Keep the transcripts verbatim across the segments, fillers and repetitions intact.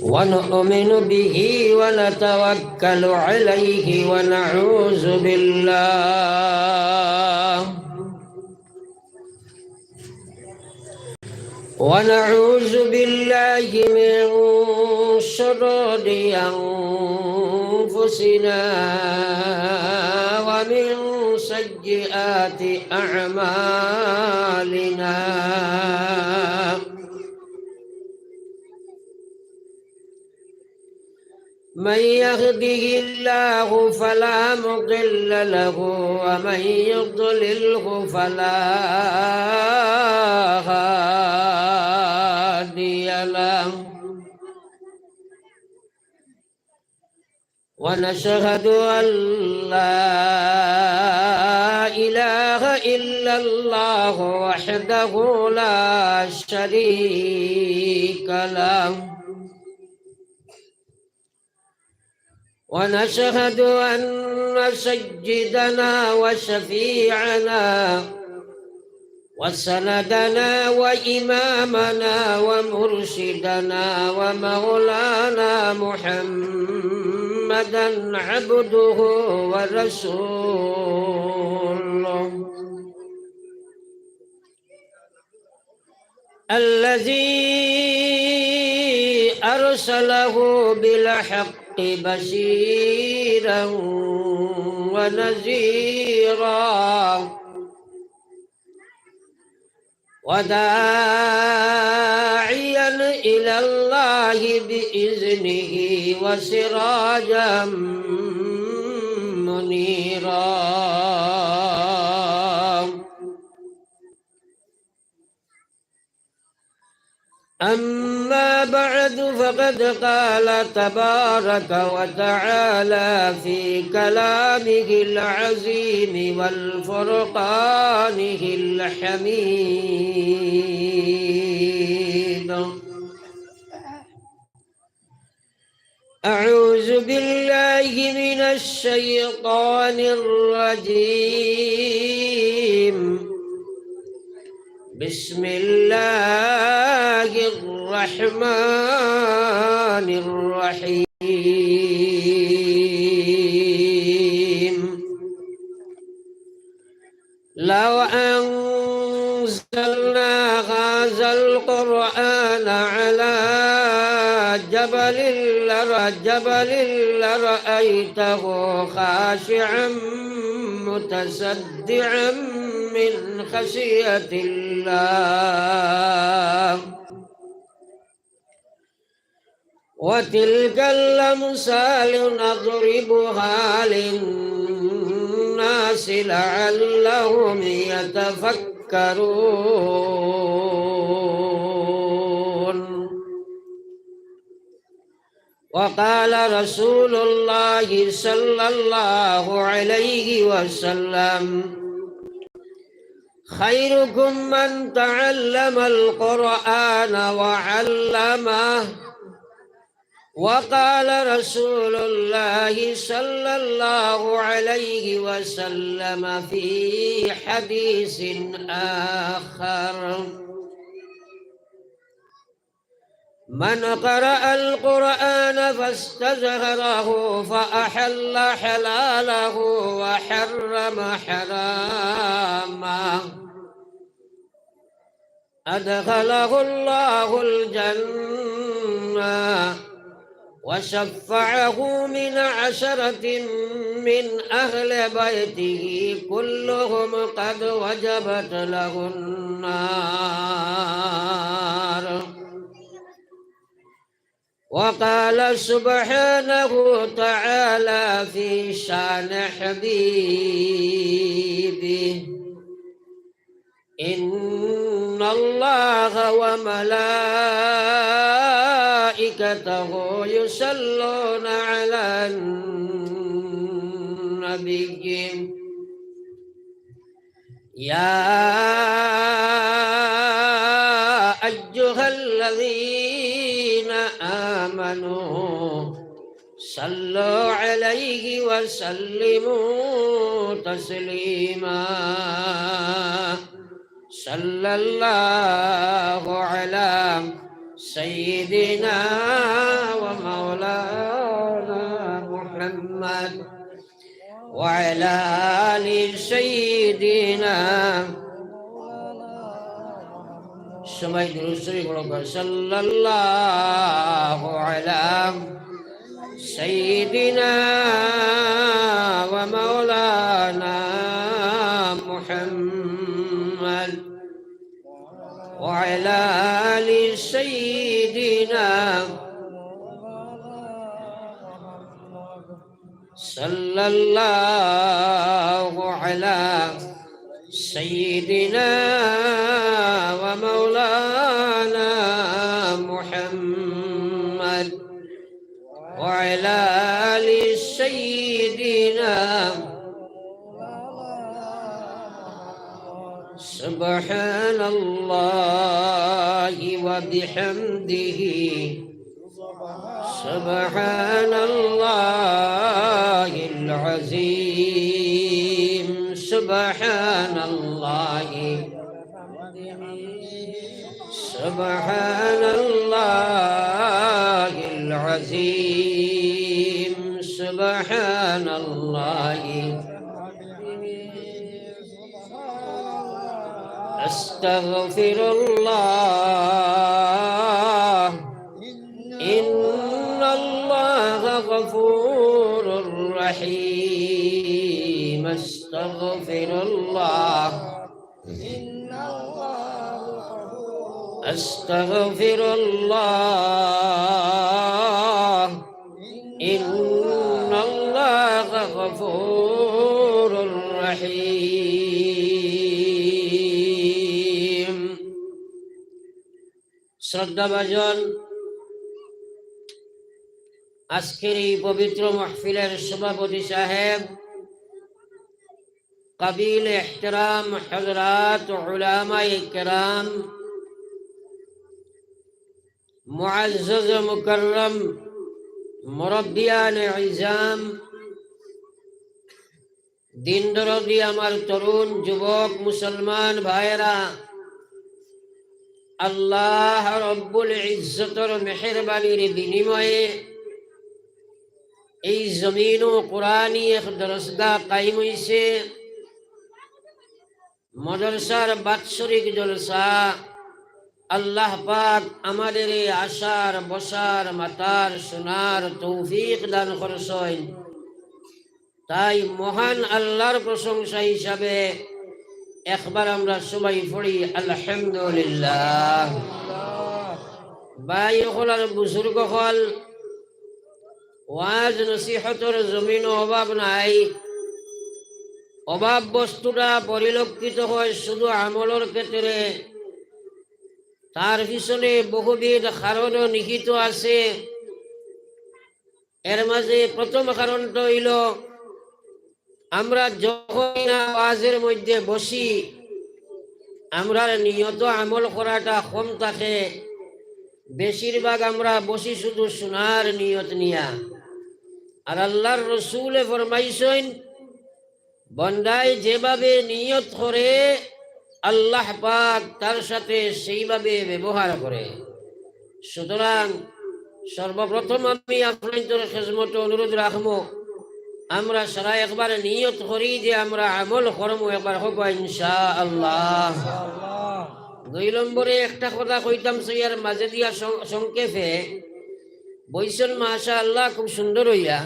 ونؤمن به ونتوكل عليه ونعوذ بالله ونعوذ بالله من شرور أنفسنا ومن سيئات أعمالنا. من يهده الله فلا مضل له ومن يضلله فلا هادي له. ونشهد أن لا إله إلا الله وحده لا شريك له. ونشهد أن سيدنا وشفيعنا وسندنا وإمامنا ومرشدنا ومولانا محمدا عبده ورسوله، الذي أرسله بالحق بشيرا ونذيرا وداعيا إلى الله بإذنه وسراجا منيرا. أما بعد، فقد قال تبارك وتعالى في كلامه العظيم والفرقانه الحميد: أعوذ بالله من الشيطان الرجيم. بسم الله الرحمن الرحيم. لو أنزلنا هذا القرآن على جبل لر-، جبل لرأيته خاشعا متصدعا من خشية الله. وتلك الأمثال نضربها للناس لعلهم يتفكرون. وقال رسول الله صلى الله عليه وسلم: خيركم من تعلم القرآن وعلمه. وقال رسول الله صلى الله عليه وسلم في حديث آخر: من قرأ القرآن فاستظهره فأحل حلاله وحرم حرامه، أدخله الله الجنة وشفعه من عشرة من أهل بيته كلهم قد وجبت له النار. وقال سبحانه وتعالى في شان حبيبه: إن الله وملائكته يصلون على النبي، يا أيها الذين آمنوا صلوا عليه وسلموا تسليما. صلى الله على سيدنا محمد وعلى آل سيدنا. সবাই দুরূদ শরীফ পড়ো। صلى الله على سيدنا ومولانا محمد وعلى آل سيدنا. صلى الله على سيدنا ومولانا محمد وعلى آل سيدنا. سبحان الله وبحمده. سبحان الله العظيم. سبحان الله. سبحان الله العظيم. سبحان الله. أستغفر الله. إن الله غفور رحيم. أستغفر الله. أستغفر الله. إن الله غفور رحيم. শ্রদ্ধাভাজন, আজকের এই পবিত্র মাহফিলের সভাপতি সাহেব, কাবিল এহতেরাম হযরত উলামায়ে কেরাম, মুআজ্জাজ মুকাররম মুরব্বিয়ানে ইজাম, দিন দরদি আমার তরুণ যুবক মুসলমান ভাইয়েরা, আল্লাহ রব্বুল ইজ্জতর মেহেরবানির বিনিময়ে এই জমিনো কোরআনি এক দরসগাহ কায়েম অইছে। মাদ্রাসার বাৎসরিক জলসা, আল্লাহ পাক আমাদেরে আসার, বসার, মাতার, শুনার তৌফিক দান করছইন। তাই মহান আল্লাহর প্রশংসা হিসাবে একবার আমরা সবাই পড়ি আলহামদুলিল্লাহ। ভাই অকল আর বুজুর্গ অকল, ওয়াজ নসিহতর জমিনো অভাব নাই। অভাব বস্তুটা পরিলক্ষিত হয় শুধু আমলর ক্ষেত্রে। তার পিছনে বহুবিধ কারণও নিহিত আছে। এর মাঝে প্রথম কারণটা অইলো, আমরা যখন না ওয়াজের মধ্যে বসি, আমরার নিয়ত আমল করাটা কম থাকে। বেশিরভাগ আমরা বসি শুধু শুনার নিয়ত নিয়া। আর আল্লাহর রসুলে ফরমাইছইন, বন্দায় যেভাবে নিয়ত করে, আল্লাহ পাক তার সাথে সেইভাবে ব্যবহার করে। সুতরাং সর্বপ্রথম আমি আপনাইন্তর খেজমতো অনুরোধ রাখমু, আমরা সারা একবার নিয়ত করি যে আমরা আমল করমু, একবার কউক্কা ইনশাআল্লাহ। দুই নম্বরে একটা কথা কইতাম চাইয়ার মাঝে দিয়া সং-, সংক্ষেপে, বইছইন মাশাআল্লাহ খুব সুন্দর অইয়া,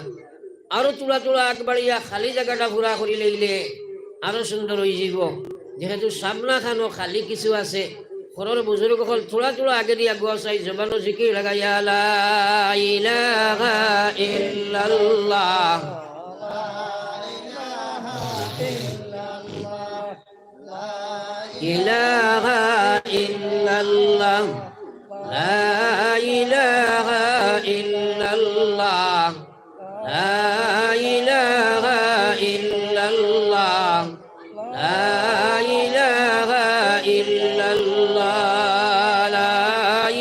আরো থুড়া থুড়া আগবাড়িয়া খালি জাগাটা পুরা করি লইলে আরো সুন্দর অইযিবো। যেহেতু সামনাখানো খালি কিছু আছে, ঘরর বুজুর্গ অকল থুড়া থুড়া আগেদি আগুয়া চাই, জবানো জিকির লাগাইয়া, লা ইলাহা ইল্লাল্লাহ। إله إلا الله. لا إله إلا الله. لا إله إلا الله. لا إله إلا الله. لا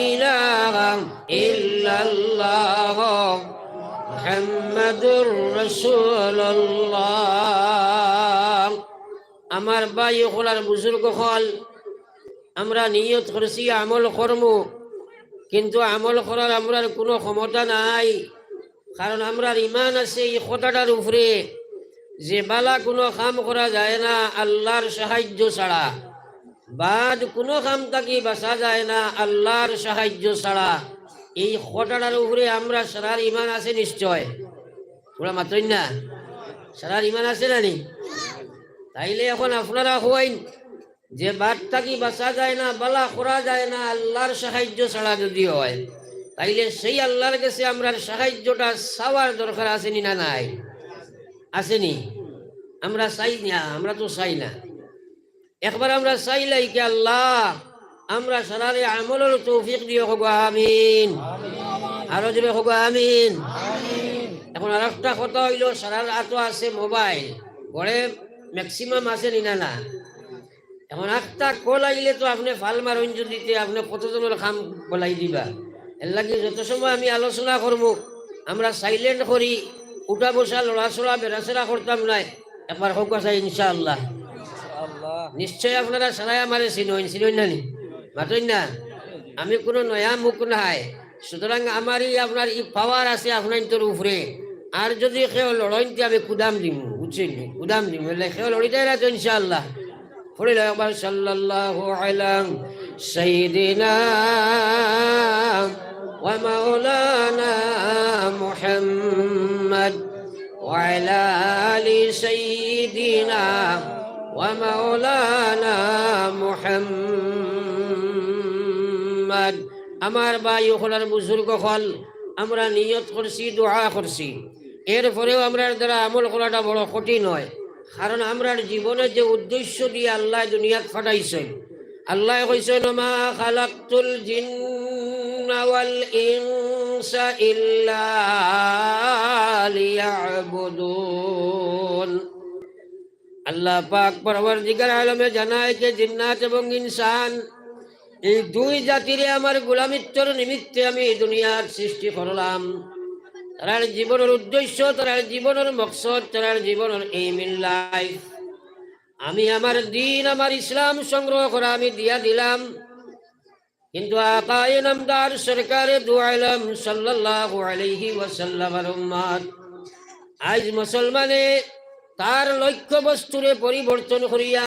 إله إلا الله. محمد رسول الله. আমার ভাই অকল আর বুজুর্গ অকল, আমরা নিয়ত করছি আমল করমু, কিন্তু আমল করার আমরার কুনু ক্ষমতা নাই। কারণ আমরার ইমান আছে ই কথাটার উপরে যে বালা কুনু কাম করা যায় না আল্লার সাহায্য ছাড়া, বাদ কুনু কাম থাকি বাচা যায় না আল্লার সাহায্য ছাড়া। এই কথাটার উপরে আমরার সারার ইমান আছে নিশ্চয়। তোরা মাতইন না? সারার ইমান আছে না নি? তাইলে এখন আপনারা কইন যে বাদ থাকি বাচা যায় না, বালা করা যায় না আল্লার সাহায্য ছাড়া যদি হয়, তাইলে সেই আল্লার গেছে আমরার সাহায্যটা চাওয়ার দরকার আছে নি না নাই? আছে নি? আমরা চাই না, আমরা তো চাই না। একবার আমরা চাইলাই কি, "আল্লাহ, আমরা সারারে আমলর তৌফিক দিও", কওগো আমিন। আরো জোরে কওগো আমিন। এখন আর একটা কথা অইলো, সারার আতো আছে মোবাইল, ঘরে ম্যাক্সিমাম আছে নি না না? এখন একটা কল আইলে তো আপনে ফাল মারইন যদি, তে আপনে কতজনর কাম বলাই দিবা। এর লাগি যত সময় আমি আলোচনা করমু, আমরা সাইলেন্ট করি, উঠা বসা, লড়াচড়া, বেড়াচেড়া করতাম নায়। একবার কউক্কা চাই ইনশাআল্লাহ। নিশ্চয় আপনারা সারায় আমারে চিনইন, চিনইন না নি? মাতইন না? আমি কুনু নয়া মুখ নায়। সুতরাং আমার ই আপনার ই পাওয়ার আছে আপনাইনতর উপরে। আর যদি কেউ লড়ইন তে আমি কুদাম দিমু, বুঝছইন নি? কুদাম দিমু। এলে কেউ লড়ি দেয় না তো ইনশাআল্লাহ। পড়িলাও একবার, সাল্লাল্লাহু আলা সাইয়্যিদিনা ওয়া মাওলানা মুহাম্মদ ওয়া আলা আলি সাইয়্যিদিনা ওয়া মাওলানা মুহাম্মদ। আমার ভাই অকল আর বুজুর্গ অকল, আমরা নিয়ত করছি, দোয়া করছি, এরপরেও আমরার দ্বারা আমল করাটা বড় কঠিন হয়, কারণ আমরার জীবনে যে উদ্দেশ্য দিয়া আল্লায় দুনিয়াত পাঠাইছইন, আল্লায় কইছইন, "ওমা খালাকতুল জিন্না ওয়াল ইনসা ইল্লা লিয়াবুদুন।" আল্লাহ পাক পরওয়ারদিগার আলমে জানায় যে জিন্নাত এবং ইনসান এই দুই জাতিরে আমার গোলামিত্বর নিমিত্তে আমি এই দুনিয়াত সৃষ্টি করলাম। তারার জীবনর উদ্দেশ্য, তারার জীবনর মকসদ, তারার জীবনর aim in life, আমি আমার দ্বীন, আমার ইসলাম সংগ্রহ করা আমি দিয়া দিলাম। কিন্তু আকায়ে নামদার সরকারে দু আলম সাল্লাল্লাহু আলাইহি ওয়াসাল্লামর উম্মত, আইজ মুসলমানে তার লক্ষ্যবস্তুরে পরিবর্তন করিয়া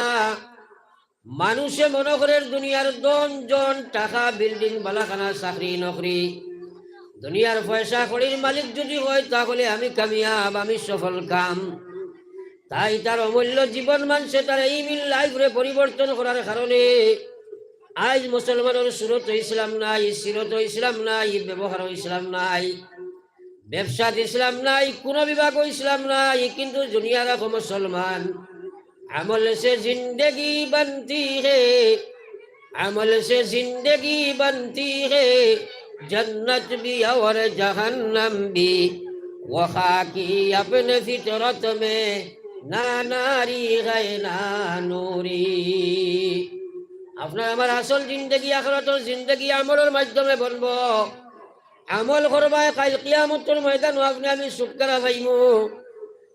মানুষে মনো করের দুনিয়ার ধন জন, টাকা, বিল্ডিং, বালাখানা, চাকরি, নকরি, দুনিয়ার পয়সা কড়ির মালিক যদি হয়, তাহলে আমি কামিয়াব, আমি সফল কাম। তাই তার অমূল্য জীবন মানষে তার aim in life রে পরিবর্তন করার কারণে আইজ মুসলমানর সুরত ইসলাম নাই, সিরত ইসলাম নাই, ব্যবহার ইসলাম নাই। ব্যবসাত ইসলাম নাই, কুনু বিভাগও ইসলাম নাই, কিন্তু দুনিয়ার রাখো মুসলমান। আমল সে জিন্দেগি বনতি হে, আমল সে জিন্দেগি বনতি হে, জন্নত ভি অর জাহান্নাম ভি, ওয়া খাকি অপনে ফিতরত মে, না নারী হে না নুরি। আপনার আমার আসল জিন্দেগি আখিরাতর জিন্দেগি আমলর মাধ্যমে বনবো। আমল করবায়, কাইল কিয়ামতর ময়দানো আপনে আমি ছুটকারা পাইমু।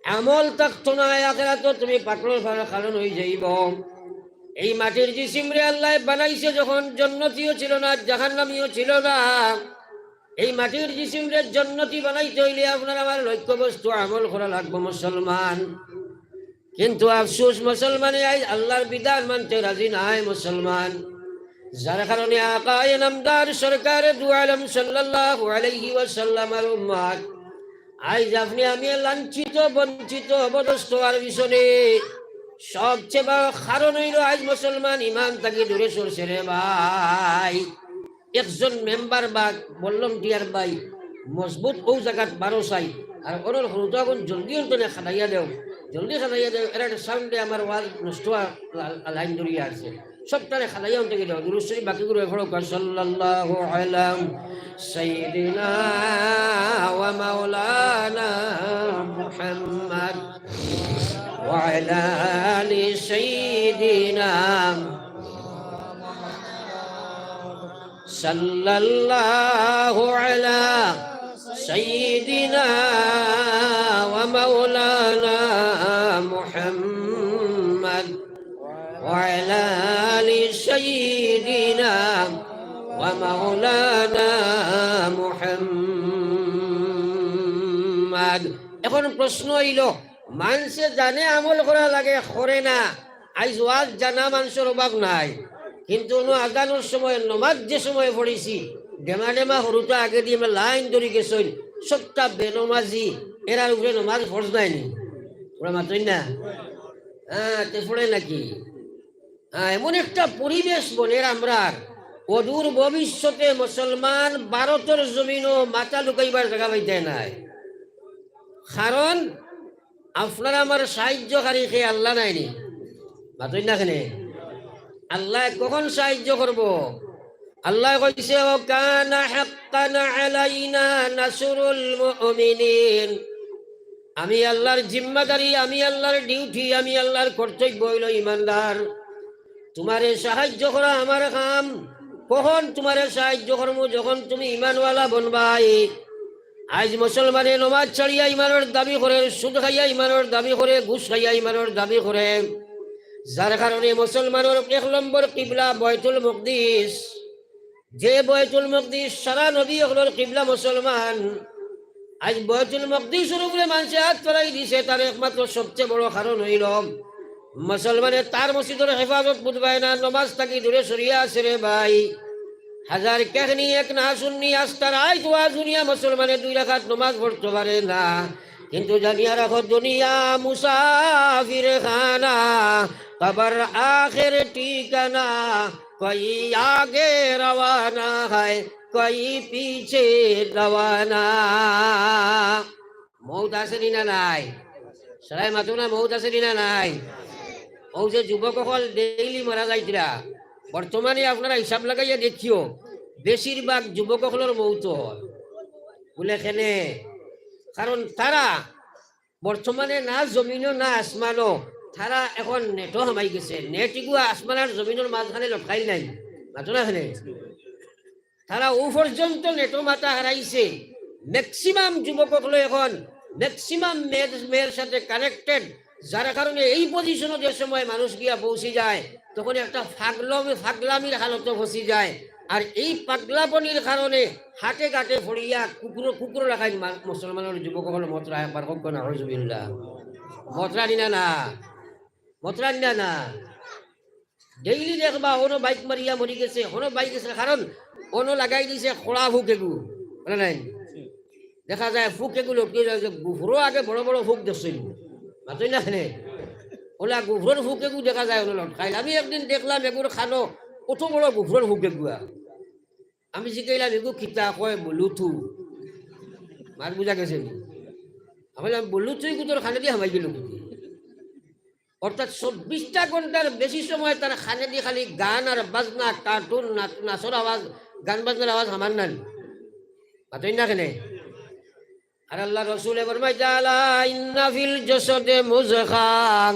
আমল থাকতো নায়, আখিরাতো তুমি পাকড়র ফাড়র কারণ অইযাইবো। এই মাটির জিসিমরে আল্লায় বানাইছে যখন, জন্নতিও ছিল না, জাহান্নামিও ছিল না। এই মাটির জিসিমরে জন্নতি বানাইতে অইলে আপনার আমার লক্ষ্যবস্তু আমল করা লাগবো মুসলমান। কিন্তু আফসোস, মুসলমানে আইজ আল্লার বিধান মানতে রাজি নায় মুসলমান। যার কারণে আকায়ে নামদার সরকারে দু আলম সাল্লাল্লাহু আলাইহি ওয়াসাল্লামর উম্মত আইজ আপনে আমি লাঞ্ছিত, বঞ্চিত, অপদস্থ অওয়ার পিছনে সবচেয়ে বড় কারণ অইলো আইজ মুসলমান ইমান থাকি দূরে সরছে রে ভাই। একজন মেম্বার বা ভলান্টিয়ার ভাই মজবুত অউ জাগাত বারো চাই, আর অনর হুরুতা অকল জলদি অনতনে খেদাইয়া দেও, জলদি খেদাইয়া দেও, এরার সাউন্ডে আমার ওয়াজ নষ্ট অওয়ার লা-, লাইন ধরিয়া আছে। সবটারে খেদাইয়া অনতনে দেও। দুরূদ শরীফ বাকি করে পড়ো, সাল্লাল্লাহু আলা সাইয়্যিদিনা ওয়া মাওলানা মুহাম্মদ ওয়া আলা আলি সাইয়্যিদিনা সাল্লাল্লাহু আলা সাইয়্যিদিনা ওয়া মাওলানা মুহাম্মদ ওয়া আলা আলি সাইয়্যিদিনা ওয়া মাওলানা মুহাম্মদ। এখন প্রশ্ন অইলো, মানষে জানে আমল করা লাগে, করে না। আইজ ওয়াজ জানা মানষর অভাব নাই, কিন্তু অনো আজানর সময়, নমাজ যে সময় পড়ছি, ডেমা ডেমা হুরুতা আগেদি আমরা লাইন ধরি গেছইন, সবটা বেনমাজি, এরার উপরে নমাজ ফরজ নায়নি? ওরা মাতইন না? হ্যাঁ, তে পড়ে নাকি? হ্যাঁ, এমন একটা পরিবেশ বনের আমরার, অদূর ভবিষ্যতে মুসলমান ভারতর জমিনো মাথা লুকাইবার জাগা পাইতা নায়। কারণ আপনার আমার সাহায্যকারী কে? আল্লাহ নায়নি? মাতইন না কেনে? আল্লায় কখন সাহায্য করবো? আল্লায় কইছে, "ওয়া কানা হাক্কান আলাইনা নাসরুল মুমিনিন।" আমি আল্লাহর জিম্মাদারি, আমি আল্লাহর ডিউটি, আমি আল্লাহর কর্তব্য অইলো ইমানদার। তুমারে সাহায্য করা আমার কাম। কখন তুমারে সাহায্য করমু? যখন তুমি ইমানওয়ালা বনবায়। আইজ মুসলমানে নমাজ ছাড়িয়া ইমানর দাবি করে, সুদ খাইয়া ইমানর দাবি করে, ঘুষ খাইয়া ইমানর দাবি করে, যার কারণে মুসলমানর এক নম্বর কিবলা বায়তুল মকদিস। যে বায়তুল মকদিস সারা নবী অকলর কিবলা মুসলমান, আইজ বায়তুল মকদিসর উপরে মানষে আত ফালাই দিছে, তার একমাত্র সবচেয়ে বড় কারণ অইলো মুসলমানে তার মসজিদর হেফাজত বুঝবায় না, নমাজ থাকি দূরে সরিয়া আছে রে ভাই। হাজার কাহিনী এক না শুননি, আস্তা রাইত ওয়াজ হুনিয়া মুসলমানে দুই রাকাত নমাজ পড়তো পারে না। কিন্তু জানিয়া রাখো, দুনিয়া মুসাফির খানা, কবর আখের ঠিকানা, কই আগে রওয়ানা হয়, কই পিছে রওয়ানা। মউত আছে নি না নাই? সারায় মাতো না, মউত আছে নি না নাই? অউ যে যুবক অকল ডেইলি মারা যাইতরা, বর্তমানে আপনারা হিসাব লাগাইয়া দেখিও, বেশিরভাগ যুবক অকলর মউত অয়। বুলে কেনে? কারণ তারা বর্তমানে না জমিনো না আসমানো, তারা এখন নেটো হামাই গেছে। নেট ইগুয়া আসমান আর জমিনর মাঝখানে লটকাইল নাই, মাতো না কেনে? তারা অউ পর্যন্ত নেটো মাথা হারাইছে। ম্যাক্সিমাম যুবক অকল এখন ম্যাক্সিমাম মেয়ের, মেয়ের সাথে কানেক্টেড, যার কারণে এই পজিশনো যে সময় মানুষ গিয়া পৌঁছি যায়, তখন একটা ফাগলম-, ফাগলামির হালতো ফসি যায়। আর এই পাগলাপনির কারণে হাটে ঘাটে ফড়িয়া কুকুর, কুকুর রাখাইন মা-, মুসলমানর যুবক অকল মতরা একবার কউক্কা না, নাউজুবিল্লাহ। মতরা নি না না? মতরা নি না না? ডেইলি দেখবা, অনো বাইক মারিয়া মরি গেছে, অনো বাইক গেছে, কারণ অনো লাগাই দিছে খোড়া ফুক এগু, বুঝলা নাই? দেখা যায় ফুক এগু লটকি যায়, যে গুফরো আগে বড় বড় ফুক দেখছিল, মাতইন না কেনে? অলা গুফরর ফুক এগু দেখা যায় অনো লটকাইল। আমি একদিন দেখলাম এগুর কানো অত বড় গুফরর ফুক এগুয়া। আমি জিকাইলাম, "এগু কিতা?" কয়, "বুলুতু।" মাত বুঝা গেছে নি? আমি কইলাম, "বুলুতু এগু তোর কানেদি হামাই গেল কিতা?" অর্থাৎ চব্বিশটা ঘন্টার বেশি সময় তার কানেদি খালি গান আর বাজনা, কার্টুন, নাচ-, নাচর আওয়াজ, গান বাজনার আওয়াজ হামার নানি। মাতইন না কেনে? আর আল্লার রসুলে ফরমাইতা, "আলা ইন্না ফিল জাসাদে মুজগা,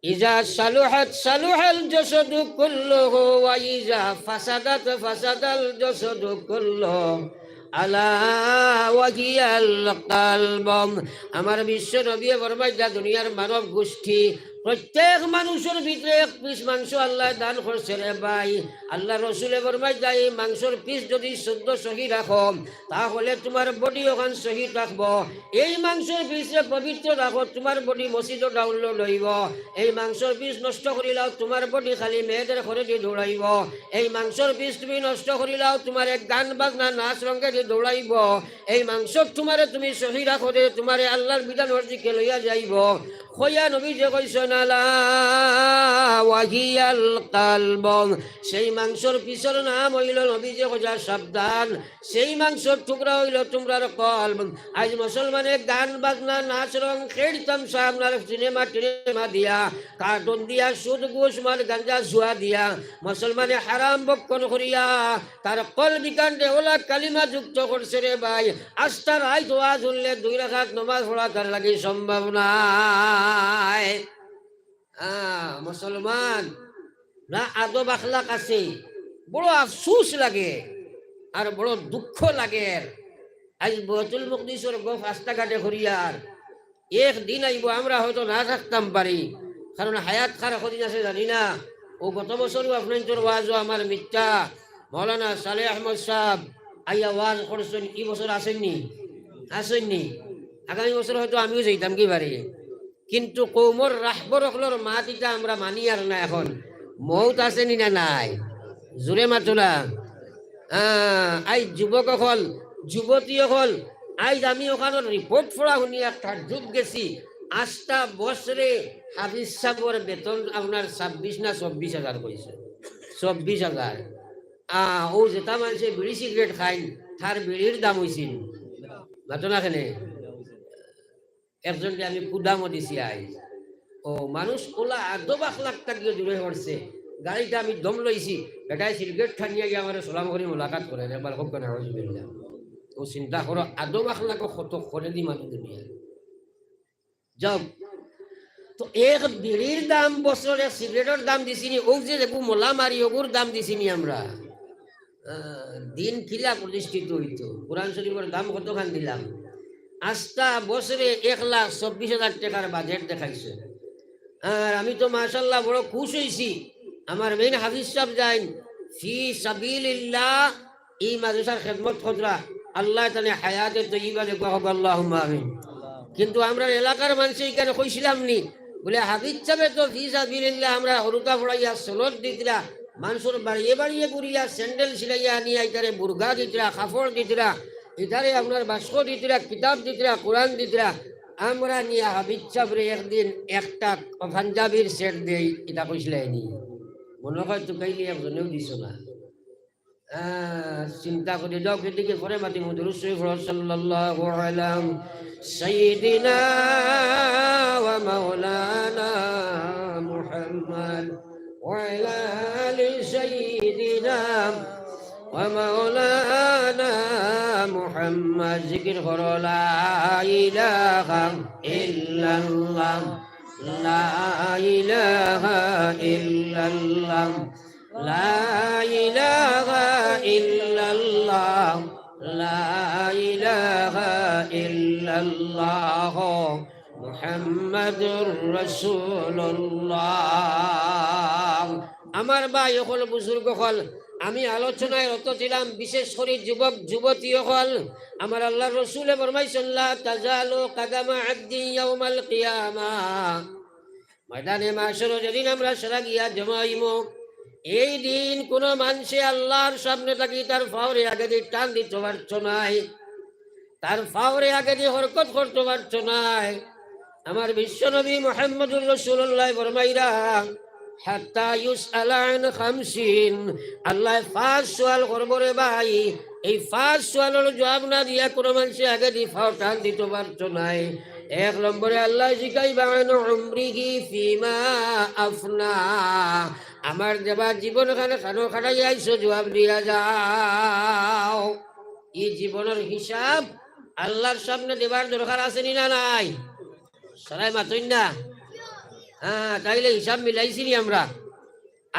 ইজা সালুহাত সালুহাল জাসাদু কুল্লুহু, ওয়া ইজা ফাসাদাত ফাসাদাল জাসাদু কুল্লুহু, আলা ওয়া হিয়াল কালব।" আমার বিশ্ব নবীয়ে ফরমাইতা, দুনিয়ার মানব গোষ্ঠী, প্রত্যেক মানুষর ভিতরে এক পিস মাংস আল্লায় দান করছে রে ভাই। আল্লার রসুলে ফরমাইতা, এই মাংসর পিস যদি শুদ্ধ সহি রাখো, তাহলে তুমার বডি অখান সহি থাকবো। এই মাংসর পিসরে পবিত্র রাখো, তুমার বডি মসজিদো ডাউনলোড অইবো। এই মাংসর পিস নষ্ট করিলাও, তুমার বডি খালি মেয়েদের ঘরেদি দৌড়াইবো। এই মাংসর পিস তুমি নষ্ট করিলাও, তুমারে গান বাজনা নাচ রঙ্গেদি দৌড়াইবো। এই মাংসর তুমারে তুমি সহি রাখো দে, তুমারে আল্লার বিধানর দিকে লইয়া যাইবো। কইয়া নবীজিয়ে কইছইন, "আলা ওয়া হিয়াল কালব।" সেই মাংসর পিসর নাম অইলো, নবীজিয়ে কইছইন, সাবধান, সেই মাংসর টুকরা অইলো তুমরার কলব। আইজ মুসলমানে গান বাজনা, নাচ রং, খেড় তামশা, আপনার সিনেমা টিনেমা দিয়া, কার্টুন দিয়া, সুদ ঘুষ মদ গাঞ্জা জুয়া দিয়া, মুসলমানে হারাম ভক্ষণ করিয়া তার কলব ইখানরে অলা কালিমা যুক্ত করছে রে ভাই। আস্তা রাইত ওয়াজ হুনলে দুই রাকাত নমাজ পড়া তার লাগি সম্ভব নায়। আ, মুসলমান না আদব আখলাক আছে, বড় আফসোস লাগে আর বড় দুঃখ লাগে। আইজ বায়তুল মকদিসর গফ আস্তা ঘাটে করিয়ার, এক দিন আইবো আমরা হয়তো না থাকতাম পারি, কারণ হায়াত কার কদিন আছে জানি না। অউ গত বছরও আপনাইনতর ওয়াজও আমার মিত্তা মৌলানা সালেহ আহমদ সাব আইয়া ওয়াজ করছইন, ই বছর আছইন নি? আছইন নি? আগামী বছর হয়তো আমিও যাইতাম কি পারি, কিন্তু কওমর রাহবর অকলর মাত ইতা আমরা মানিয়ার না। এখন মউত আছে নি না নাই? জোরে মাতো না। আহ, আইজ যুবক অকল, যুবতী অকল, আইজ আমি অখানর রিপোর্ট পড়া হুনিয়া তাজ্জুব গেছি। আস্তা বছরে হাফিজ সাবর বেতন আপনার ছাব্বিশ না চব্বিশ হাজার কইছে, চব্বিশ হাজার। আহ, অউ যেতা মানষে বিড়ি সিগারেট খাইন, তার বিড়ির দাম অইছিল, মাতো না কেনে? একজনরে আমি কুদামও দিছি আইজ। ও মানুষ অলা আদব আখলাক থাকিও দূরে হরছে। গাড়িত আমি দম লইছি, বেটায় সিগারেট টানিয়া গিয়া আমারে সালাম করি মোলাকাত করে, একবার কউক্কা নাউজুবিল্লাহ। অউ চিন্তা করো, আদব আখলাকও কত করে দি মানুষ দুনিয়া। যাও, তো এক বিড়ির দাম, বছরর এক সিগারেটর দাম দিছি নি, অউ যে যেগু মলা মারি অগুর দাম দিছি নি আমরা। আহ, দিন কিলা প্রতিষ্ঠিত অইতো? কোরআন শরীফর দাম কতখান দিলাম? আস্তা বছরে এক লাখ চব্বিশ হাজার টেকার বাজেট দেখাইছে। আর আমি তো মাশাআল্লাহ বড় খুশ অইছি। আমার মেইন হাফিজ সাব যাইন ফি সাবিলিল্লাহ, ই মাদ্রাসার খেদমত কররা, আল্লায় তানে হায়াতে তৈয়বা দেউক্কা, কউক্কা আল্লাহুম্মা আমিন। কিন্তু আমরার এলাকার মানষে ইখানে কইছিলাম নি, বুলে হাফিজ সাবে তো ফি সাবিলিল্লাহ আমরার হুরুতা পড়াইয়া সনদ দিতরা, মানষর বাড়িয়ে বাড়িয়ে ঘুরিয়া স্যান্ডেল সিলাইয়া আনিয়া ইতারে বুরকা দিতরা, কাপড় দিতরা, ইতারে আপনার বাস্ক দিতরা, কিতাব দিতরা, কোরআন দিতরা। আমরা নিয়া হাফিজ সাবরে একদিন একটা পাঞ্জাবির সেট দেই, ইতা কইছিলায় নি? মনো কয় তুকাইলে একজনেও দিছো না। আহ, চিন্তা করি যাও, কেদিকে পরে মাতিমু। দুরূদ শরীফ পড়ো, সাল্লাল্লাহু আলা সাইয়্যিদিনা ওয়া মাওলানা মুহাম্মদ ওয়া আলা আলি সাইয়্যিদিনা ওয়া মাওলানা মুহাম্মদ। জিকির করো, লা ইলাহা ইল্লাল্লাহ, লা ইলাহা ইল্লাল্লাহ। لا إله إلا الله، لا إله إلا الله، محمد رسول الله। আমার ভাই অকল, বুজুর্গ অকল, আমি আলোচনায় রত ছিলাম, বিশেষ করি যুবক যুবতী অকল। আমার আল্লার রসুলে ফরমাইছইন, لا تزول قدم عبد يوم القيامة، ময়দানে মাশরো যেদিন আমরা সারা গিয়া জমা অইমু, এই দিন কুনু মানষে আল্লার সামনে থাকি তার পাওরে আগেদি টান দিতো পারতো নায়, তার পাওরে আগেদি হরকত করতো পারতো নায়। আমার বিশ্বনবী মুহাম্মদুর রাসূলুল্লাহ ফরমাইরা, حتى يسأل عن خمس، আল্লায় পাঁচ সওয়াল করবো রে ভাই, এই পাঁচ সওয়ালর জুয়াব না দিয়া কুনু মানষে আগেদি পাও টান দিতো পারতো নায়। এক নম্বরে আল্লায় জিকাইবা, عن عمره فيما أفنى، আমার দেওয়া জীবনখান কানো কাটাইয়া আইছো, জুয়াব দিয়া যাও। ই জীবনর হিসাব আল্লার সামনে দেবার দরকার আছে নি না নাই? সারায় মাতইন না। হ্যাঁ, তাইলে হিসাব মিলাইছি নি আমরা?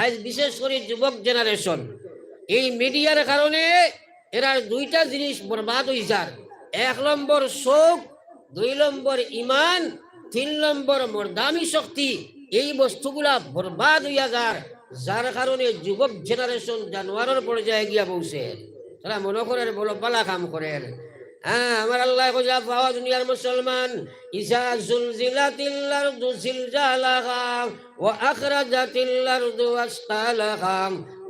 আইজ বিশেষ করি যুবক generation, এই মিডিয়ার কারণে এরার দুইটা জিনিস বরবাদ অইযার। এক নম্বর চউখ, দুই নম্বর ইমান, তিন নম্বর মর্দানি শক্তি। এই বস্তুগুলা বরবাদ অইয়া যার, যার কারণে যুবক generation জানোয়ারর পর্যায়ে গিয়া পৌঁছের। তারা মনো করের বড় বালা কাম করের। হ্যাঁ, আমার আল্লায় কইরা পাওয়া দুনিয়ার মুসলমান, إذا زلزلت الأرض زلزالها وأخرجت الأرض أثقالها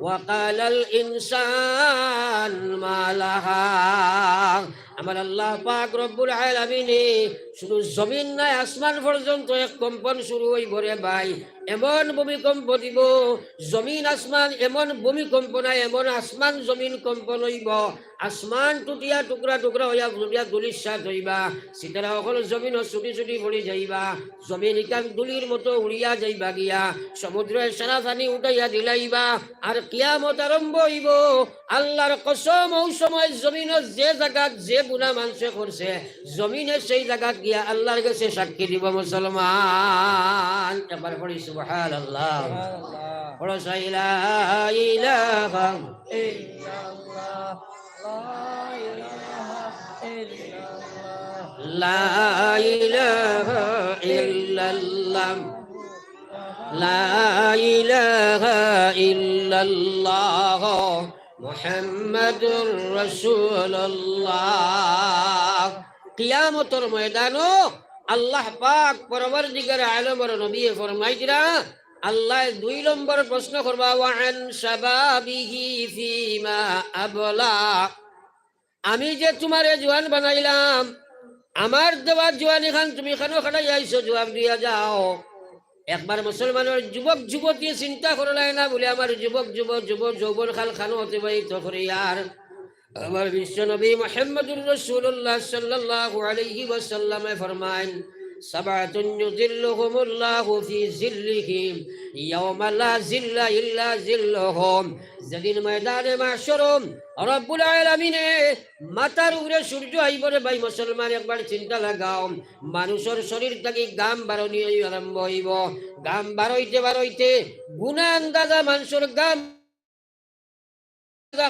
وقال الإنسان ما لها। আমার আল্লাহ পাক রব্বুল আলামিনে শুধু জমিন নায়, আসমান পর্যন্ত এক কম্পন শুরু অইবো রে ভাই। এমন ভূমিকম্প দিবো, জমিন আসমান এমন ভূমিকম্প নায়, এমন আসমান জমিন কম্পন অইবো। আসমান টুটিয়া টুকরা টুকরা অইয়া, অইয়া ধুলিস্যাৎ অইবা। সিতারা অকল জমিনো ছুটি ছুটি পড়ি যাইবা। জমিন ইখান ধুলির মতো উড়িয়া যাইবা গিয়া। সমুদ্রর সারা পানি উঠাইয়া দিলাইবা। আর কিয়ামত আরম্ভ অইবো। আল্লার কসম, অউ সময় জমিনো যে জাগাত যে গুনা মানষে করছে, জমিনে সেই জাগাত গিয়া আল্লার গেছে সাক্ষী দিবো মুসলমান। একবার পড়ি সুবহানাল্লাহ। পড়ো, لا إله إلا الله، لا إله إلا الله، لا إله إلا الله، لا إله إلا الله، محمد رسول الله। কিয়ামতর ময়দানো আল্লাহ পাক পরওয়ারদিগারে আলমর নবীয়ে ফরমাইতরা, আল্লায় দুই নম্বর প্রশ্ন করবা, "ওয়া আন শাবাবিহি ফিমা আবলা।" আমি যে তুমারে জোয়ান বানাইলাম, আমার দেওয়া জোয়ানিখান তুমি কেনো খেদাইয়া আইছো, জবাব দিয়া যাও। একবার মুসলমানর যুবক যুবতী চিন্তা করলায় না বুলে, আমার যুবক যুব-, যুব-, যৌবনকাল কেনো অতিবাহিত করিয়ার। আমার বিশ্বনবী মুহাম্মদুর রাসূলুল্লাহ সাল্লাল্লাহু আলাইহি ওয়াসাল্লামে ফরমাইন, "সাবআতুন ইউযিল্লুহুমুল্লাহু ফি জিল্লিহি ইয়াওমা লা জিল্লা ইল্লা জিল্লুহুম।" যেদিন ময়দানে মাহশরো রব্বুল আলামিনে মাথার উপরে সূর্য আইবো রে ভাই মুসলমান, একবার চিন্তা লাগাও। মানুষর শরীর থাকি ঘাম বারনি আরম্ভ অইবো। ঘাম বারইতে বারইতে গুনা আন্দাজা মানুষর ঘাম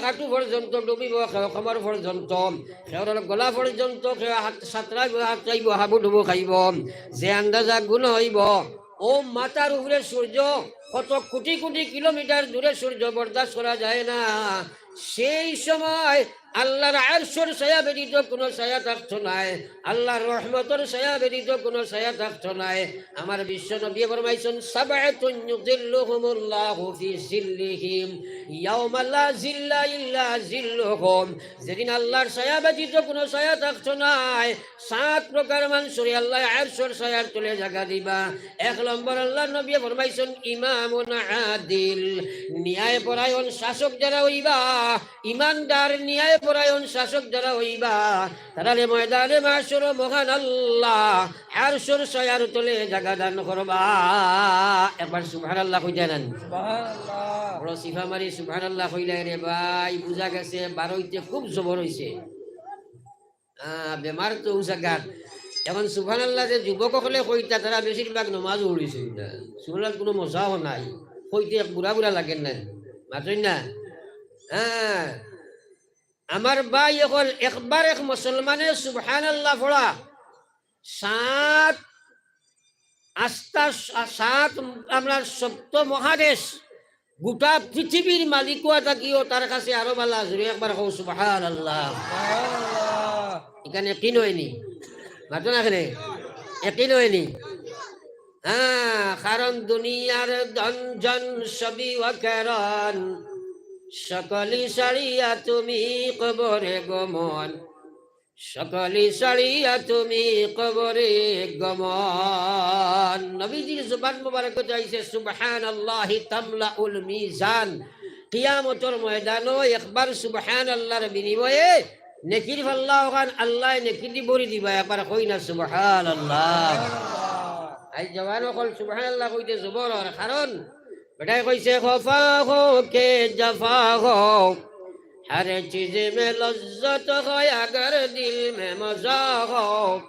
হাঁটু পর্যন্ত ডুবিবো, কেউ কোমর পর্যন্ত, কেউর গলা পর্যন্ত, কেউ হাত সাঁতরাইবো, হাতরাইবো, হাবুডুবু খাইবো, যে আন্দাজা গুনা অইবো। ও মাথার উপরে সূর্য, কত কোটি কোটি কিলোমিটার দূরে সূর্য, বরদাস্ত করা যায় না। সেই সময় আল্লাহর আরশর ছায়া ব্যতীত কোনো ছায়া থাকতো নায়, আল্লাহর রহমতর ছায়া ব্যতীত কোনো ছায়া থাকতো নায়। আমার বিশ্বনবী ফরমাইছইন, "সাবআতুন ইউযিল্লুহুমুল্লাহু ফি জিল্লিহি ইয়াওমা লা জিল্লা ইল্লা জিল্লুহুম।" যেদিন আল্লাহর ছায়া ব্যতীত কোনো ছায়া থাকতো নায়, সাত প্রকার মানুষরে আল্লায় আরশর ছায়ার তলে জাগা দিবা। এক নম্বর আল্লাহর নবী ফরমাইছইন, "ইমামুন আদিল", ন্যায় পরায়ণ শাসক যারা অইবা, ইমানদার ন্যায় পরায়ণ শাসক যারা অইবা, তারারে ময়দানে মাহশরো মহান আল্লাহ আরশর ছায়ার তলে জাগা দান করবা। একবার সুবহানাল্লাহ কইতা নানি? সুবহানাল্লাহ। বড় চিফা মারি সুবহানাল্লাহ কইলায় রে ভাই, বুঝা গেছে বারইতে খুব জবর অইছে। আহ, বেমার তো অউ জাগাত। এখন সুবহানাল্লাহ যে যুবক অকলে কইতা, তারা বেশিরভাগ নমাজ পড়িছইন না। সুবহানাল্লাহ কোনো মজাও নাই। কইতে এক বুড়া বুড়া লাগের না। মাতইন না? হ্যাঁ। আমার ভাই অকল, একবার এক মুসলমানে সুবহানাল্লাহ পড়া, সাত আস্তা সা-, সাত আপনার সপ্ত মহাদেশ, গোটা পৃথিবীর মালিক অওয়া থাকিও তার কাছে আরো ভালা। জোরে একবার কও সুবহানাল্লাহ। সুবহানাল্লাহ। ইখান একিন অয়নি? মাতো না কেনে? একিন অয়নি? হ্যাঁ, কারণ দুনিয়ার ধন জন সবই অকারণ, সকলি ছাড়িয়া তুমি কবরে গমন। সকলি ছাড়িয়া তুমি কবরে গমন। নবীজির জবান মোবারকত আইছে, "সুবহানাল্লাহি তামলাউল মিজান।" কিয়ামতর ময়দানো একবার সুবহানাল্লাহর বিনিময়ে নেকির পাল্লা অখান আল্লায় নেকি দি ভরি দিবা। একবার কই না সুবহানাল্লাহ। আইজ জওয়ান অকল সুবহানাল্লাহ কইতে জবর অর, কারণ বেটায় কইছে, "খফা হো কে জফা হো, হর চিজ মে লজ্জত হো, অগর দিল মে মজা হো,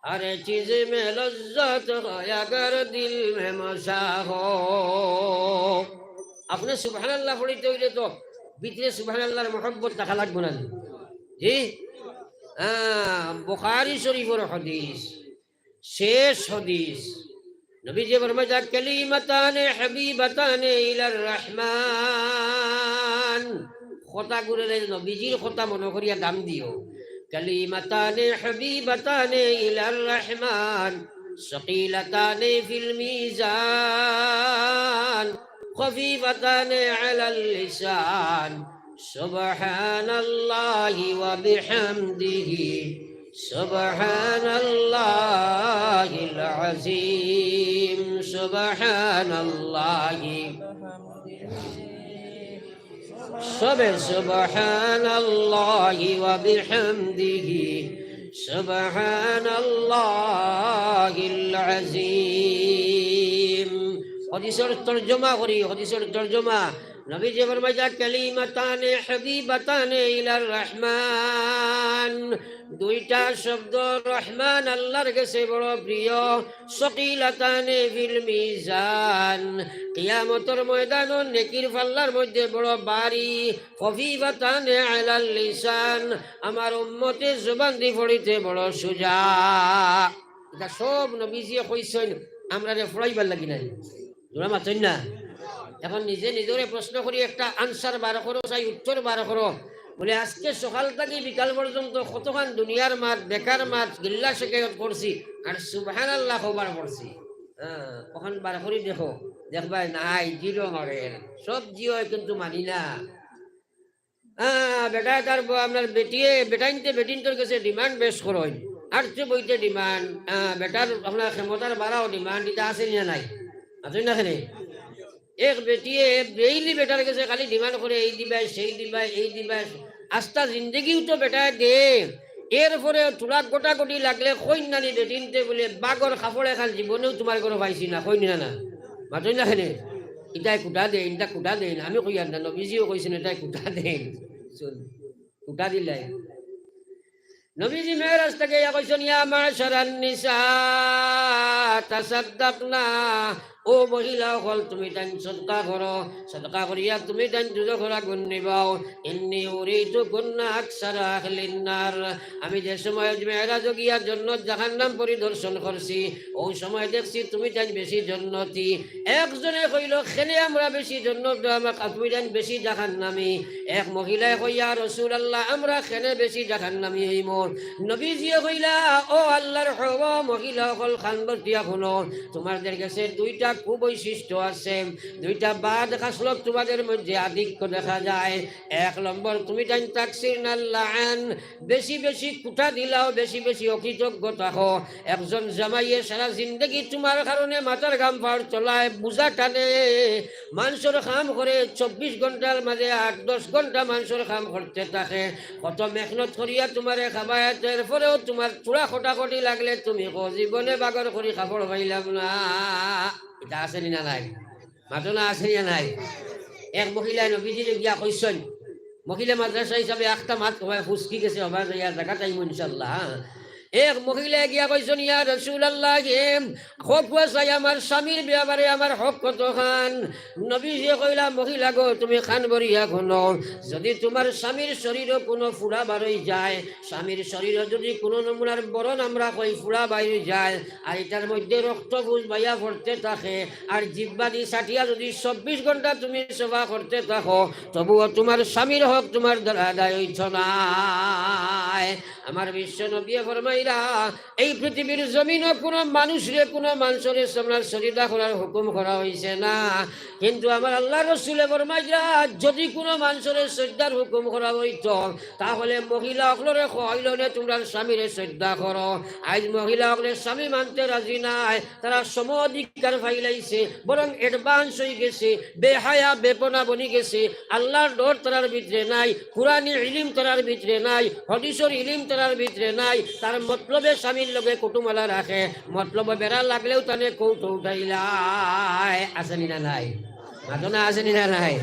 হর চিজ মে লজ্জত হো, অগর দিল মে মজা হো।" আপনে সুবহানাল্লাহ পড়িতে অইলে তো ভিতরে সুবহানাল্লাহর মহব্বত থাকা লাগবো না নি? জি? হ্যাঁ, বুখারী শরীফর হাদিস। শেষ হাদিস। নবীজি ফরমাইতা, "কালিমাতানে হাবিবাতানে ইলার রহমান।" কথাগুলারে নবীজির কথা মনো করিয়া দাম দিও। "কালিমাতানে হাবিবাতানে ইলার রহমান, সকিলাতানে ফিল মিজান, খফিফাতানে আলাল লিসান।" সুবহানাল্লাহি ওয়া বিহামদিহি, সুবহানাল্লাহিল আযীম, সুবহানাল্লাহি। সবে সুবহানাল্লাহি ওয়া বিহামদিহি, সুবহানাল্লাহিল আযীম। হাদিসর তর্জমা করি, হাদিসর তর্জমা। নবীজি ফরমাইতা, "কালিমাতানে হাবিবাতানে ইলার রহমান।" দুইটা শব্দ রহমান আল্লাহর গেছে বড় প্রিয়। সকিলাতানে ফিল মিজান, কিয়ামতর ময়দানো নেকির পাল্লার মধ্যে বড় ভারী। খফিফাতানে আলাল লিসান, আমার উম্মতে জবান দি পড়িতে বড় সুজা। ইতা সব নবীজিয়ে কইছইন, আমরারে পড়াইবার লাগি নায়। জোরে মাতইন না। এখন নিজে নিজরে প্রশ্ন করি, একটা answer বার করো, চাই উত্তর বার করো। বলে, আজকে সকাল থাকি বিকাল পর্যন্ত কতখান দুনিয়ার মাত, বেকার মাত, গিল্লা শিকায়ত করছি, আর সুবহানাল্লাহ কবার পড়ছি। হ্যাঁ, অখন বার করি দেখো, দেখবায় নাই, জিরো মারের। সব জি অয়, কিন্তু মানি না। হ্যাঁ, বেটায় তার ব-, আপনার বেটিয়ে, বেটাইন্তে বেটিন্তর গেছে demand বেশ করইন। আর তো বইতে demand, হ্যাঁ, বেটার আপনার ক্ষমতার বাড়াও demand, ইতা আছে নি না নাই? আছে না কেনে? এক বেটিয়ে daily বেটার গেছে খালি demand করে, "এই দিবায়, সেই দিবায়, এই দিবায়।" আস্তা জিন্দেগিও তো বেটায় দে। এরপরে থুড়া গোটাগুটি লাগলে কইন নানি বেটিন্তে বলে, "বাগর কাপড় এখান জীবনেও তুমার ঘরো পাইছি না", কইন না না? মাতইন না কেনে? ইতায় কুটা দেইন, ইতা কুটা দেইন। আমি কইয়ার না, নবীজিও কইছইন, ইতায় কুটা দেইন। শুন, কুটা দিলাই। নবীজি মেরাজ থাকি আইয়া কইছইন, "ইয়া মাশারান নিসা, তাসাদ্দাকনা।" ও মহিলা অকল, তুমিতাইন সদকা করো, সদকা করিয়া তুমিতাইন দুজখর আগুন নিবাও। ইন্নী উরিতুকুন্না আকসারা আহলিন নার। আমি যে সময় মেরাজো গিয়া জন্নত জাহান্নাম পরিদর্শন করছি, অউ সময় দেখছি তুমিতাইন বেশি জন্নতি। একজনে কইলো, "কেনে আমরা বেশি জন্নতি, আমরা, তুমিতাইন বেশি জাহান্নামি?" এক মহিলায় কইলা, "ইয়া রাসূলুল্লাহ, আমরা কেনে বেশি জাহান্নামি অইমু?" নবীজিয়ে কইলা, "ও আল্লাহর হাবিব, মহিলা অকল কান পাতিয়া হুনো, তুমাদের গেছে দুইটা কুবৈশিষ্ট্য আছে, দুইটা বাদ খাসলত তুমাদের মধ্যে আধিক্য দেখা যায়। এক নম্বর, তুমিতাইন তাকসিরনাল লাআন, বেশি বেশি কুটা দিলাও, বেশি বেশি অকৃতজ্ঞ থাকো। একজন জামাইয়ে সারা জিন্দেগি তুমার কারণে মাথার ঘাম পাওর তলায় বুঝা টানে, মানষর কাম করে, চব্বিশ ঘন্টার মাঝে আট দশ ঘন্টা মানষর কাম করতে থাকে, কত মেহনত করিয়া তুমারে খাবায়, এরপরেও তুমার থুড়া খটাখটি লাগলে তুমি কও, 'জীবনে বাগর করি কাপড় পাইলাম না।'" ইতা আছে নি না নাই? মাতো না, আছে নি না নাই? এক মহিলায় নবীজিরে গিয়া কইছইন, মহিলা মাদ্রাসা হিসাবে আখতা মাত কবায় ফুসকি গেছে, হবায় যাইয়া জাগাত আইমু ইনশাআল্লাহ, হ্যাঁ। এক মহিলায় গিয়া কইছইন, "ইয়া রাসূলুল্লাহ, হে, হক ওয়া চাই আমার স্বামীর ব্যাপারে আমার হক কতখান?" নবীজিয়ে কইলা, "মহিলা গো, তুমি কান ভরিয়া হুনো, যদি তুমার স্বামীর শরীরো কুনু ফুড়া বারই যায়, স্বামীর শরীরো যদি কুনু নমুনার বরন আমরা কই ফুড়া বারই যায়, আর ইটার মধ্যে রক্ত ফুস বাইয়া পড়তে থাকে, আর জিব্বা দি চাটিয়া যদি চব্বিশ ঘন্টা তুমি সেবা করতে থাকো, তবুও তুমার স্বামীর হক তুমার দ্বারা আদায় অইতো নায়।" আমার বিশ্ব নবীয়ে ফরমাইরা, এই পৃথিবীর জমিনো কুনু মানুষরে, কুনু মানষরে আপনার সজদা করার হুকুম করা অইছে না, কিন্তু আমার আল্লাহর রসুলে ফরমাইরা, যদি কুনু মানষরে সজদার হুকুম করা অইতো, তাহলে মহিলা অকলরে কওয়া অইলো নে, তুমরার স্বামীরে সজদা করো। আইজ মহিলা অকলে স্বামী মানতে রাজি নায়, তারা সম অধিকার পাইলাইছে, বরং advance অইগেছে, বেহায়া বেপনা বনিগেছে, আল্লাহর ডর তারার ভিতরে নাই, কুরআনি ইলিম তারার ভিতরে নাই, হাদিসর ইলিম তারার ভিতরে নাই, তার মতলবে স্বামীর লগে কুটুমালা রাখে, মতলবে বেড়া লাগলেও তানে কৌটো উঠাইলায়। আছে নি না নাই? মাতো না, আছে নি না নাই?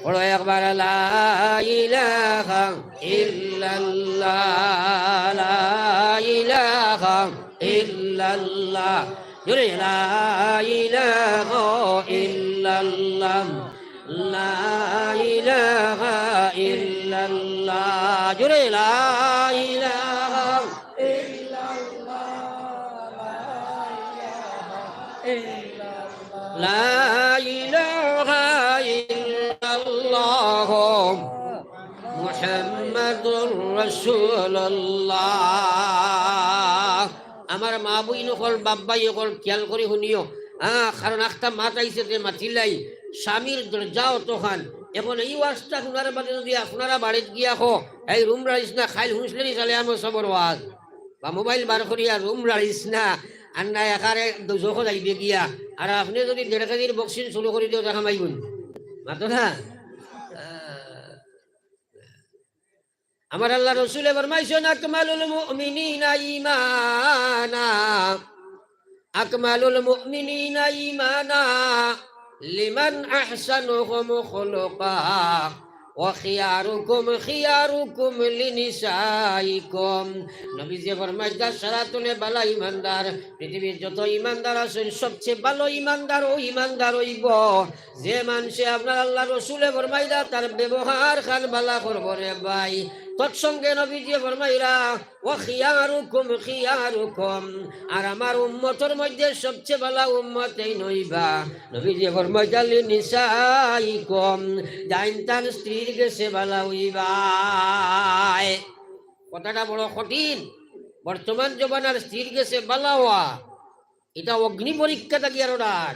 পড়ো একবার, লা ইলাহা ইল্লাল্লাহ, লা ইলাহা ইল্লাল্লাহ। জোরে, লা ইলাহা ইল্লাল্লাহ, লা ইলাহা ইল্লাল্লাহ। জোরে, লা ইলাহা ইল্লাল্লাহ, লা ইলাহা ইল্লাল্লাহ, লা ইলাহা ইল্লাল্লাহ, মুহাম্মাদুর রাসূলুল্লাহ। আমার মা বইন অকল, বাপ ভাই অকল, খিয়াল করি হুনিও, হ্যাঁ, কারণ আখতা মাত আইছে যে মাতিলাই, স্বামীর দরজা অতখান। এখন এই ওয়াজটা হুনার বাদে যদি আপনারা বাড়িত গিয়া কও, "এই রুম রাড়িস না, খাইল হুনছলে নি সালে আমার সবর ওয়াজ", বা মোবাইল বার করিয়া, "রুম রাড়িস না, আর না একারে দুজখো যাইবে গিয়া", আর আপনে যদি দেড় কেজির বক্সিন শুরু করি দেও, দেখা মাইগুন। মাতো না? আমার আল্লাহর রসুলে ফরমাইছইন, "আকমালুল মুমিনিনা ঈমানা, আকমালুল মুমিনিনা ঈমানা, লিমান আহসানুহুম খুলুকা, ওয়া খিয়ারুকুম খিয়ারুকুম লিনিসাইকুম।" নবীজিয়ে ফরমাইরা, সারাতনে বালা ইমানদার, পৃথিবীর যত ইমানদার আছইন, সবচেয়ে বালা ইমানদার অউ ইমানদার অইবো যে মানষে আপনার আল্লাহর রসুলে ফরমাইরা তার ব্যবহার খান বালা করবো রে ভাই, তৎসঙ্গে নবীজি ফরমাইরা, "ওয়া খিয়ারুকুম খিয়ারুকুম", আর আমার উম্মতর মধ্যে সবচেয়ে ভালা উম্মত এইন অইবা। নবীজি ফরমাইতা, "লি নিসাইকুম", যাইন তান স্ত্রীর গেছে ভালা অইবা। কথাটা বড় কঠিন। বর্তমান জমানার স্ত্রীর গেছে ভালা অওয়া, ইটা অগ্নি পরীক্ষা থাকি আরো ডার।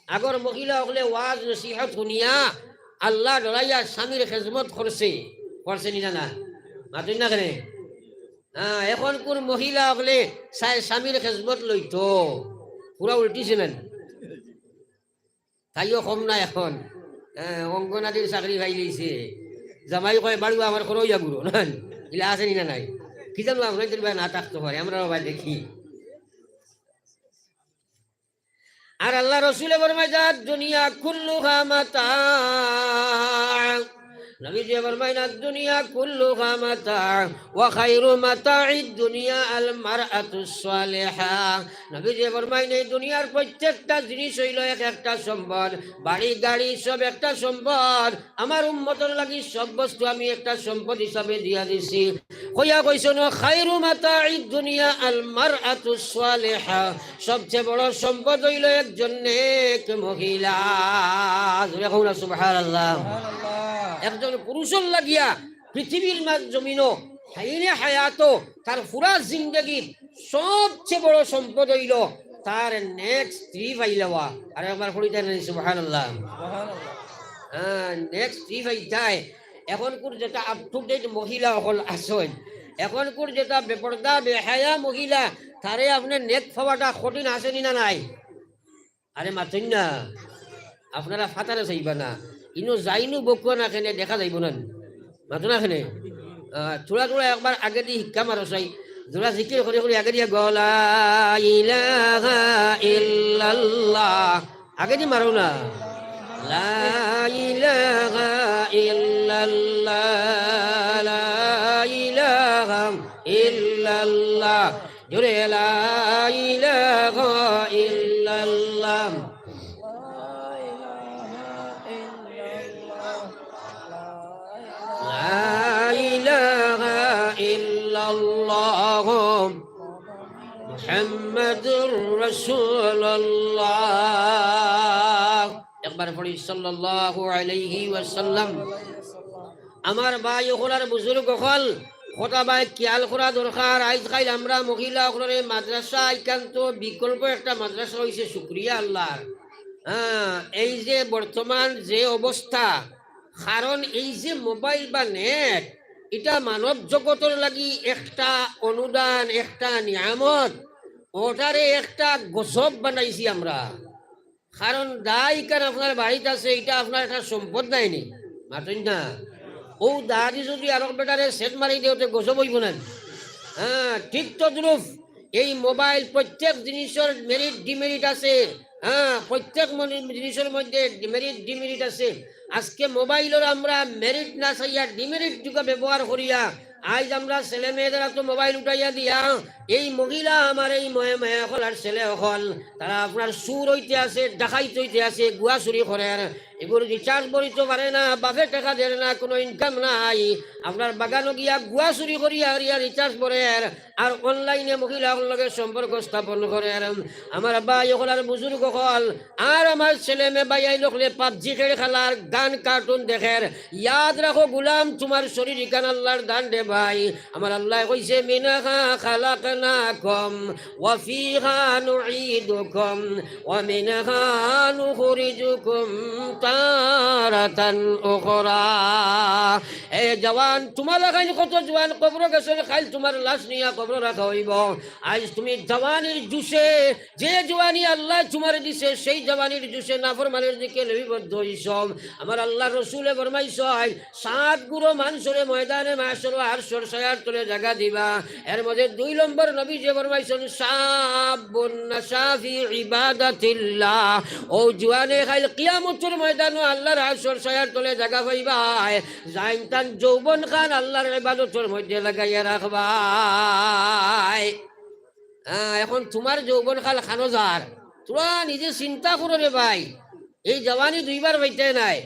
আগর মহিলা অকলে ওয়াজ নসিহত হুনিয়া আল্লাহ ডরাইয়া স্বামীর খেজমত করছে, করছে নি না, না? মাতইন না কেনে? হ্যাঁ, এখনকুর মহিলা অকলে চায় স্বামীর খেজমত লইতো, পুরা উল্টিছে না? তাইও কম না এখন। হ্যাঁ, অঙ্গনাদির চাকরি পাইলিছে। জামাই কয়, "বাড়ুয়া আমার করো ইয়া গুরু", না? ইলা আছে নি না নাই? কি জানো, আমরা যদি না থাকতে পারে, আমরা আবার দেখি। আর আল্লাহ রসুলে ফরমাইতা, "দুনিয়া কুল্লুহা মাতা।" নবীজি ফরমাইন, "দুনিয়া কুল্লুহা মাতা, ওয়া খায়রু মাতা'আদ দুনিয়া আল মারআতুস সালিহা।" নবীজি ফরমাইন, "এই দুনিয়ার প্রত্যেকটা জিনিস অইল এক একটা সম্পদ, বাড়ি গাড়ি সব একটা সম্পদ। আমার উম্মতর লাগি সব বস্তু আমি একটা সম্পদ হিসাবে দিয়া দিছি।" কইয়া কইছইন, "খায়রু মাতা'আদ দুনিয়া আল মারআতুস সালিহা।" সবচেয়ে বড় সম্পদ অইল একজন নেক মহিলা। জোরে কও না সুবহানাল্লাহ। সুবহানাল্লাহ। একজন পুরুষর লাগিয়া পৃথিবীর মাঝ জমিনো হাইনে হায়াতো তার পুরা জিন্দেগির সবচেয়ে বড় সম্পদ অইল তার নেক স্ত্রী পাইলাওয়া। আর একবার পড়ি তাই না, সুবহানাল্লাহ। সুবহানাল্লাহ। হ্যাঁ, নেক স্ত্রী পাইতায়। এখনকুর যেটা up to date মহিলা অকল আছইন, এখনকুর যেটা বেপর্দা বেহায়া মহিলা, তারে আপনে নেক পাওয়াটা কঠিন, আছে নি না নাই? আরে মাতইন না, আপনারা ফাতারে চাইবা না, ইনো যাইনু বকুয়া না কেনে দেখা যাইব না, মাতো না কেনে? আহ, থুড়া থুড়া একবার আগেদি হিক্কা মারো চাই, জোরা জিকির করি করি আগেদি গলা ইলাহা ইল্লাল্লাহ। আগেদি মারো না। লা ইলাহা ইল্লাল্লাহ, লা ইলাহা ইল্লাল্লাহ। জোরে লা ইলাহা ইল্লাল্লাহ। লা ইলাহা ইল্লাল্লাহ। মুহাম্মাদুর রাসূলুল্লাহ। একবার পড়ি, সাল্লাল্লাহু আলাইহি ওয়াসাল্লাম। আমার ভাই অকল আর বুজুর্গ অকল, কথা ভাই খেয়াল করা দরকার। আইজ কাইল আমরা মহিলা অকলরে মাদ্রাসা ইখান তো বিকল্প একটা মাদ্রাসা অইছে, শুকরিয়া আল্লাহর। হ্যাঁ, এই যে বর্তমান যে অবস্থা, কারণ এই যে মোবাইল বা নেট, ইটা মানব জগতর লাগি একটা অনুদান, একটা নিয়ামত, ওটারে একটা গজব বানাইছি আমরা। কারণ দায় কান আপনার বাড়িত আছে, ইটা আপনার একটা সম্পদ নায়নি, মাতইন না। ও দাদি যদি আরক বেটারে সেট মারি দেও, তে গজব অইব না? হ্যাঁ, ঠিক তদ্রূপ এই মোবাইল প্রত্যেক জিনিসর মেরিট ডিমেরিট আছে। হ্যাঁ, প্রত্যেক মনি-, জিনিসর মধ্যে মেরিট ডিমেরিট আছে। আজকে মোবাইলর আমরা মেরিট না চাইয়া ডিমেরিট যুগে ব্যবহার করিয়া আইজ আমরা ছেলে মেয়েদের তো মোবাইল উঠাইয়া দিয়া এই মহিলা আমার এই ময়ে ময়ে অকল আর ছেলে অকল, তারা আপনার চুর অইতে আছে, ডাকাইত অইতে আছে, গুয়া চুরি করের, এগুর রিচার্জ ভরিতে পারে না, বাপে টেকা দের না, কোনো ইনকাম নাই, আপনার বাগানো গিয়া গুয়া চুরি করিয়া আরিয়া রিচার্জ ভরের, আর অনলাইনে মহিলা অকলর লগে সম্পর্ক স্থাপন করের। আমার ভাই অকল আর বুজুর্গ অকল, আর আমার ছেলে মেয়ে ভাইয়াইন অকলে পাবজি খেল খেলার, গান কার্টুন দেখের। ইয়াদ রাখো গুলাম, তুমার শরীর ইখান আল্লাহর দান রে ভাই। আমার আল্লায় কইছে, "মিনহা খালাকনাকুম ওয়া ফিহা নুঈদুকুম ওয়া মিনহা নুখরিজুকুম তারাতান উখরা।" এ জওয়ান, তুমার লাখান কত জওয়ান কবরো গেছইন, কাইল তুমার লাশ নিয়া কবরো রাখা অইব। আইজ তুমি জওয়ানির জুশে যে জওয়ানি আল্লায় তুমারে দিছে, সেই জওয়ানির জুশে নাফরমানির দিকে লিপিবদ্ধ অইছো। আমার আল্লাহর রসুলে ফরমাইছইন, সাত গুরু মানষরে ময়দানে মাহশরো আরশর ছায়ার তলে জাগা দিবা। এর মধ্যে দুই নম্বর নবীজিয়ে ফরমাইছইন, শাবুন নাশা ফি ইবাদাতিল্লাহ। অউ জওয়ানে কাইল কিয়ামতর ময়দানো আল্লাহর আরশর ছায়ার তলে জাগা পাইবায়, যাইন তান যৌবন খান আল্লাহর ইবাদতর মধ্যে লাগাইয়া রাখবায়। হ্যাঁ, এখন তুমার যৌবন কাল খানো যার, তুমরা নিজে চিন্তা করো রে ভাই। এই জওয়ানি দুইবার পাইতায় নায়।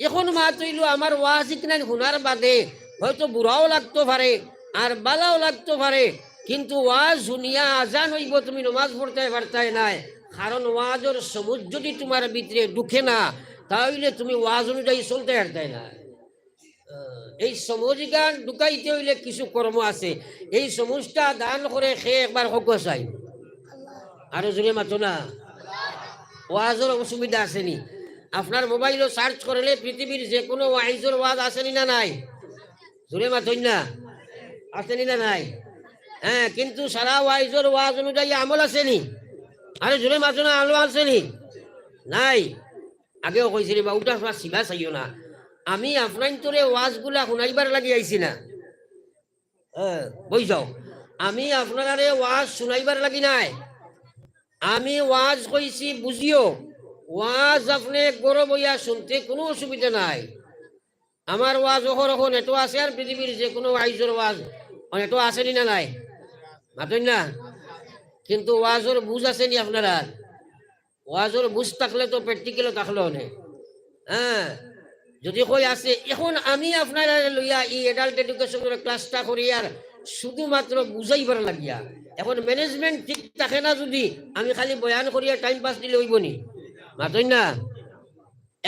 এখন মাত অইলো আমার ওয়াজ ইখান হুনার বাদে হয়তো বুরাও লাগতো পারে, আর বালাও লাগতো পারে, কিন্তু ওয়াজ হুনিয়া আজান অইবো, তুমি নমাজ পড়তায় পারতায় নায়। কারণ ওয়াজর সমুজ যুদি তুমার ভিতরে ঢুকে না, তা অইলে তুমি ওয়াজ অনুযায়ী চলতায় পারতায় নায়। এই সমুজগান ঢুকাইতে অইলে কিছু কর্ম আছে। এই সমুজটা দান করে কে একবার কউক্কা চাই। আরো জোরে মাতো না। ওয়াজর অসুবিধা আছে নি? আপনার মোবাইলো search করলে পৃথিবীর যে কোনো ওয়াইজর ওয়াজ আছে নি না নাই? জোরে মাতইন না। আছে নি না নাই? হ্যাঁ, কিন্তু সারা ওয়াইজর ওয়াজ অনুযায়ী আমল আছে নি? আরে জোরে মাতো না, আমল আছে নি? নাই। আগেও কইছি রে বা, উল্টা ফাল্টা সিবা চাইও না। আমি আপনাইন্তরে ওয়াজগুলা হুনাইবার লাগি আইছি না। হ্যাঁ, বই যাও। আমি আপনারারে ওয়াজ হুনাইবার লাগি নায়। আমি ওয়াজ কইছি বুঝিও। ওয়াজ আপনে ঘরো বইয়া হুনতে কুনু অসুবিধা নাই। আমার ওয়াজ অখন অখন এটো আছে, আর পৃথিবীর যে কোনো ওয়াইজর ওয়াজ অখন এটো আছে নি না নাই? মাতইন না। কিন্তু ওয়াজর বুঝ আছে নি আপনারার? ওয়াজর বুঝ থাকলে তো practical-ও থাকলো অনে। হ্যাঁ, যুদি কই আছে, অখন আমি আপনারারে লইয়া ই adult education-র class-টা করি আর শুধুমাত্র বুঝাইবার লাগিয়া। অখন management ঠিক থাকে না, যুদি আমি খালি বয়ান করিয়া time pass দিলে অইবো নি? মাতইন না।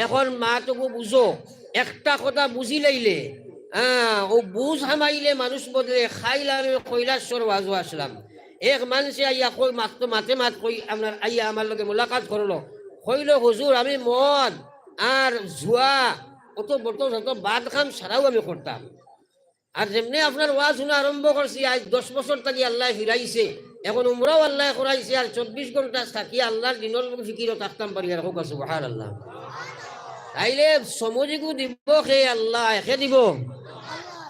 অখন মাতগু বুঝো, একটা কথা বুঝিলাইলে, হ্যাঁ, অউ বুঝ হামাইলে মানুষ বদলে। কাইল আমি কৈলাসহর ওয়াজো আছলাম, এক মানষে আইয়া কই, মাত তো মাতে মাত কই, আপনার আইয়া আমার লগে মোলাকাত করলো, কইলো, "হুজুর, আমি মদ আর জুয়া, অত বত যত বাদ কাম সারাও আমি করতাম। আর যেমনে আপনার ওয়াজ হুনা আরম্ভ করছি, আইজ দশ বছর থাকি আল্লায় ফিরাইছে, অখন উমরাও আল্লায় করাইছে, আর চব্বিশ ঘন্টা থাকি আল্লার দিনর ফিকিরো থাকতাম পারি।" আর কউক্কা সুবহানাল্লাহ। তাইলে সমুজগু দিবো কে? আল্লায়। কে দিবো?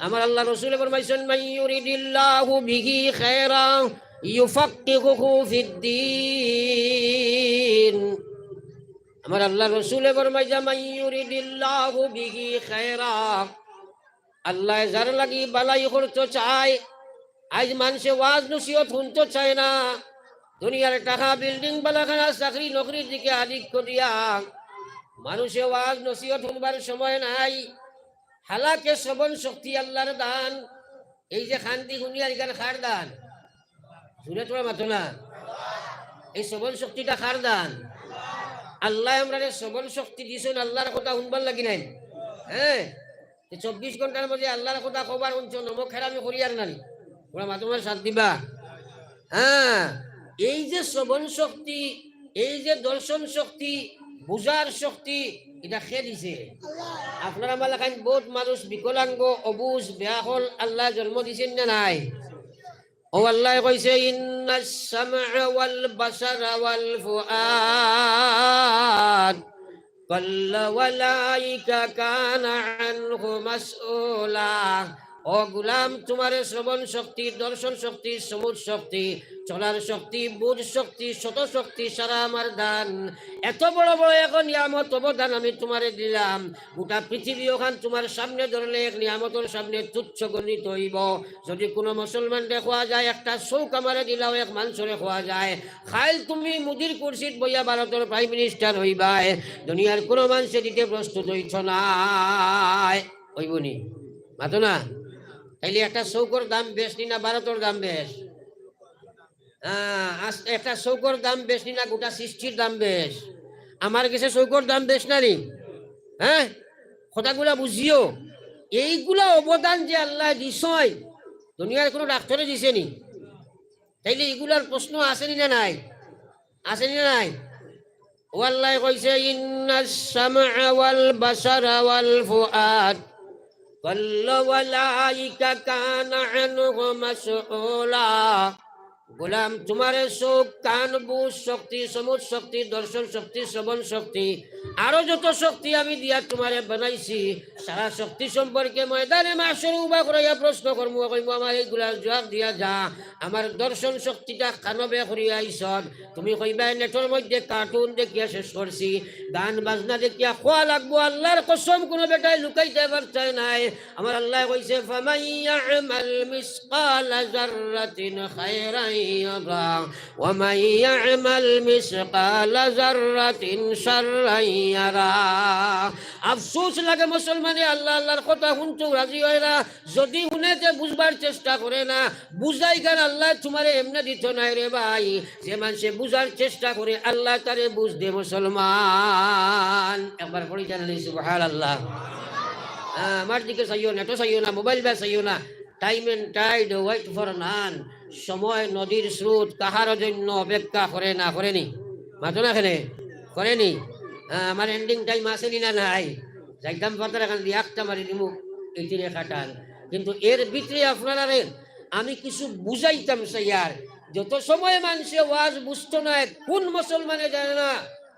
আমার আল্লার রসুলে ফরমাইছইন, "মান ইউরিদিল্লাহু বিহি খায়রা ইউফাক্কিহুহু ফিদ্দীন।" আমার আল্লার রসুলে ফরমাইছইন, "মান ইউরিদিল্লাহু বিহি খায়রা।" আল্লায় যার লাগি বালাই করতো চায়, আইজ মানষে ওয়াজ নসিহত হুনতো চায় না। দুনিয়ার টাকা, building, বালাখানা, চাকরি নকরির দিকে আধিক্য দিয়া মানষে ওয়াজ নসিহত হুনবার সময় নাই। হালাকে শ্রবণ শক্তি আল্লার দান। এই যে কানদি হুনিয়ার, ইখান কার দান? জোরে তোরা মাতো না। এই শ্রবণ শক্তিটা কার দান? আল্লায় আমরারে শ্রবণ শক্তি দিছইন আল্লার কথা হুনবার লাগি নায়? হ্যাঁ, এই চব্বিশ ঘন্টার মাঝে আল্লার কথা কবার হুনছো, নমক হেরামি করিয়ার নানি? তোরা মাতো না, সাথ দিবা। হ্যাঁ, এই যে শ্রবণ শক্তি, এই যে দর্শন শক্তি, বুঝার শক্তি, ইটা কে দিছে? আপনারা আমার লাখান বউত মানুষ বিকলাঙ্গ, অবুঝ, বেআকল, আল্লায় জন্ম দিছইন না নাই? অউ আল্লায় কইছে, "ইন্নাস সামআ ওয়াল বাসারা ওয়াল ফুআদ কুল্লু উলাইকা কানা আনহু মাসউলা।" ও গোলাম, তুমারে শ্রবণ শক্তি, দর্শন শক্তি, সমুজ শক্তি, চলার শক্তি, বুঝ শক্তি, শত শক্তি সারা আমার দান। এত বড় বড় এক নিয়ামত অবদান আমি তুমারে দিলাম, গোটা পৃথিবী অখান তুমার সামনে ধরলে এক নিয়ামতর সামনে তুচ্ছ গণিত অইবো। যুদি কুনু মুসলমানরে কওয়া যায়, "একটা চউখ আমারে দিলাও, এক মানষরে কওয়া যায়, কাইল তুমি মুদির কুরসিত বইয়া ভারতর Prime Minister অইবায়, দুনিয়ার কুনু মানষে দিতে প্রস্তুত অইতো নায়।" অইবো নি? মাতো না। তাইলে একটা চউখর দাম বেশ নি না ভারতর দাম বেশ? আহ, আস-, একটা চউখর দাম বেশ নি না গোটা সৃষ্টির দাম বেশ? আমার গেছে চউখর দাম বেশ না নি? হ্যাঁ, কথাগুলা বুঝিও। এইগুলা অবদান যে আল্লায় দিছইন, দুনিয়ার কুনু ডাক্তরে দিছে নি? তাইলে ইগুলার প্রশ্ন আছে নি না নাই? আছে নি না নাই? ও আল্লায় কইছে, "ইন্নাস সামআ ওয়াল বাসারা ওয়াল ফুআদ কুল্লু উলাইকা কানা আনহু মাসউলা।" গোলাম, তুমারে চউখ, কান, বুঝ শক্তি, সমুজ শক্তি, দর্শন শক্তি, শ্রবণ শক্তি, আরো যত শক্তি আমি দিয়া তুমারে বানাইছি, সারা শক্তি সম্পর্কে ময়দানে মাহশরে উবা করাইয়া প্রশ্ন করমু, কইমু, "আমার এইগুলার জুয়াব দিয়া যা।" আমার দর্শন শক্তিটা কানো বে করিয়া আইছস, তুমি কইবায়, "নেটর মধ্যে cartoon দেখিয়া শেষ করছি, গান বাজনা দেখিয়া খোয়া লাগবো।" আল্লার কসম, কুনু বেটায় লুকাইতে পারতায় নায়। আমার আল্লায় কইছে, "ফামান ইয়া'মাল মিসকালা যাররাতিন খায়রান يره ومن يعمل مثقال ذرة شرا يره। আফসোস লাগে মুসলমানে আল্লাহ আল্লাহর কথা হুনতেও রাজি অয় না, যুদি হুনে তে বুঝবার চেষ্টা করে না। বুঝা ইখান আল্লায় তুমারে এমনে দিতো নায় রে ভাই। যে মানষে বুঝার চেষ্টা করে আল্লায় তারে বুঝ দে মুসলমান। একবার পড়ি জানালি সুবহানাল্লাহ। হ্যাঁ, আমার দিকে চাইও না, এটো চাইও না, মোবাইল বা চাইও না। Time and tide wait for none। সময় নদীর স্রোত কাহারও জন্য অপেক্ষা করে না, করেনি? মাতো না কেনে? করেনি? হ্যাঁ, আমার ending time আছে নি না নাই? যাইতাম পাতার এখান দিয়া একটা মারি দিমু, এই তীরে কাটান। কিন্তু এর ভিতরে আপনারারে আমি কিছু বুঝাইতাম চাইয়ার। যত সময় মানষে ওয়াজ বুঝতো নায়, কুন মুসলমানে জানে না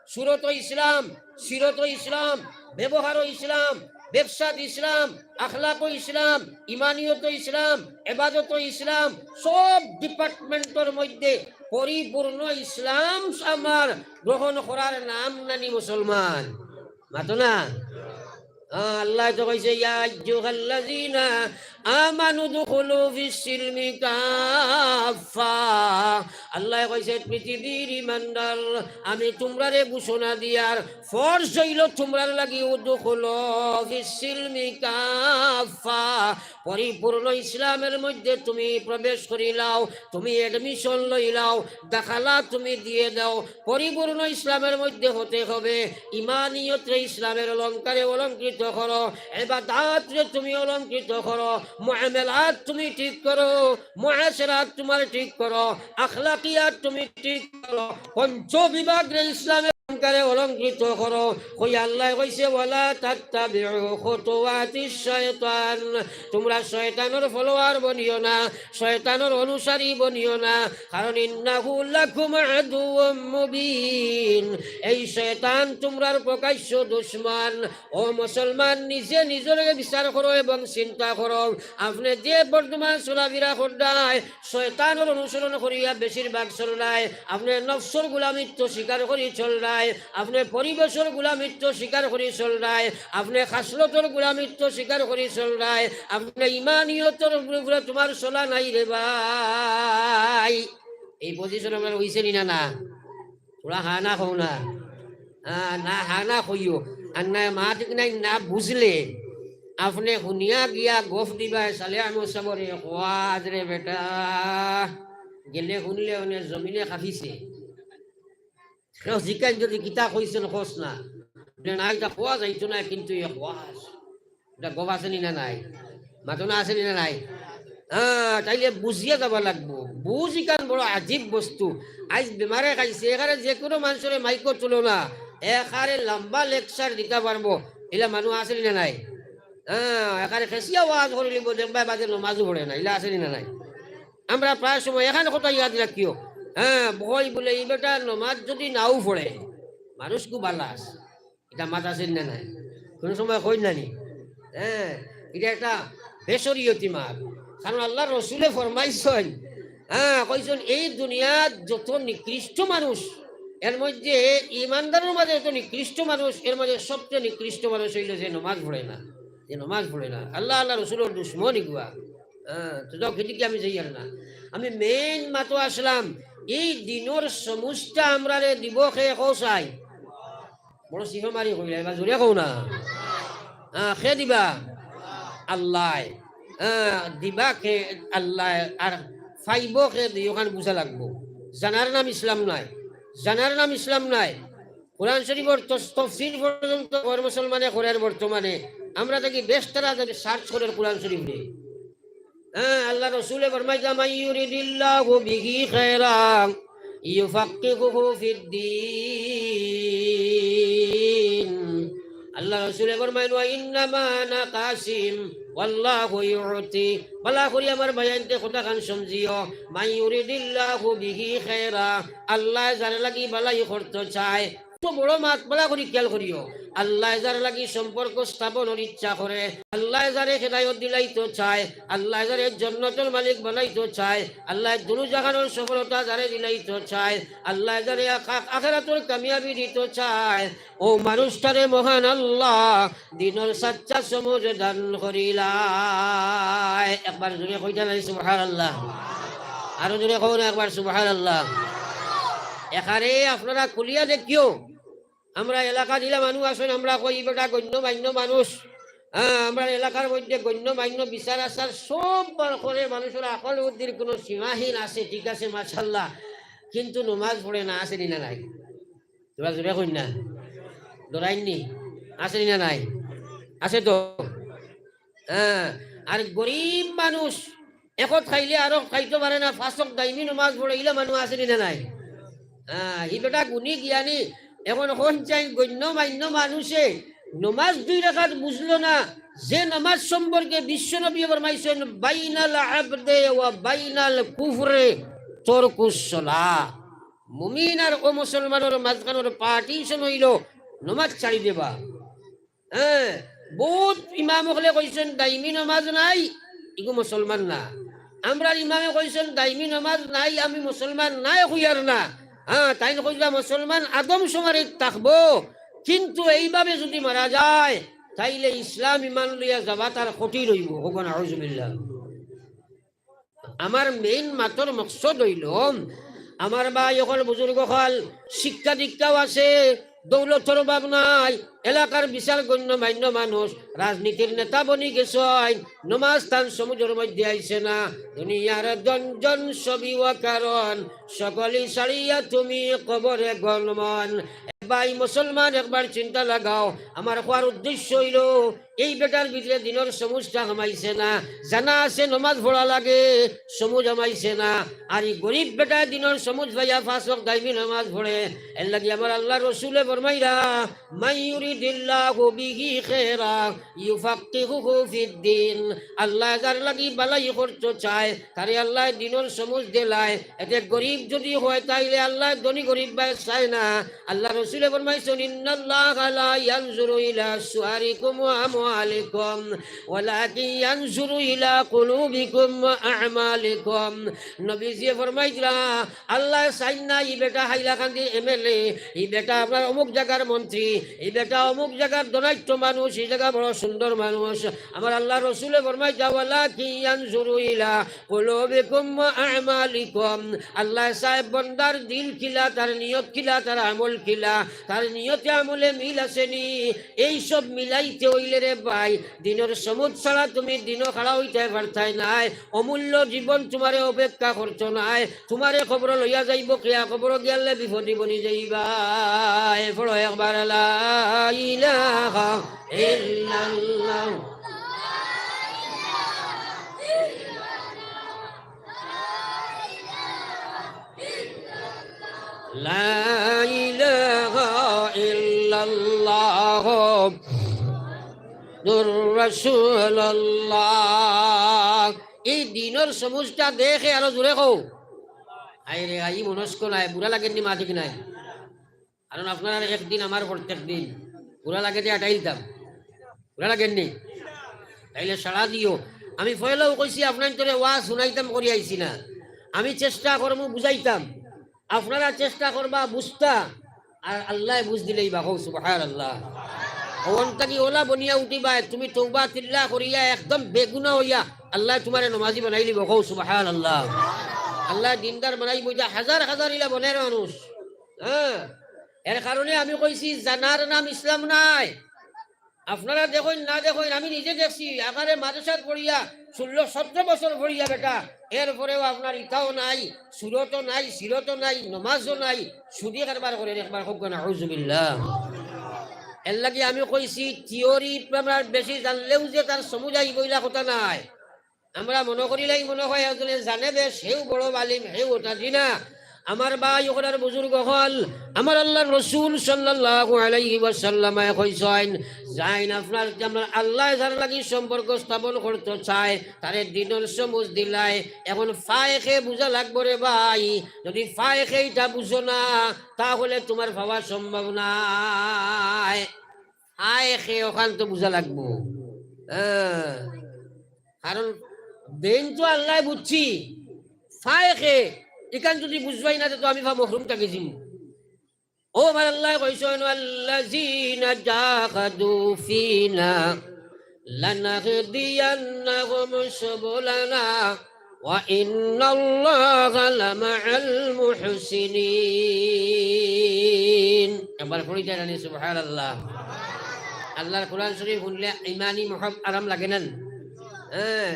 সুরত ইসলাম, সিরত ইসলাম, ব্যবহার ইসলাম, ব্যবসাত ইসলাম, আখলাক ইসলাম, ইমানিয়ত ইসলাম, এবাদত ইসলাম, সব department-র মধ্যে পরিপূর্ণ ইসলাম আমার গ্রহণ করার নাম নানি মুসলমান। মাতো না? হ্যাঁ, আল্লায় তো কইছে, "يا أيها الذين آمنوا ادخلوا في السلم كافة।" আল্লায় কইছে, "পৃথিবীর ইমানদার, আমি তুমরারে ঘোষণা দিয়ার, ফরজ অইলো তুমরার লাগি, ادخلوا في السلم كافة, পরিপূর্ণ ইসলামের মধ্যে তুমি প্রবেশ করিলাও, তুমি admission লইলাও, দাখালা তুমি দিয়ে দাও।" পরিপূর্ণ ইসলামের মধ্যে হতে হবে। ইমানিয়তরে ইসলামের অলংকারে অলংকৃত করো, এবাদাতরে তুমি অলংকৃত করো, মুআমালাত তুমি ঠিক করো, মুআশারাত তুমার ঠিক করো, আখলাকিয়াত তুমি ঠিক করো, পঞ্চ বিভাগরে ইসলামের অলংকারে অলংকৃত করো। কই আল্লায় কইছে, "ولا تتبعوا خطوات الشيطان।" তুমরা শয়তানর follower বনিও না, শয়তানর অনুসারী বনিও না, কারণ إنه لكم عدو مبين, এই শয়তান তুমরার প্রকাশ্য দুশমন। ও মুসলমান, নিজে নিজরে বিচার করো এবং চিন্তা করো। আপনে যে বর্তমান চলাফিরা কররায়, শয়তানর অনুসরণ করিয়া বেশিরভাগ চলরায়, আপনে নফসর গুলামিত্ব স্বীকার করি চলরায়, আপনে পরিবেশর গুলামিত্ব স্বীকার করি চলরায়, আপনে খাসলতর গুলামিত্ব স্বীকার করি চলরায়, আপনে ইমানিয়তর উপরে, উপরে তুমার চলা নাই রে ভাই। এই position আপনার অইছে নি না, না? থুড়া হা না কও না। হ্যাঁ, না, হা না কইও। আর না, মা ঠিক নাই, না বুঝলে। আপনে হুনিয়া গিয়া গফ দিবায়, সালে আহমদ সাবরে, "এক ওয়াজ রে বেটা।" গেলে হুনলে অনে জমিনে কাঁপিছে। কেউ জিকাইন যদি কিতা কইছইন কস না। বলে, "না, ইটা কওয়া যাইতো না, কিন্তু এক ওয়াজ।" ইটা গফ আছে নি না নাই? মাতো না আছে নি না নাই? হ্যাঁ, তাইলে বুঝিয়া যাওয়া লাগবো। বুঝ ইখান বড় আজীব বস্তু। আইজ বেমারে খাইছে, এখানে যে কোনো মানুষরে মাইকো তুলো না, এখানে লম্বা lecture দিতা পারবো। ইলা মানুষ আছে নি না নাই? হ্যাঁ, এখানে খেসিয়া ওয়াজ করিলিবো, দেখবায় বাদে নমাজও পড়ে না। ইলা আছে নি না নাই? আমরা প্রায় সময় এখান কথা ইয়াদ রাখিও। হ্যাঁ, বই বলে, "ই বেটা নমাজ যদি নাও পড়ে, মানুষ খুব ভালা আছে।" ইটা মাত আছে নি না নাই? কোনো সময় কই না নি? হ্যাঁ, ইটা একটা বেশরিয়তি মাত। কারণ আল্লার রসুলে ফরমাইছইন, হ্যাঁ, কইছইন, "এই দুনিয়াত যত নিকৃষ্ট মানুষ, এর মধ্যে ইমানদারর মাঝে যত নিকৃষ্ট মানুষ, এর মাঝে সবচেয়ে নিকৃষ্ট মানুষ অইলো যে নমাজ পড়ে না, যে নমাজ পড়ে না।" আল্লা, আল্লা রসুলর দুশমন ইগুয়া। হ্যাঁ, তো যাও, খেতে কি আমি যাইয়ার না? আমি main মাতো আসলাম, এই দিনর সমুজটা আমরারে দিবো কে কও চাই? বড় সিফা মারি কইলা, এবার জোরে কও না। হ্যাঁ, কে দিবা? আল্লায়। হ্যাঁ, দিবা কে? আল্লায়। আর পাইবো কে? দুইওখান বুঝা লাগবো। জানার নাম ইসলাম নায়, জানার নাম ইসলাম নায়। কোরআন শরীফর তস-, তফসির পর্যন্ত গর মুসলমানে করের বর্তমানে। আমরা দেখি বেশ তারা যদি search করের কোরআন শরীফরে। হ্যাঁ, আল্লা রসুলে ফরমাইতা, "من يرد الله به خيرا يفقهه في الدين।" আল্লা রসুলে ফরমাইন, "وإنما أنا قاسم والله يعطي।" ভালা করি আমার ভাইয়াইন্তে কথাখান সমঝিও, "من يرد الله به خيرا", আল্লায় যার লাগি ভালাই করতো চায়, তো বড় মাত ভালা করি খেয়াল করিও। আল্লায় যার লাগি সম্পর্ক স্থাপনর ইচ্ছা করে, আল্লায় যারে হেদায়ত দিলাইতো চায়, আল্লায় যারে জন্নতর মালিক বানাইতো চায়, আল্লায় দুনো জাহানর সফলতা যারে দিলাইতো চায়, আল্লায় যারে আখ-, আখ-, আখেরাতর কামিয়াবি দিতো চায়, ও মানুষটারে মহান আল্লা দিনর সাচ্চা সমুজ দান করিলায়। একবার জোরে কইতা নাই সুবহানাল্লাহ। আরো জোরে কও না একবার সুবহানাল্লাহ। এখানে আপনারা খুলিয়া দেখিও, আমরা এলাকাত ইলা মানুষ আছইন, আমরা কই, "ই বেটা গণ্যমান্য মানুষ।" হ্যাঁ, আমরার এলাকার মধ্যে গণ্যমান্য বিচার আচার সব বার করে, মানুষর আকল বুদ্ধির কোনো সীমাহীন আছে, ঠিক আছে, মাশাআল্লাহ, কিন্তু নমাজ পড়ে না, আছে নি না নাই? তোরা জোরে কইন না, ডরাইন নি, আছে নি না নাই? আছে তো। হ্যাঁ, আর গরিব মানুষ, একত খাইলে আরো খাইতো পারে না, পাঁচ ওয়াক্ত দাইমি নমাজ পড়ে, ইলা মানুষ আছে নি না নাই? হ্যাঁ, ই বেটা গুণী জ্ঞানী, এখন হন চাই গণ্যমান্য মানুষে নমাজ দুই রাকাত বুঝলো না, যে নমাজ সম্পর্কে বিশ্বনবী ফরমাইছেন, "বাইনাল আবদে ওয়া বাইনাল কুফরে তরকুস সালাহ।" মুমিন আর অমুসলমানর মাঝখানর পার্টিশন অইলো নমাজ ছাড়ি দেবা। হ্যাঁ, বহুত ইমাম অকলে কইছইন দাইমি নমাজ নাই, ইগু মুসলমান না। আমরার ইমামে কইছইন দাইমি নমাজ নাই, আমি মুসলমান নায় কইয়ার না। হ্যাঁ, তাইন কইলা মুসলমান আদম শুমারিত থাকবো, কিন্তু এইভাবে যুদি মারা যায়, তাইলে ইসলাম ইমান লইয়া যাওয়া তার কঠিন অইবো। কউক্কা নাউজুবিল্লাহ। আমার মেইন মাতর মকসদ অইলো, আমার ভাই অকল, বুজুর্গ অকল, শিক্ষা দীক্ষাও আছে, দৌলতর অভাব নাই, এলাকার বিশাল গণ্যমান্য মানুষ, রাজনীতির নেতা বনি গেছইন, নমাজ তান সমুজর মধ্যে আইছে না। দুনিয়ার জন জন সবই অকারণ, সকলই ছাড়িয়া তুমি কবরে গমন। এ ভাই মুসলমান, একবার চিন্তা লাগাও। আমার কওয়ার উদ্দেশ্য অইলো, এই বেটার ভিতরে দিনর সমুজটা হামাইছে না। জানা আছে নমাজ পড়া লাগে, সমুজ হামাইছে না। আর ই গরিব বেটায় দিনর সমুজ পাইয়া পাঁচ ওয়াক্ত দাইমি নমাজ পড়ে। এর লাগি আমার আল্লার রসুলে ফরমাইরা, "মান ইউরিদিল্লাহু বিহি খায়রা ইউফাক্কিহুহু ফিদ্দিন।" আল্লায় যার লাগি ভালাই করতো চায়, তারে আল্লায় দিনর সমুজ দিলায়। এতে গরিব যুদি হয়, তাইলে আল্লায় ধনী গরিব ভাই চায় না। আল্লার রসুলে ফরমাইছইন, "ইন্নাল্লাহা লা ইয়ানজুরু ইলা সুয়ারিকুম ওয়া আমওয়ালিকুম, ওয়ালাকিন ইয়ানজুরু ইলা কুলুবিকুম ওয়া আমালিকুম।" নবীজিয়ে ফরমাইতরা, আল্লায় চাইন না ই বেটা হাইলাকান্দি এমএলএ, ই বেটা আপনার অমুক জাগার মন্ত্রী, ই বেটা অমুক জাগার ধনাঢ্য মানুষ, ই জাগা বড় সুন্দর মানুষ। আমার আল্লার রসুলে ফরমাইতরা, "ওয়ালাকিন ইয়ানজুরু ইলা কুলুবিকুম ওয়া আমালিকুম।" আল্লায় চায় বন্দার দিল কিলা, তার নিয়ত কিলা, তার আমল কিলা, তার নিয়তে আমলে মিল আছে নি। এই সব মিলাইতে অইলে রে ভাই, দিনর সমুজ ছাড়া তুমি দিনো খাড়া অইতায় পারতায় নায়। অমূল্য জীবন তুমারে অপেক্ষা করতো নায়। তুমারে কবরো লইয়া যাইবো, কিয়া কবরো গিয়ালে বিপদি বনি যাইবায়। পড়ো একবার, লা ইলাহা ইল্লাল্লাহ। লা ইলাহা ইল্লাল্লাহ মুহাম্মাদুর রাসূলুল্লাহ। এই দিনর সমুজটা দেখে আরো জোরে কও। আয় রে, আই মনস্ক নাই, বুড়া লাগের নি মাতিক নাই। কারণ আপনারার একদিন আমার প্রত্যেক দিন। বুড়া লাগে যে আটাইলতাম। বুড়া লাগের নি? তাইলে সাড়া দিও। আমি পয়লাও কইছি, আপনাইনতরে ওয়াজ হুনাইতাম করি আইছি না। আমি চেষ্টা করমু বুঝাইতাম। আপনারা চেষ্টা করবা বুঝতা। আর আল্লায় বুঝ দিলাইবা, কও সুবহানাল্লাহ। অন থাকি অলা বনিয়া উঠিবায়, তুমি তওবা তিল্লা করিয়া একদম বেগুনা অইয়া আল্লায় তুমারে নমাজি বানাইলিবো, কও সুবহানাল্লাহ। আল্লায় দিনদার বানাইবো, ইতা হাজার হাজার ইলা বনের মানুষ। হ্যাঁ, এর কারণে আমি কইছি, জানার নাম ইসলাম নায়। আপনারা দেখইন না দেখইন, আমি নিজে দেখছি, আকারে মাদ্রাসাত পড়িয়া, ষোলো সতেরো বছর পড়িয়া বেটা, এরপরেও আপনার ইতাও নাই, সুরতও নাই, সিরতও নাই, নমাজও নাই, সুদি কারবার করের, একবার কউক্কা নাউজুবিল্লাহ। এর লাগি আমি কইছি, থিওরি আপনার বেশি জানলেও যে তার সমুজ আইবো ইলা কথা নায়। আমরা মনো করিলাই মনো অয় একজনে জানে বেশ, হেউ বড় আলিম, হেউ অতা, জি না। আমার ভাই অকল আর বুজুর্গ অকল, আমার আল্লার রসুল সাল্লাল্লাহু আলাইহি ওয়াসাল্লামে কইছইন, যাইন আপনার, আপনার আল্লায় যার লাগি সম্পর্ক স্থাপন করতো চায়, তারে দিনর সমুজ দিলায়। এখন ফায়েকে বুঝা লাগবো রে ভাই, যুদি ফায়েকে ইতা বুঝো না, তাহলে তুমার পাওয়া সম্ভব নায়। ফায়েকে অখান তো বুঝা লাগবো। হ্যাঁ, কারণ বেইন তো আল্লায় বুঝছি, ফায়েকে ইখান যুদি বুঝবায় না, তে তো আমি পা মহরুম থাকি যিমু। ও আমার আল্লায় কইছইন, "ওয়াল্লাযীনা জাহাদু ফীনা লানাহদিয়ান্নাহুম সুবুলানা।" وإن الله لمع المحسنين। একবার পড়ি যাইরানি, সুবহানাল্লাহ। আল্লাহর কোরআন শরীফ হুনলে ইমানি মহব আরাম লাগে না? হ্যাঁ,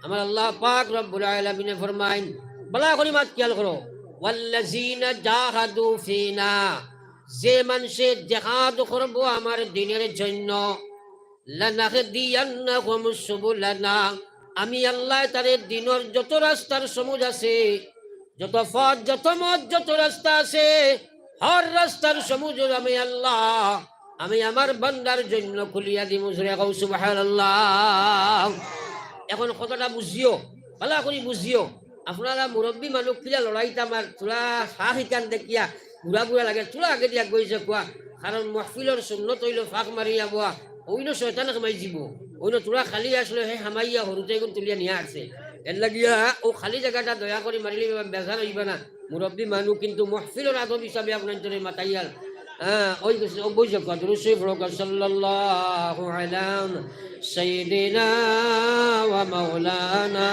আমার আল্লাহ পাক রব্বুল আলামিনে ফরমাইন, বালা করি মাত খিয়াল করো, والذين جاهدوا فينا, যে মানষে জেহাদ করবো আমার দ্বীনর জইন্য, لنهدينهم سبلنا, আমি আল্লায় তারে দ্বীনর যত রাস্তার সমুজ আছে, যত পথ, যত মত, যত রাস্তা আছে, হর রাস্তার সমুজ আমি আল্লাহ, আমি আমার বান্দার জইন্য খুলিয়া দিমু। জোরে কও সুবহানাল্লাহ। এখন কথাটা বুঝিও, বালা করি বুঝিও। আপনারা মুরব্বি মানুষ কিলা লড়াইতা মার, থুড়া ফাঁক ইখান দেখিয়া বুড়া বুড়া লাগে, থুড়া আগেদি আগুয়াই যাউক্কা। কারণ মহফিলর সুন্নত অইলো ফাঁক মারিয়া বওয়া, অইন্য শয়তান হামাই যিবো। অইন্য থুড়া খালি আছলো, হে হামাইয়া হুরুতাইগুন তুলিয়া নিয়া আরছে। এর লাগিয়া অউ খালি জাগাটা দয়া করি মারিলে বেজার অইবা না। মুরব্বি মানুষ কিন্তু মহফিলর আদব হিসাবে আপনাইনতরে মাতাইয়ার। হ্যাঁ, অউ গেছে, অউ বই যাউক্কা, দুরূদ শরীফ পড়উক্কা, صلى الله على سيدنا ومولانا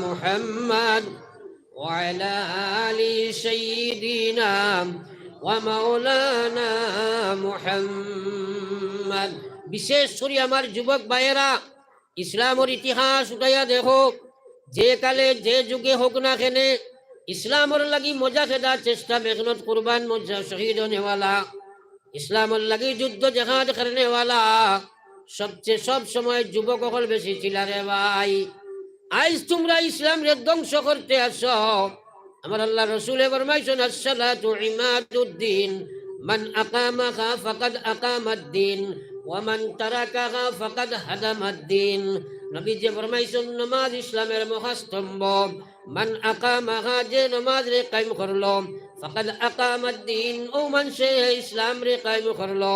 محمد وعلى آل سيدنا ومولانا محمد। বিশেষ করি আমার যুবক ভাইয়েরা, ইসলামর ইতিহাস উঠাইয়া দেখো, যে কালে যে যুগে হউক না কেনে, ইসলামর লাগি মজা খেদা চেষ্টা মেহনত কুরবান মজা শহীদ অনেওয়ালা, ইসলামর লাগি যুদ্ধ জেহাদ করনেওয়ালা, সবচে সব সময় যুবক অকল বেশি ছিলা রে ভাই। আইজ তুমরা ইসলামরে ধ্বংস করতে আছো। আমার আল্লার রসুলে ফরমাইছইন, الصلاة عماد الدين، من أقامها فقد أقام الدين، ومن تركها فقد هدم الدين। নবীজিয়ে ফরমাইছইন, নমাজ ইসলামর মহাস্তম্ভ। من أقامها, যে নমাজরে কায়েম করলো, فقد أقام الدين, অউ মানষে ইসলামরে কায়েম করলো।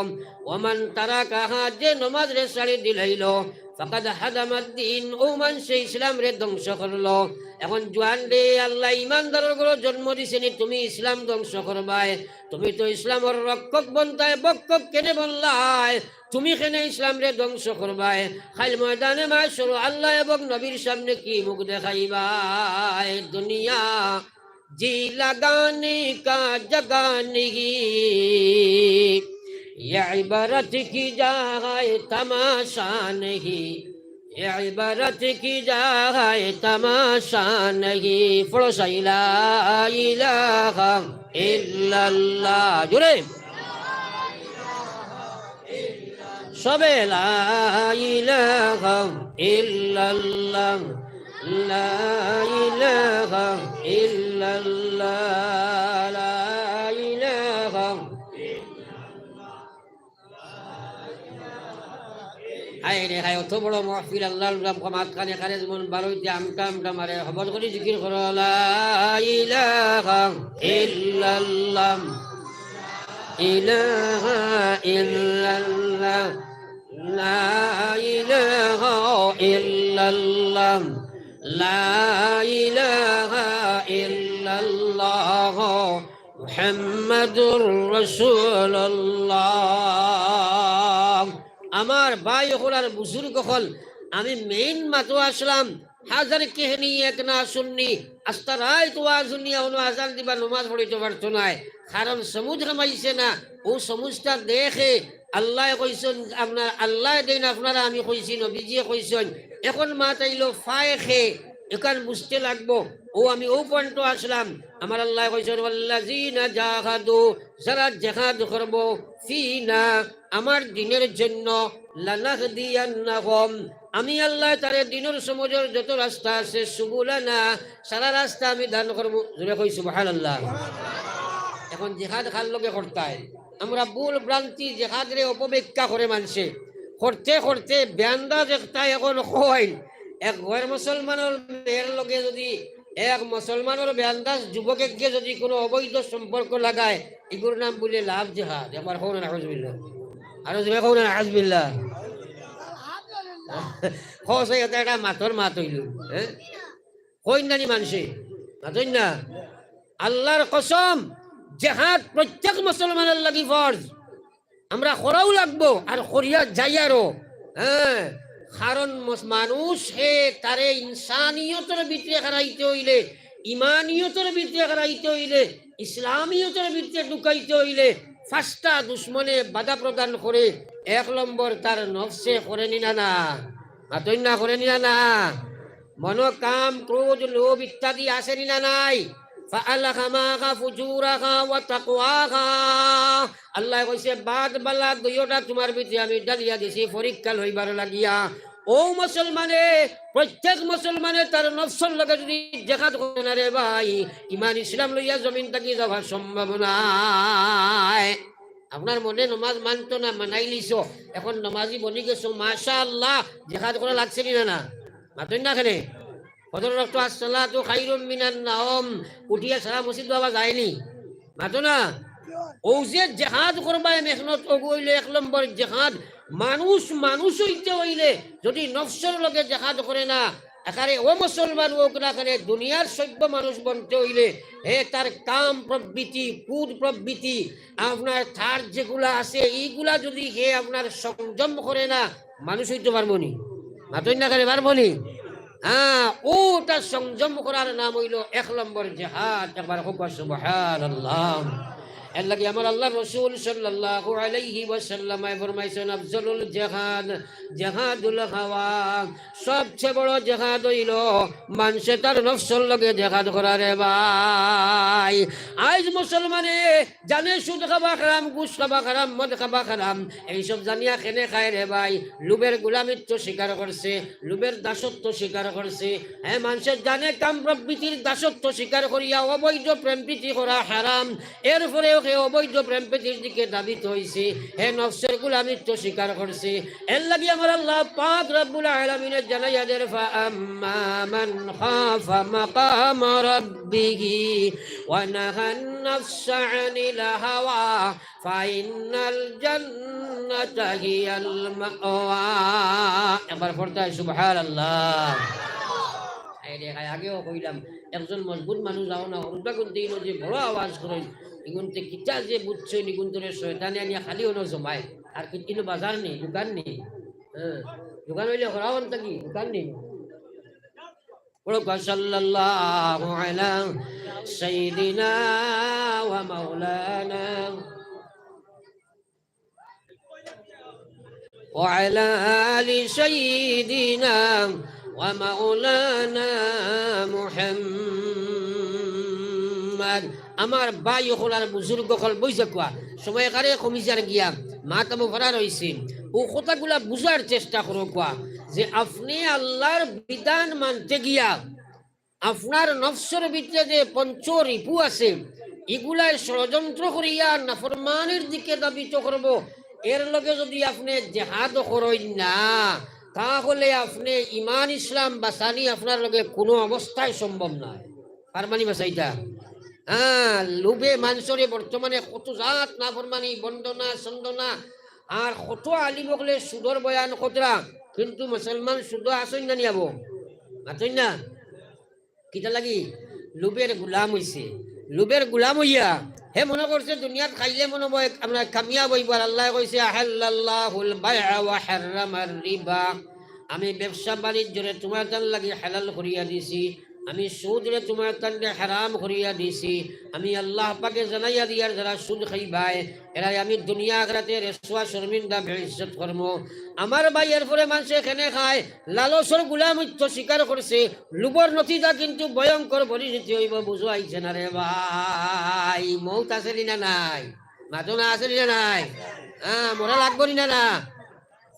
ومن تركها, যে নমাজরে ছাড়ি দিলাইলো, فقد هدم الدين, অউ মানষে ইসলামরে ধ্বংস করলো। এখন জুয়ানরে, আল্লায় ইমানদারর ঘরো জন্ম দিছইন নি, তুমি ইসলাম ধ্বংস করবায়, তুমি তো ইসলামর রক্ষক বনতায়, ভক্ষক কেনে বনলায়? তুমি কেনে ইসলামরে ধ্বংস করবায়? কাইল ময়দানে মাশরো আল্লাহ এবং নবীর সামনে কি মুখ দেখাইবায়? দুনিয়া जी लगाने का जगह नहीं, ये इबरत की जगह तमाशा नहीं, ये इबरत की जगह तमाशा नहीं। পড়ো সা, লা ইলাহা ইল্লাল্লাহ। জোরে। সবে লা ইলাহা ইল্লাল্লাহ, লা ইলাহা ইল্লাল্লাহ, লা ইলাহা। হায় রে হায়, অত বড় মাহফিল, আল্লাহর গোলাম, মাঝখানে কারে যেমন বারোইতে আমটা আমটা মারে, হবল করি জিকির করো, লা ইলাহা ইল্লাল্লাহ। إله إلا الله، لا إله إلا الله، لا إله إلا الله، محمد رسول الله। আমার ভাই অকল আর বুজুর্গ অকল, আমি মেইন মাতো আসলাম, হাজার কেহনি এক না শুননি, আস্তা রাইত ওয়াজ হুনিয়া অনো আজান দিবা, নমাজ পড়িতো পারতো নায়। কারণ সমুজ হামাইছে না, অউ সমুজটা দেখে আল্লায় কইছইন, আপনার আল্লায় দেইন, আপনারা আমি কইছি, নবীজিয়ে কইছইন। এখন মাত আইলো ফায়েখে, ইখান বুঝতে লাগবো। অউ আমি অউ পয়েন্টো আসলাম। আমার আল্লায় কইছইন, والذين جاهدوا, যারা জেহাদ করবো, فينا, আমার দ্বীনর জন্য, لنهدينهم, আমি আল্লায় তারে দ্বীনর সমুজর যত রাস্তা আছে, سبلنا, সারা রাস্তা আমি দান করমু। জোরে কই সুবহানাল্লাহ। এখন জেহাদ কার লগে করতায়? আমরা ভুল ভ্রান্তি জেহাদরে অপব্যাখ্যা করে মানষে। করতে করতে বেআন্দাজ একটা এখন কইন, এক গয়র মুসলমানর মেয়ের লগে যদি এক মুসলমানর বেআন্দাজ যুবক এগিয়ে যদি কোনো অবৈধ সম্পর্ক লাগায়, ইগুর নাম বুলে লাভ জেহাদ। একবার কও না নাউজুবিল্লাহ। আরো জোরে কও না নাউজুবিল্লাহ। কও সে এটা, এটা মাতর মাত অইল, হ্যাঁ? কইন না নি মানষে? মাতইন না। আল্লাহর কসম, জেহাদ প্রত্যেক মুসলমানর লাগি ফরজ। আমরা করাও লাগবো, আর করিয়া যাইয়ারও। হ্যাঁ, কারণ মস-, মানুষ হে তারে ইনসানিয়তর ভিতরে খাড়াইতে অইলে, ইমানিয়তর ভিতরে খাড়াইতে অইলে, ইসলামিয়তর ভিতরে ঢুকাইতে অইলে পাঁচটা দুশমনে বাধা প্রদান করে। এক নম্বর তার নফসে, করে নি না না? মাতইন না, করে নি না না? মনো কাম, ক্রোধ, লোভ ইত্যাদি আছে নি না নাই? فألهمها فجورها وتقواها। আল্লায় কইছে, বাদ বালা দুইওটা তুমার ভিতরে আমি ডালিয়া দিছি পরীক্ষা লইবার লাগিয়া। ও মুসলমানে, প্রত্যেক মুসলমানে তার নফসর লগে যদি জেহাদ করে না রে ভাই, ইমান ইসলাম লইয়া জমিন থাকি যাওয়ার সম্ভাবনা নাই। আপনার মনে নমাজ মানতো না, মানাইলিছো, এখন নমাজি বনি গেছো, মাশাআল্লাহ, জেহাদ করা লাগছে নি না না? মাতইন না কেনে? ফজরর ওয়াক্ত আসসালাতু খাইরুম মিনান নাওম, উঠিয়া সারা মসজিদ বাবা যায়নি, মাতো না? অউ যে জেহাদ করবায় মেহনত, অগু অইলো এক নম্বর জেহাদ। মানুষ মানুষ অইতে অইলে যদি নফসর লগে জেহাদ করে না, একারে ও মুসলমান অউক না কেনে, দুনিয়ার সভ্য মানুষ বনতে অইলে হে তার কাম প্রবৃত্তি, ক্রোধ প্রবৃত্তি, আপনার থার যেগুলা আছে, ইগুলা যদি হে আপনার সংযম করে না, মানুষ অইতে পারবো নি? মাতইন না কেনে, পারবো নি? হ্যাঁ, অউটা সংযম করার নাম অইলো এক নম্বর জেহাদ। একবার কউক্কা সুবহানাল্লাহ। এর লাগি আমার আল্লার রসুল সাল্লাল্লাহু আলাইহি ওয়াসাল্লামে ফরমাইছইন, আফজলুল জেহাদ জেহাদুল হাওয়া। সবচে বড় জেহাদ অইলো মানষে তার নফসর লগে জেহাদ করা রে ভাই। আইজ মুসলমানে জানে সুদ খাবা হারাম, ঘুষ খাবা হারাম, মদ খাবা হারাম, এইসব জানিয়া কেনে খায় রে ভাই? লোভের গোলামিত্ব স্বীকার করছে, লোভের দাসত্ব স্বীকার করছে। হ্যাঁ, মানষে জানে কাম প্রবৃত্তির দাসত্ব স্বীকার করিয়া অবৈধ প্রেম প্রীতি করা হারাম, এরপরেও হে অবৈধ প্রেম প্রীতির দিকে ধাবিত অইছে, হে নফসের গোলামিত্ব স্বীকার করছে। এর লাগি আমার আল্লাহ পাক রব্বুল আলামিনে জানাইয়া দের, فأما من خاف مقام ربه ونهى النفس عن الهوى فإن الجنة هي المأوى। একবার পড়তা সুবহানাল্লাহ। এই রে, আগেও কইলাম, একজন মজবুত মানুষ আও না, হুরুতা কুন্তে ইনো যে বড় আওয়াজ করইন, ইগুনতে কিতা যে বুঝছইন, ইগুনতরে শয়তানে আনিয়া খালি অনো জমায়। আর কি ইনো বাজার নি, দোকান নি? হ্যাঁ, দোকান অইলে হরাও আনতা কি? দোকান নি? পড়ো, সাল্লাল্লাহু আলা সাইয়্যিদিনা ওয়া মাওলানা ওয়া আলা আলি সাইয়্যিদিনা ওয়া মাওলানা মুহাম্মদ। আমার ভাই অকল আর বুজুর্গ অকল, বই যাউক্কা, সময় কারে কমি যার গিয়া, মাত আমু ফারা রইছে। অউ কথাগুলা বুঝার চেষ্টা করউক্কা যে আপনে আল্লার বিধান মানতে গিয়া আপনার নফসর ভিতরে যে পঞ্চ রিপু আছে, ইগুলায় ষড়যন্ত্র করিয়া নাফরমানির দিকে ধাবিত করবো। এর লগে যদি আপনে জেহাদ করইন না, তাহলে আপনে ইমান ইসলাম বাঁচানি আপনার লগে কুনু অবস্থায় সম্ভব নায়। পারবা নি বাঁচাইতা? হ্যাঁ, লোভে মানষরে বর্তমানে কত জাত নাফরমানি, বন্দনা, সন্দনা, আর কত আলিম অকলে সুদর বয়ান করতরা, কিন্তু মুসলমান সুদো আছইন না নি আবো? আছইন না? কিতা লাগি? লোভের গোলাম অইছে। লোভের গোলাম অইয়া হে মনো করছে দুনিয়াত খাইলে মনো অয় আমরা কামিয়াব অইবো। আর আল্লায় কইছে, "আহাল্লাল্লাহুল বাইআ ওয়া হাররামার রিবা।" আমি ব্যবসা বাণিজ্যরে তুমার তান লাগি হালাল করিয়া দিছি, আমি সুদরে তুমার তানরে হারাম করিয়া দিছি। আমি আল্লাহ পাকে জানাইয়া দিয়ার, যারা সুদ খাইবায়, এরারে আমি দুনিয়া আখিরাতে রেসুয়া শর্মিন্দা বেইজ্জত করমু। আমার ভাই, এরপরে মানষে কেনে খায়, লালচর গোলামিত্ব স্বীকার করছে, লোভর নতিজা কিন্তু ভয়ঙ্কর পরিণতি অইবো, বুঝো আইছে না রে ভাই? মউত আছে নি না নাই? মাতো না, আছে নি না নাই? হ্যাঁ, মরা লাগবো নি না না?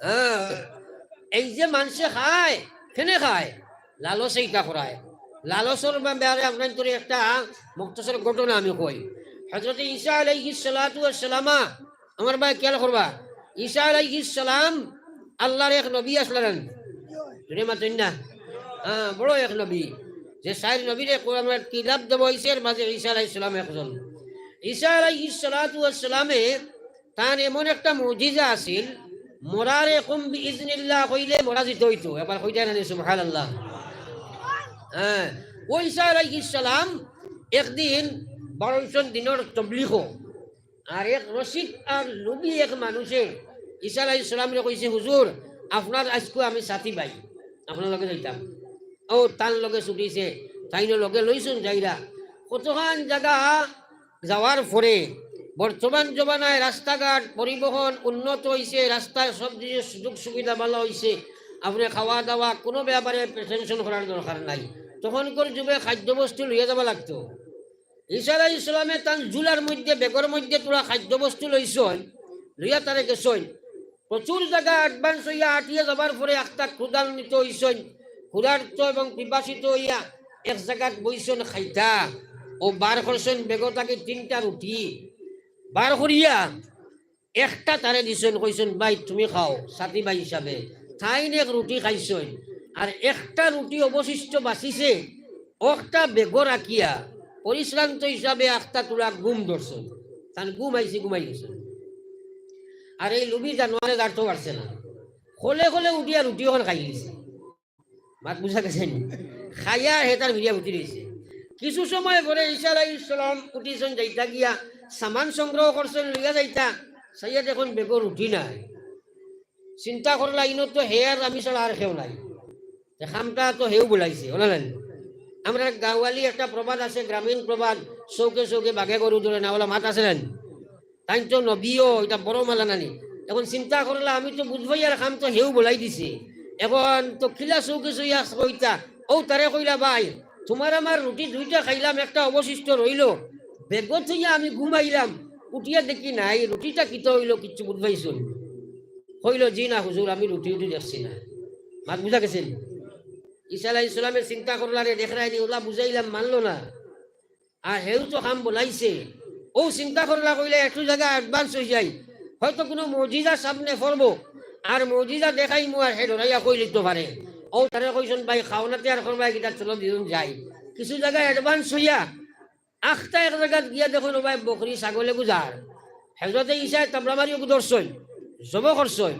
হ্যাঁ, এই যে মানষে খায়, কেনে খায়? লালচে ইতা করায়। লালচর ব্যাপারে আপনাইনতরে একটা মুখতসর ঘটনা আমি কই। হযরত ঈসা আলাইহিস সালাতু ওয়াস সালামা, আমার ভাই খেয়াল করবা, ঈসা আলাইহিস সালাম আল্লার এক নবী আছলা না নি? জোরে মাতইন না। হ্যাঁ, বড় এক নবী। যে চাইর নবীরে কোরআনর কিতাব দেওয়া অইছে, এর মাঝে ঈসা আলাইহিস সালাম একজন। ঈসা আলাইহিস সালাতু ওয়াস সালামে তান এমন একটা মুজিজা আছিল, মরারে কুম বিইজনিল্লাহ কইলে মরা যিতো অইতো। একবার কইতা না নি সুবহানাল্লাহ? হ্যাঁ, অউ ঈসা আলাইহিস সালাম একদিন বারইছন দিনর তবলিগো, আর এক রসিক আর লোভী এক মানষে ঈসা আলাইহিস সালামরে কইছে, "হুজুর, আপনার আইজকু আমি সাথী ভাই, আপনার লগে যাইতাম।" ও তান লগে ছুটিছে, তাইনও লগে লইছইন যাইরা। কতখান জাগা যাওয়ার পরে বর্তমান জমানায় রাস্তাঘাট, পরিবহন উন্নত অইছে, রাস্তার সব দিকে সুযোগ সুবিধা ভালা অইছে, আপনে খাওয়া দাওয়া কুনু ব্যাপারে টেনশন করার দরকার নাই। তখনকার যুগে খাদ্যবস্তু লইয়া যাওয়া লাগতো। ঈসা আলাইহিস সালামে তান ঝুলার মধ্যে, ব্যাগর মধ্যে থুড়া খাদ্যবস্তু লইছইন, লইয়া তারা গেছইন। প্রচুর জাগা advance অইয়া আটিয়া যাবার পরে একটা ক্ষুধান্বিত অইছইন, ক্ষুধার্ত এবং পিপাসিত অইয়া এক জাগাত বইছইন খাইতা। ও বার করছইন ব্যাগ থাকি তিনটা রুটি, বার করিয়া একটা তারে দিছইন, কইছইন, "ভাই, তুমি খাও", সাথী ভাই হিসাবে। তাইন এক রুটি খাইছইন, আর একটা রুটি অবশিষ্ট বাঁচিছে, অখটা ব্যাগো রাখিয়া পরিশ্রান্ত হিসাবে আখতা থুড়া ঘুম ধরছইন। তান ঘুম আইছে, ঘুমাই গেছইন। আর এই লুভি জানোয়ারে দাঁড়তো পারছে না, খলে খলে উঠিয়া রুটি অখান খাই গেছে। মাত বুঝা গেছে নি? খাইয়া হে তার ভিড়িয়া উঠি রইছে। কিছু সময় পরে ঈসা আলাইহিস সালাম উঠিছইন, যাইতা গিয়া সামান সংগ্রহ করছইন, লইয়া যাইতা, চাইয়া দেখইন ব্যাগো রুটি নাই। চিন্তা করলা, "ইনো তো হে আর আমি ছাড়া আর কেউ নাই, তে কামটা তো হেউ বুলাইছে, অলা নানি?" আমরার গাঁওয়ালি একটা প্রবাদ আছে, গ্রামীণ প্রবাদ, "চউখে চউখে বাঘে গরু ধরে না", অলা মাত আছে নানি? তাইন তো নবীও, ইটা বড় মালা নানি? এখন চিন্তা করলা, "আমি তো বুঝবাই আর কাম তো হেউ বুলাই দিছে, এখন তো কিলা চউখে চউখে কইতা?" ও তারে কইলা, "ভাই, তুমার আমার রুটি দুইটা খাইলাম, একটা অবশিষ্ট রইলো, ব্যাগো থইয়া আমি ঘুমাইলাম, উঠিয়া দেখি নাই, রুটিটা কিতা অইলো, কিচ্ছু বুঝবাইছো নি?" কইলো, "জি না হুজুর, আমি রুটি উটি দেখছি না।" মাত বুঝা গেছে নি? ঈসা আলাইহিস সালামে চিন্তা করলা, রে দেখরায় নি, অলা বুঝাইলাম, মানলো না। আর হেউ তো কাম বুলাইছে। ও চিন্তা করলা, কইলা, "একটু জাগা advance অই যাই, হয়তো কুনু মুজিজা সামনে পড়বো, আর মুজিজা দেখাইমু, আর হে ডরাইয়া কইলিতো পারে।" ও তারে কইছইন, "ভাই, খাওনাতে আর করবায় কিতা, চলো দুইজন যাই।" কিছু জাগা advance অইয়া আখতা এক জাগাত গিয়া দেখইন, ও ভাই, বকরি ছাগলে গুজার। হজরতে ঈসায় তাবড়া মারি ওগু ধরছইন, জবো করছইন,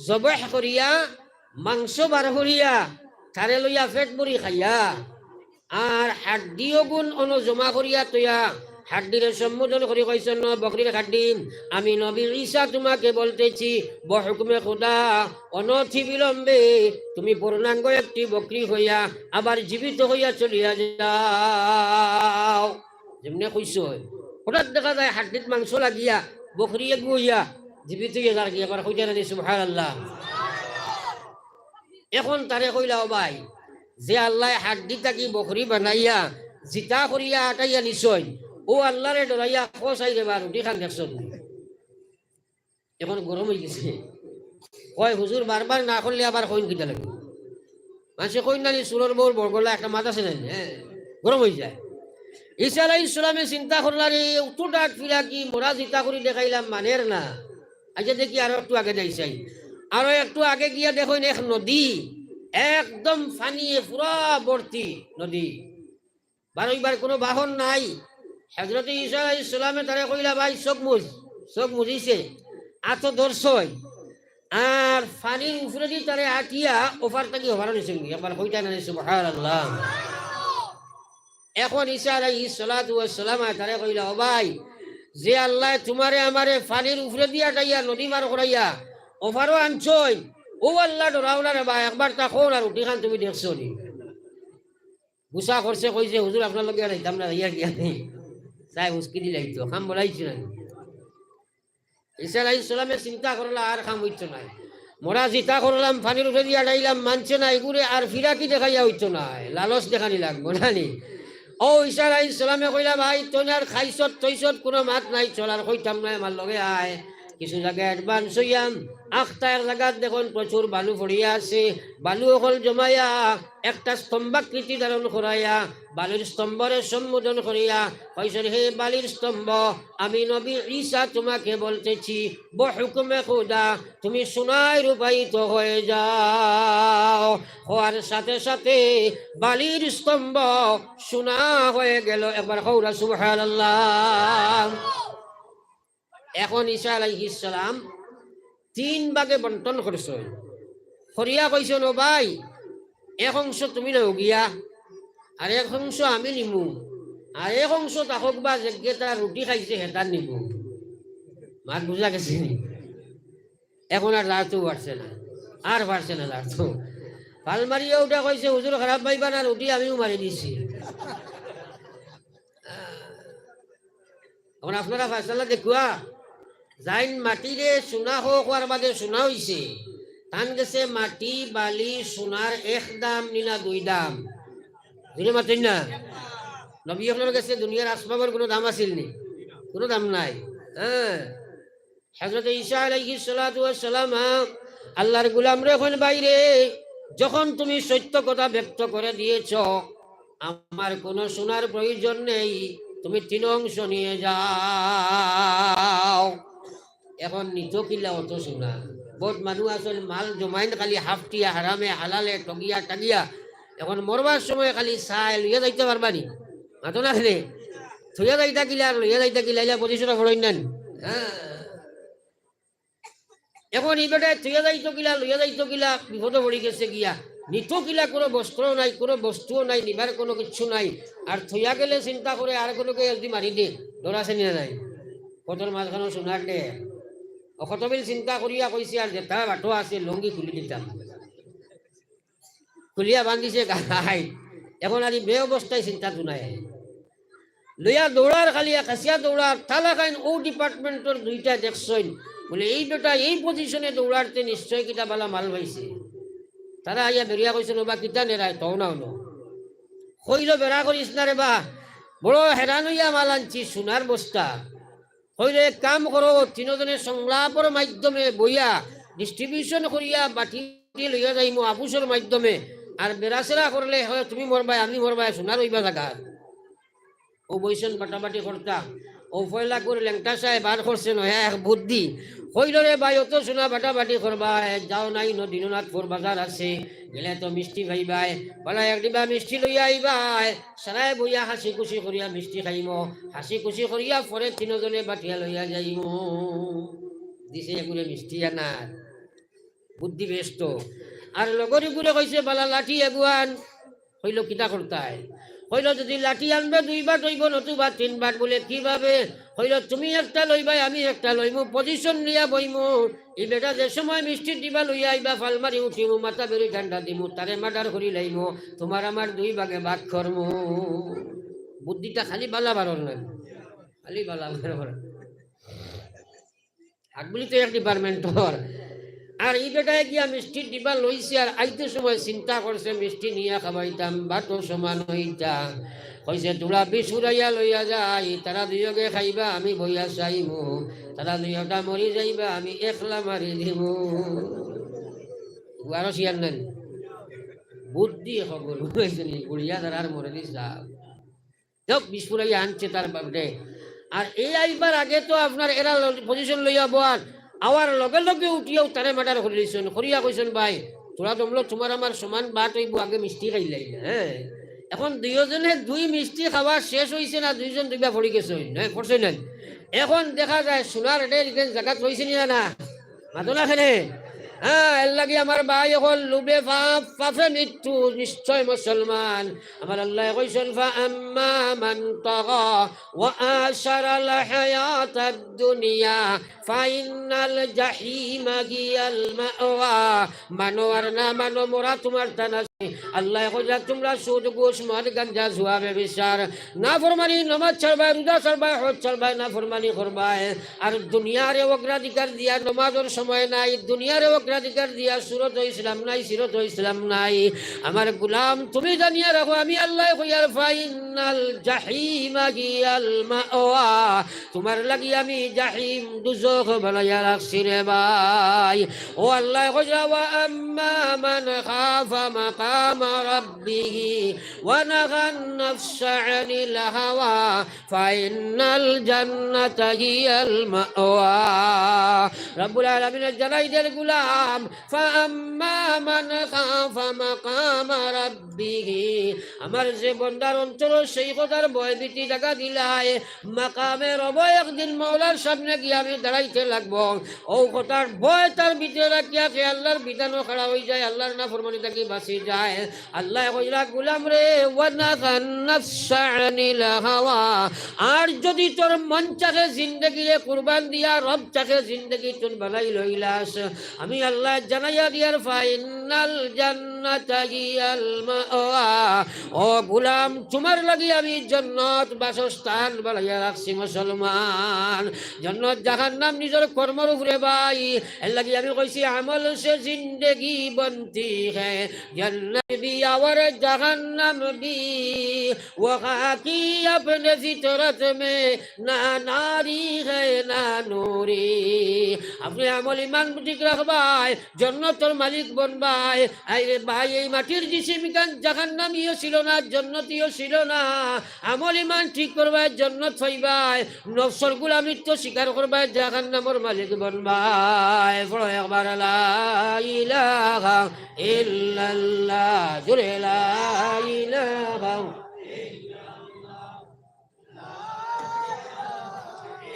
জবহ করিয়া, মাংস বার করিয়া, তারে লইয়া পেট ভরি খাইয়া, আর হাড্ডি ওগুন অনো জমা করিয়া থইয়া, হাড্ডিরে সম্বোধন করি কইছইন, "বকরির হাড্ডি, আমি নবী ঈসা তোমাকে বলতেছি, বহুকুমে খুদা, অনতিবিলম্বে তুমি পূর্ণাঙ্গ একটি বকরি হইয়া আবার জীবিত হইয়া চলিয়া যাও।" যেমনে কইছইন, হঠাৎ দেখা যায় হাড্ডিত মাংস লাগিয়া বকরি এগু অইয়া জীবিত অইয়া যার কি, একবার কইতা নানি সুবহানাল্লাহ। এখন তারে কইলা, "ও ভাই, যে আল্লায় হাড্ডি থাকি বকরি বানাইয়া, জিতা করিয়া আটাইয়া নিছইন, ও আল্লারে ডরাইয়া কও চাই রে বা, রুটি খান দেখছইন নি?" এখন গরম অই গেছে। কয়, "হুজুর, বারবার না করলে আবার কইন কিতা লাগি?" মানষে কইন নানি, "চুরর বউর বড় গলা", একটা মাত আছে নানি, হ্যাঁ, গরম অই যায়। ঈসা আলাইহিস সালামে চিন্তা করলা, রে, অত ডাক ফিরা কি, মরা জিতা করি দেখাইলাম, মানের না। আচ্ছা, দেখি আরো একটু আগে যাই চাই। আরো একটু আগে গিয়া দেখইন এক নদী, একদম পানিয়ে পুরা ভর্তি নদী। বারইবার কুনু বাহন নাই। হজরতে ঈসা আলাইহিস সালামে তারে কইলা, "ভাই, চউখ মুজ।" চউখ মুজিছে, আতো ধরছইন, আর পানির উপরেদি তারে আটিয়া ওপার থাকি ওপারো নিছইন। একবার কইতা নানি সুবহানাল্লাহ। এখন ঈসা আলাইহিস সালাতু ওয়াস সালাম তারে কইলা, "ও ভাই, যে আল্লায় তোমারে আমারে পানির উপরেদি আটাইয়া নদী পার করাইয়া ওপারো আনছইন, ও আল্লা ডরাও না রে বা, একবার তা কও না, রুটি খান তুমি দেখছো নি?" গুসা করছে, কইছে, "হুজুর, আপনার লগে আর আইতাম না, ইয়া গিয়া নেই।" চাই উস্কি দিলাইতো, কাম বুলাইছে না। ঈসা আলাইহিস সালামে চিন্তা করলা, আর কাম অইতো নায়। মরা জিতা করলাম, পানির উপরেদি আটাইলাম, মানছে না, এগুরে আর ফিরাকি দেখাইয়া অইতো নায়, লালচ দেখানি লাগবো নানি। ও ঈসা আলাইহিস সালামে কইলা, "ভাই, তনে আর খাইছত, থইছত, কুনু মাত নাই, চল আর কইতাম নায়, আমার লগে আয়।" কিছু জাগা advance অইয়াম, আখতা এক জাগাত দেখইন প্রচুর বালু পড়িয়া আছে, বালু অকল জমাইয়া একটা স্তম্ভাকৃতি ধারণ করাইয়া, বালির স্তম্ভরে সম্বোধন করিয়া কইছইন, "হে বালির স্তম্ভ, আমি নবী ঈসা তোমাকে বলতেছি, বহুকুমে খুদা তুমি সোনায় রূপায়িত হয়ে যাও।" কওয়ার সাথে সাথে বালির স্তম্ভ সোনা হয়ে গেল। একবার কও না সুবহানাল্লাহ। এখন ঈসা আলাইহিস সালাম তিন ভাগে বন্টন করছইন। করিয়া কইছইন, "ও ভাই, এক অংশ তুমি নেও গিয়া, আর এক অংশ আমি নিমু, আর এক অংশ থাকউক বা যেগিয়ে তারা রুটি খাইছে হেতার নিমু।" মাত বুঝা গেছে নি? এখন আর রাতও বাড়ছে না। আর পারছে না তার তো। ফাল মারিয়া উঠা কইছে, "হুজুর খারাপ পাইবা না, রুটি আমিও মারি দিছি।" এখন আপনারা ফয়সালা দেখুয়া, যাইন মাটিরে সোনা হো কওয়ার বাদে সোনা অইছে, তান গেছে মাটি, বালি, সোনার এক দাম নি না দুই দাম? জুরে মাতইন না। নবী অকলর গেছে দুনিয়ার আসবাবর কুনু দাম আছিল নি? কুনু দাম নাই। হ্যাঁ, হযরত ঈসা আলাইহিস সালাতু ওয়াস সালাম, হ্যাঁ, আল্লাহর গোলামরে কইন, "ভাইরে, যখন তুমি সত্য কথা ব্যক্ত করে দিয়েছ, আমার কোনো সোনার প্রয়োজন নেই, তুমি তিন অংশ নিয়ে যাও।" এখন নিত কিলা অত সোনা? বহুত মানুষ আছইন, মাল জমাইন খালি হাফটিয়া, হারামে হালালে, ঠগিয়া টাগিয়া। এখন মরবার সময় খালি চায়, লইয়া যাইতা পারবা নি? মাতো না কেনে? থইয়া যাইতা কিলা আর লইয়া যাইতা কিলা, ইলা পজিশনে পড়ইন না নি? হ্যাঁ। এখন ই বেটায় থইয়া যাইতো কিলা, লইয়া যাইতো কিলা, বিপদো পড়ি গেছে গিয়া। নিতো কিলা, কোনো বস্ত্র নাই, কোনো বস্তুও নাই, নিবার কোনো কিচ্ছু নাই। আর থইয়া গেলে চিন্তা করে আর কোনো কেউ যদি মারি দে, ডর আছে নি না নাই? কতর মাঝখানো সোনার ঢের। অ কত বিল চিন্তা করিয়া কইছে, আর যেটা বাটো আছে লুঙ্গি খুলি দিতাম। খুলিয়া বান্ধিছে গায়। এখন আর ই বে অবস্থায় চিন্তা তো নাই। লইয়া দৌড়ার খালি এক হাসিয়া দৌড়ার, তালা খাইন ও ডিপার্টমেন্টর দুইটা দেখছইন। বলে, "এই বেটা এই পজিশনে দৌড়ারতে নিশ্চয় কিতা বালা মাল পাইছে।" তারা আইয়া বেরিয়া কইছইন, "ওবা কিতা নেরায়, তও না অনো।" কইল, "বেড়া করিস না রে বা, বড় হেরান অইয়া মাল আনছি, সোনার বস্তা।" কইল, "এক কাম করো, তিনজনে সংলাপর মাধ্যমে বইয়া ডিস্ট্রিবিউশন করিয়া বাটি লইয়া যাইমু আফুসর মাধ্যমে, আর বেড়াছেড়া করলে হয় তুমি মরবায়, আমি মরবায়, সোনা রইবা জাগাত।" ও বইছইন বাটাবাটি করতা, ও পয়লা করে লেংটা সাহেব বার করছে নয়া এক বুদ্ধি। কইল, "রে ভাই, অত সোনা বাটাবাটি করবায়, যাও নাই নদীনাথপুর বাজার আছে, গেলে তো মিষ্টি পাইবায়, বালা এক ডিবা মিষ্টি লইয়া আইবায়।" সারায় বইয়া হাসি খুশি করিয়া মিষ্টি খাইমু, হাসি খুশি করিয়া পরে তিনজনে বাটিয়া লইয়া যাইমু। দিছে এগুরে মিষ্টি আনার বুদ্ধি বেশ তো। আর লগর ইগুরে কইছে, "বালা লাঠি এগু আন।" কইল, "কিতা করতায়?" কইল, "যদি লাঠি আনবে দুই বাট অইবো, নতুবা তিন বাট।" বলে, "কিভাবে?" কইল, "তুমি একটা লইবায়, আমি একটা লইমু, পজিশন নিয়া বইমু। ই বেটা যে সময় মিষ্টির ডিবা লইয়া আইবা, ফাল মারি উঠিমু, মাথা বেরি ঠান্ডা দিমু, তারে মার্ডার করি লাইমু, তুমার আমার দুই ভাগে ভাগ করমু।" বুদ্ধিটা খালি বালা বারর না, খালি বালা বারর। আগুলি তো এক ডিপার্টমেন্টর। আর ই বেটায় গিয়া মিষ্টির ডিবা লইছে, আর আইতে সময় চিন্তা করছে, মিষ্টি নিয়া খাবাইতাম, বাটো সমান অইতা। কইছে, "থুড়া বিষ উড়াইয়া লইয়া যাই, তারা দুইওগে খাইবা, আমি বইয়া চাইমু, তারা দুইওটা মরি যাইবা, আমি একলা মারি দিমু।" গুয়ারো শিয়ার নানি। বুদ্ধি খবর, বুঝছইন নি? গুড়িয়া তারার মরে দি যাও। যাউক, বিষ ফুরাইয়া আনছে তার বাপরে। আর এই আইবার আগে তো আপনার এরা ল-, পজিশন লইয়া বওয়ার, আওয়ার লগে লগে উঠিয়াউ তারে মার্ডার করি দিছইন, করিয়া কইছইন, "ভাই, থুড়া দমলো তুমার আমার সমান বাট অইবো, আগে মিষ্টি খাইলাই না, হ্যাঁ?" এখন দুইওজনে দুই মিষ্টি খাওয়া শেষ অইছে না, দুইজন দুইবা পড়ি গেছইন, হ্যাঁ, পড়ছইন না? এখন দেখা যায় সোনার ঢের ইখান জাগাত রইছে নি না, না? মাতো না কেনে? হ্যাঁ, এর লাগি আমার ভাই অকল, লোভে পাপ, পাপে মৃত্যু, নিশ্চয় মুসলমান। আমার আল্লায় কইছইন, "فأما من طغى وآثر الحياة الدنيا فإن الجحيم هي المأوى।" মানো আর না মানো, মরা তুমার টান আছে। আল্লায় কইরা, "তুমরা সুদ, ঘুষ, মদ, গাঞ্জা, জুয়া, ব্যভিচার, নাফরমানি, নমাজ ছাড়বায়, রুজা ছাড়বায়, হজ ছাড়বায়, নাফরমানি করবায়। আর দুনিয়ারে অগ্রাধিকার দিয়া নমাজর সময় নাই, দুনিয়ারে অগ্রাধিকার দিয়া সুরত ইসলাম নাই, সিরত ইসলাম নাই। আমার গোলাম, তুমি জানিয়া রাখো, আমি আল্লায় কইয়ার, فإن الجحيم هي المأوى। তুমার লাগি আমি জাহিম, দুজখ বানাইয়া রাখছি রে ভাই।" ও আল্লায় কইরা, "وأما من خاف مقام ربه ونهى النفس عن الهوى فإن الجنة هي المأوى।" রব্বুল আলামিনে জানাই দের গোলাম, "فأما من خاف مقام ربه", আমার যে বন্দার অন্তরো সেই কথার ভয় ভীতি জাগা দিলায়, মাকামে রব একদিন মওলার সামনে গিয়া আমি দাঁড়াইতে লাগবো। অউ কথার ভয় তার ভিতরে রাখিয়া সে আল্লাহর বিধানো খাড়া অইযায়, আল্লাহর নাফরমানি থাকি বাঁচি যায়। আল্লায় কইরা, "গুলাম রে, ওয়া নাহান নাফসা আনিল হাওয়া।" আর যুদি তোর মন চাহে জিন্দেগিরে কুরবান দিয়া রব চাহে জিন্দেগি তুন বানাই লইলাস, আমি আল্লায় জানাইয়া দিয়ার, "ফাইন্নাল জান্নাতা হিয়াল মাওয়া।" ও গুলাম, তুমার লাগি আমি জন্নত বাসস্থান বানাইয়া রাখছি মুসলমান। জন্নত জাহান্নাম নিজর কর্মর উপরে ভাই। এর লাগি আমি কইছি, "আমল সে জিন্দেগি বনতি হ্যায়, জন্নত ভি অওর জাহান্নাম ভি, ও খাকি আপনে ফিতরত মে, না নারি হ্যায় না নুরি।" আপনে আমল ইমান ঠিক রাখবায়, জন্নতর মালিক বনবায়। আরে ভাই, এই মাটির জিসিম ইখান জাহান্নামিও ছিল না, জন্নতিও ছিল না। আমল ইমান ঠিক করবায়, জন্নত পাইবায়। নফসর গুলামিত্ব স্বীকার করবায়, জাহান্নামর মালিক বনবায়। পড়ো একবার, লা ইলাহা ইল্লাল্লাহ, জোরে, লা ইলাহা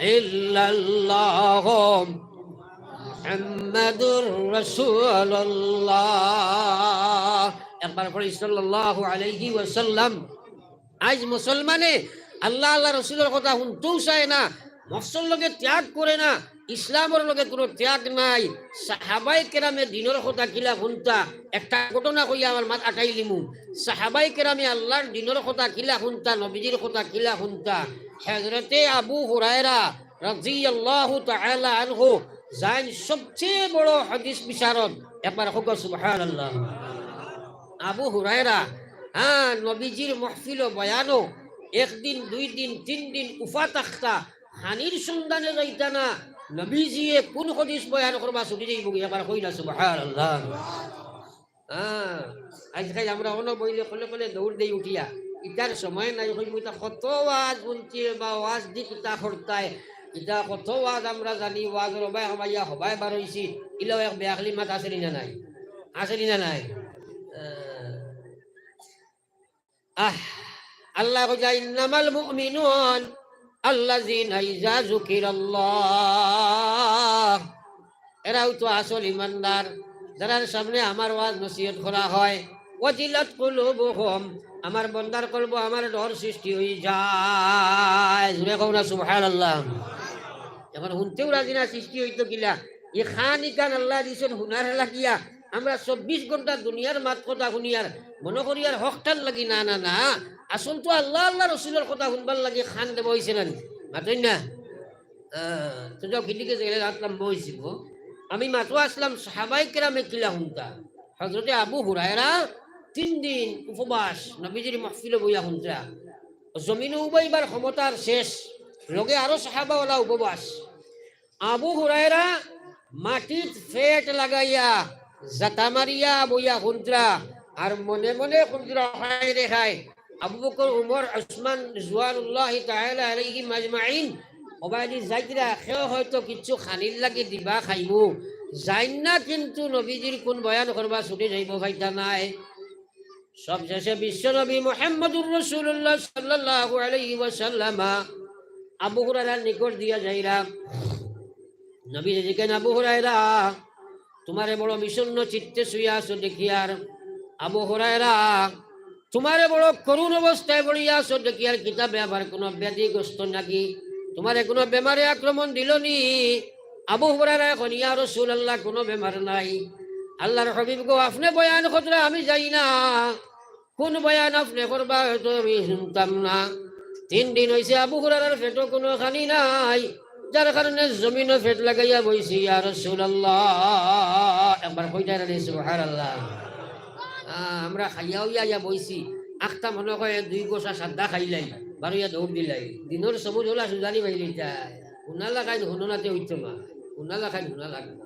ইল্লাল্লাহ মুহাম্মাদুর রাসূলুল্লাহ। একবার পড়ি, সাল্লাল্লাহু আলাইহি ওয়াসাল্লাম। আইজ মুসলমানে আল্লাহ, আল্লাহ রসুলর কথা হুনতেও চায় না, নফসর লগে ত্যাগ করে না, ইসলামর লগে কোনো ত্যাগ নাই। সাহাবায়ে কেরামে দ্বীনর কথা কিলা হুনতা, একটা ঘটনা কইয়া আমার মাত আটাইলিমু। সাহাবায়ে কেরামে আল্লাহর দ্বীনর কথা কিলা হুনতা, নবীজির কথা কিলা হুনতা। হযরতে আবু হুরায়রা রাদিয়াল্লাহু তাআলা আনহু, যাইন সবচেয়ে বড় হাদিস বিশারদ। একবার কউক্কা সুবহানাল্লাহ। আবু হুরায়রা, হ্যাঁ, নবীজির মাহফিলো বয়ানো একদিন, দুই দিন, তিন দিন উফা থাকতা, খানির সন্ধানে যাইতা না। নবীজিয়ে কোন হাদিস বয়ান করবা ছুটি যাইবো গি, একবার কইলা সুবহানাল্লাহ। হ্যাঁ, আইজকাইল আমরা অনো বইলে কলে কলে দৌড় দেই উঠিয়া। ইতার সময় নাই, কইমু ইতা কত ওয়াজ হুনছি বা ওয়াজ দি কিতা করতায়। ইতা কত ওয়াজ আমরা জানি, ওয়াজর হবায় হবাইয়া হবায় বার অইছি। ইলাও এক বেআক্কলি মাত আছে নি না নাই? আছে নি না নাই? আহ, আহ, আল্লায় কইরা, "ইন্নামাল মুমিনুন আল্লাযিনা ইযা যুকিরাল্লাহ।" এরাউ তো আসল ইমানদার, যারার সামনে আমার ওয়াজ নসিহত করা হয়। "ওয়াজিলাত কুলুবুহুম", আমার বন্দার কলবো আমার ডর সৃষ্টি অইযায়। জোরে কও না সুবহানাল্লাহ। এখন হুনতেউ রাজি না, সৃষ্টি অইতো কিলা? ই কান ইখান আল্লায় দিছইন হুনার লাগিয়া। আমরা চব্বিশ ঘন্টা দুনিয়ার মাত কথা হুনিয়ার, মনো করিয়ার হকটার লাগি, না, না, না। আসল তো আল্লাহ, আল্লাহ রসুলর কথা হুনবার লাগি কান দেওয়া অইছে না নি? মাতইন না? আহ, তো যাও, খিদিকে গেলে রাত লম্বা অইছিল। আমি মাতো আসলাম, সাহাবায়ে কেরামে কিলা হুনতা। হযরতে আবু হুরায়রা তিন দিন উপবাস, নবীজির মাহফিলো বইয়া হুনতা। জমিনো উবাইবার ক্ষমতার শেষ, লগে আরো সাহাবাওয়ালা উপবাস। আবু হুরায়রা মাটিত পেট লাগাইয়া, জাতা মারিয়া বইয়া হুনতা, আর মনে মনে হুনতা, "হায় রে হায়।" আবু বকর, উমর, উসমান, রিদওয়ানুল্লাহি তাআলা আলাইহিম আজমাইন, ওবায়দি যাইতরা, কেউ হয়তো কিচ্ছু খানির লাগি দিবা খাইবো, যাইন না, কিন্তু নবীজির কোন বয়ান করবা ছুটি যাইবো, পাইতা নায়। সবশেষে বিশ্বনবী মুহাম্মদুর রাসূলুল্লাহ সাল্লাল্লাহু আলাইহি ওয়াসাল্লামা আবু হুরায়রার নিকট দিয়া যাইরা। নবীজিয়ে জিকাইন, "আবু হুরায়রা, তুমারে বড় বিষণ্ণ চিত্তে শুইয়া আছো দেখিয়ার, আবু হুরায়রা, তুমারে বড় করুণ অবস্থায় পড়িয়া আছো দেখিয়ার, কিতা ব্যাপার, কোনো ব্যাধিগ্রস্ত নাকি? তুমারে কোনো বেমারে আক্রমণ দিলো নি?" আবু হুরায়রায় কইন, "ইয়া রাসূলুল্লাহ, কোনো বেমার নাই।" "আল্লাহর হাবিব গো, আপনে বয়ান কররা আমি যাই না, কোন বয়ান আপনে করবা, হয়তো আমি হুনতাম না। তিন দিন অইছে আবু হুরায়রার পেটো কোনো খানি নাই, যার কারণে জমিনো পেট লাগাইয়া বইছি, ইয়া রাসূলুল্লাহ।" একবার কইতা নানি সুবহানাল্লাহ। আহ, আমরা খাইয়া অইয়া আইয়া বইছি, আখতা মনো কয় দুই গোসা সাদ্দা খাইলাই, বারইয়া দৌড় দিলাই। দিনর সবুজ ওলা সুজানি বাইলিতা। হুনা লাখাইন হুনো নাতে অইতো না, হুনা লাখাইন হুনা লাগবো।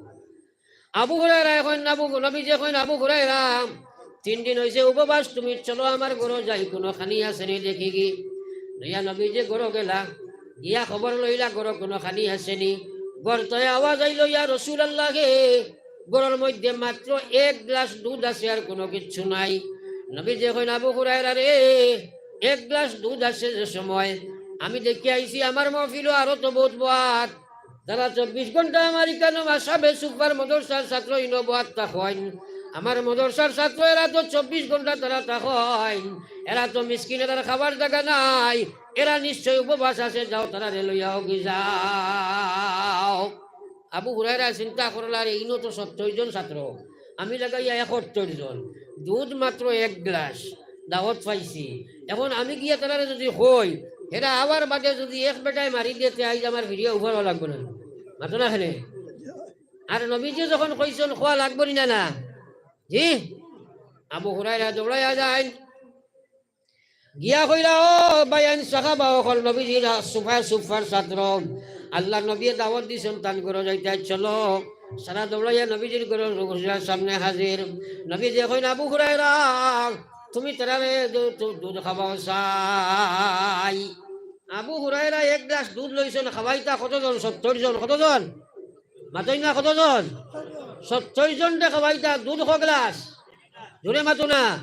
আবু হুরায়রায় কইন, আবু, নবীজিয়ে কইন, "আবু হুরায়রা, তিন দিন অইছে উপবাস, তুমি চলো আমার ঘরো যাই, কোনো খানি আছে নি দেখিগি।" লইয়া নবীজিয়ে ঘরো গেলা, গিয়া খবর লইলা ঘরো কোনো খানি আছে নি। ঘর তনে আওয়াজ আইলো, "ইয়া রাসূলুল্লাহ হে, ঘরর মধ্যে মাত্র এক গ্লাস দুধ আছে, আর কোনো কিচ্ছু নাই।" নবীজিয়ে কইন, "আবু হুরায়রা রে, এক গ্লাস দুধ আছে যে সময়, আমি দেখি আইছি আমার মাহফিলো আরো তো বউত বওয়াত, যারা চব্বিশ ঘন্টা আমার ইকানো আসাবে সুফার মাদ্রাসার ছাত্র ইনো বওয়াত থাকইন, আমার মাদ্রাসার ছাত্র, এরা তো চব্বিশ ঘন্টা তারা থাকইন, এরা তো মিসকিন, এরার খাবার জাগা নাই, এরা নিশ্চয় উপবাস আছে, যাও তারারে লইয়া অগি যাও। আবু হুরায়রা চিন্তা করলা, "আরে, ইনো তো সত্তর জন ছাত্র, আমি লাগাইয়া একাত্তর জন, দুধ মাত্র এক গ্লাস, দাওয়াত পাইছি, এখন আমি গিয়া তারারে যুদি কই, হেরা আবার বাদে যুদি এক বেটায় মারি দেয়, তে আইজ আমার ফিরিয়া উবারও লাগবো না।" মাতো না কেনে? আর নবীজি যখন কইছইন, কওয়া লাগবো নি না, না? জি? আবু হুরায়রা দৌড়াইয়া যাইন, গিয়া কইলা, "ও ভাইয়াইন, সাহাবা অকল, নবীজির সুফা-, সুফার ছাত্র, আল্লার নবীয়ে দাওয়াত দিছইন, তান ঘরো যাইতায়, চলো।" সারা দৌড়াইয়া নবীজির ঘরর দরজার সামনে হাজির। নবীজিয়ে কইন, "আবু হুরায়রা, তুমি তারারে দু-, দু-, দুধ খাবাও চাই।" আবু হুরায়রা এক গ্লাস দুধ লইছইন, খাবাইতা কতজন? সত্তর জন। কতজন? মাতইন না, কতজন? সত্তর জনরে খাবাইতা, দুধ ক গ্লাস? জোরে মাতো না।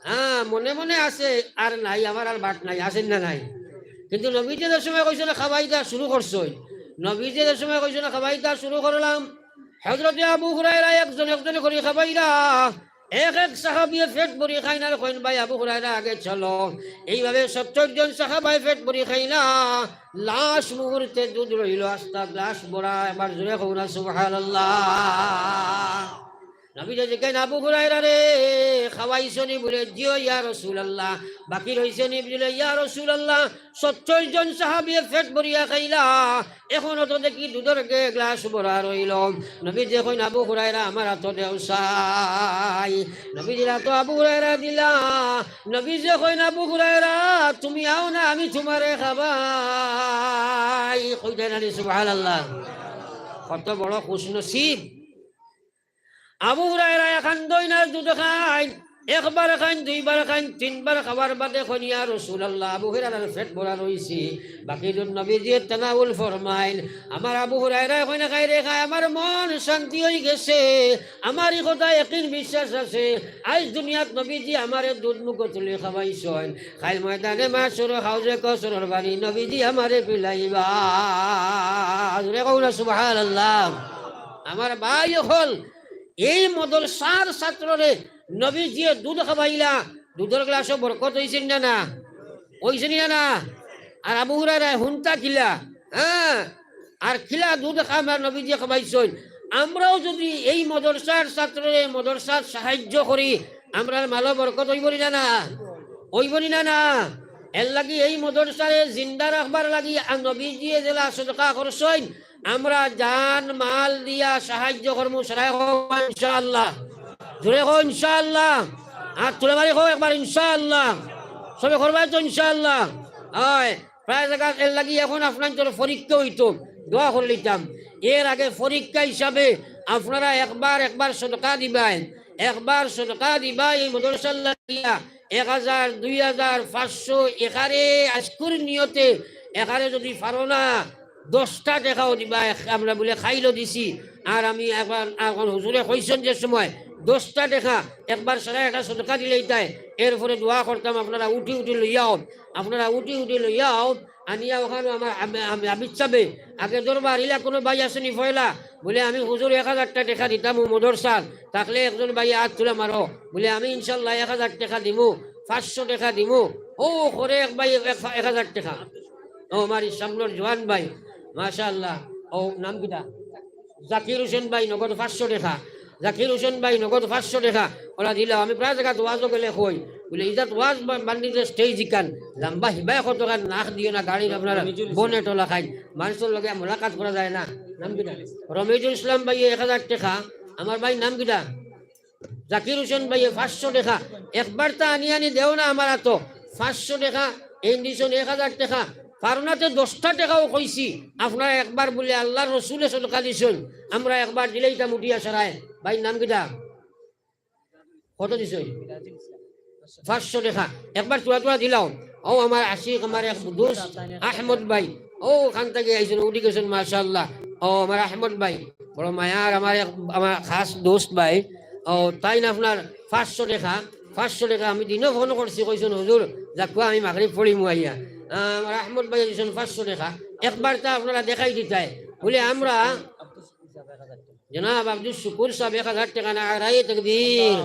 হ্যাঁ, মনে মনে আছে, আর নাই, আমার আর বাট নাই, আছে না নাই? কিন্তু নবীজিয়ে যে সময় কইছইন খাবাইতা, শুরু করছইন। নবীজিয়ে যে সময় কইছইন খাবাইতা, শুরু করলাম। হযরতে আবু হুরায়রা একজন একজন করি খাবাইলা। এক এক সাহাবিয়ে পেট ভরি খাইন আর কইন, "ভাই আবু হুরায়রা, আগে চলো।" এইভাবে সত্তর জন সাহাবায় পেট ভরি খাইলা। লাস্ট মুহূর্তে দুধ রইল আস্তা গ্লাস ভরা। এবার জোরে কও না সুবহানাল্লাহ। নবীজিয়ে জিকাইন, "আবু হুরায়রা রে, খাওয়াইছো নি?" বুলে, "জি অয় ইয়া রাসূলুল্লাহ।" "বাকি রইছে নি?" বুলে, "ইয়া রাসূলুল্লাহ, সত্তর জন সাহাবিয়ে পেট ভরিয়া খাইলা, এখনো তো দেখি দুধর গে গ্লাস ভরা রইল।" নবীজিয়ে কইন, "আবু হুরায়রা, আমার আতো দেও চাই।" নবীজির আতো আবু হুরায়রা দিলা। নবীজিয়ে কইন, "আবু হুরায়রা, তুমি আও না, আমি তুমারে খাবাই।" কইতা নানি সুবহানাল্লাহ? কত বড় খুশনসিব। আবু হুরায়রা এখান দইনার দুধ খাইন, একবার খাইন, দুইবার খাইন, তিনবার খাওয়ার বাদে কইন, "ইয়া রাসূলুল্লাহ, আবু হুরায়রার পেট ভরা রইছে।" বাকি দুধ নবীজিয়ে তানাউল ফরমাইন। আমার আবু হুরায়রায় কইন, "খাই রে খাই, আমার মন শান্তি অইগেছে, আমার ই কথা একিন বিশ্বাস আছে, আইজ দুনিয়াত নবীজিয়ে আমারে দুধ মুখো তুলি খাওয়াইছইন, কাইল ময়দানে মাশরো হাউজে কওসরর পানি নবীজিয়ে আমারে পিলাইবা।" জোরে কও না সুবহানাল্লাহ। আমার ভাই অকল, এই মাদ্রাসার ছাত্ররে নবীজিয়ে দুধ খাবাইলা, দুধর গ্লাসো বরকত অইছে নি না, না? অইছে নি না, না? আর আবু হুরায়রা হুনতা কিলা, হ্যাঁ? আর কিলা দুধ খা-, আমার নবীজিয়ে খাবাইছইন। আমরাও যুদি এই মাদ্রাসার ছাত্ররে মাদ্রাসাত সাহায্য করি, আমরার মালো বরকত অইবো নি না, না? অইবো নি না, না? এরলাগি এই মাদ্রাসারে জিন্দা রাখবার লাগি আর নবীজিয়ে যেলা সদকা করছইন, আমরা জান মাল দিয়া সাহায্য করমু, সারায় কও ইনশাআল্লাহ। জোরে কও ইনশাআল্লাহ। আর তুলে মারি কও একবার ইনশাআল্লাহ। সবে করবায় তো ইনশাআল্লাহ। অয়, প্রায় জাগাত এরলাগি এখন আপনাইনতর পরীক্ষা অইতো, দোয়া করিলিতাম। এর আগে পরীক্ষা হিসাবে আপনারা একবার, একবার সদকা দিবায়, একবার সদকা দিবায় এই মাদ্রাসার লাগিয়া, এক হাজার, দুই হাজার, পাঁচশো, একারে আজকুর নিয়তে, একারে যুদি পারো না, দশটা টেকাও দিবা, এক-, আমরা বুলে কাইলও দিছি। আর আমি একবার, এখন হুজুরে কইছইন যে সময়, দশটা টেকা একবার সারায় একটা সদকা দিলাইতায়, এরপরে দোয়া করতাম, আপনারা উঠি উঠি লইয়াও, আপনারা উঠি উঠি লইয়াও, আনিয়া অখানো আমার আম-, আম-, আবিদ সাবে আগে দরবার, ইলা কুনু ভাই আছে নি পয়লা? বুলে, "আমি হুজুর এক হাজারটা টেকা দিতাম ও মাদ্রাসার।" থাকলে একজন ভাইয়ে আত তুলে মারো। বুলে, "আমি ইনশাআল্লাহ এক হাজার টেকা দিমু, পাঁচশো টেকা দিমু।" অউ করে এক ভাই এক, এক হাজার টেকা। অউ আমার ই সামনর জোয়ান ভাই, মাশাআল্লাহ। অউ নাম কিতা? জাকির হোসেন ভাই নগদ পাঁচশো টেকা। জাকির হোসেন ভাই নগদ পাঁচশো টেকা। ওরা দিলা, আমি প্রায় জাগাত ওয়াজও গেলে কই। বুলে, "ইজাত ওয়াজ বা-, বান্দিতে স্টেজ ইখান। লম্বা হিবায় কত খান নাক দিও না, গাড়ির আপনারা রমিজুল ইসলাম। বনেট ওলা খাইন। মানষর লগে মোলাকাত করা যায় না।" নাম কিতা? রমিজুল ইসলাম ভাইয়ে এক হাজার টেকা। আমার ভাই নাম কিতা? জাকির হোসেন ভাইয়ে পাঁচশো টেকা। একবারতা আনি আনি দেও না আমার আতো। পাঁচশো টেকা, এই দিছইন এক হাজার টেকা। পারো না তে দশটা টেকাও কইছি। আপনারা একবার বুলে আল্লার রসুলে সদকা দিছইন। আমরা একবার দিলাইতাম উঠিয়া সারায়। ভাইর নাম কিতা? কত দিছইন? পাঁচশো টেকা। একবার তুলা তুলা দিলাও। অউ আমার আশিক, আমার এক দোস্ত আহমদ ভাই। অউ খান থাকি আইছইন, উঠি গেছইন, মাশাআল্লাহ। অউ আমার আহমদ ভাই, বড় মায়ার আমার এক, আমার খাস দোস্ত ভাই। অউ তাইন আপনার পাঁচশো টেকা, পাঁচশো টেকা আমি দিনও ফোন করছি, কইছইন, "হুজুর, যাউক্কা, আমি মাগরিব পড়িমু আইয়া।" আহ, আমার আহমদ ভাই দিছইন পাঁচশো টেকা। একবারতা আপনারা দেখাই দিতায়। বুলে আমরা জনাব আব্দুল শুকুর সাব এক হাজার টেকা, নারায়ে তাকবীর।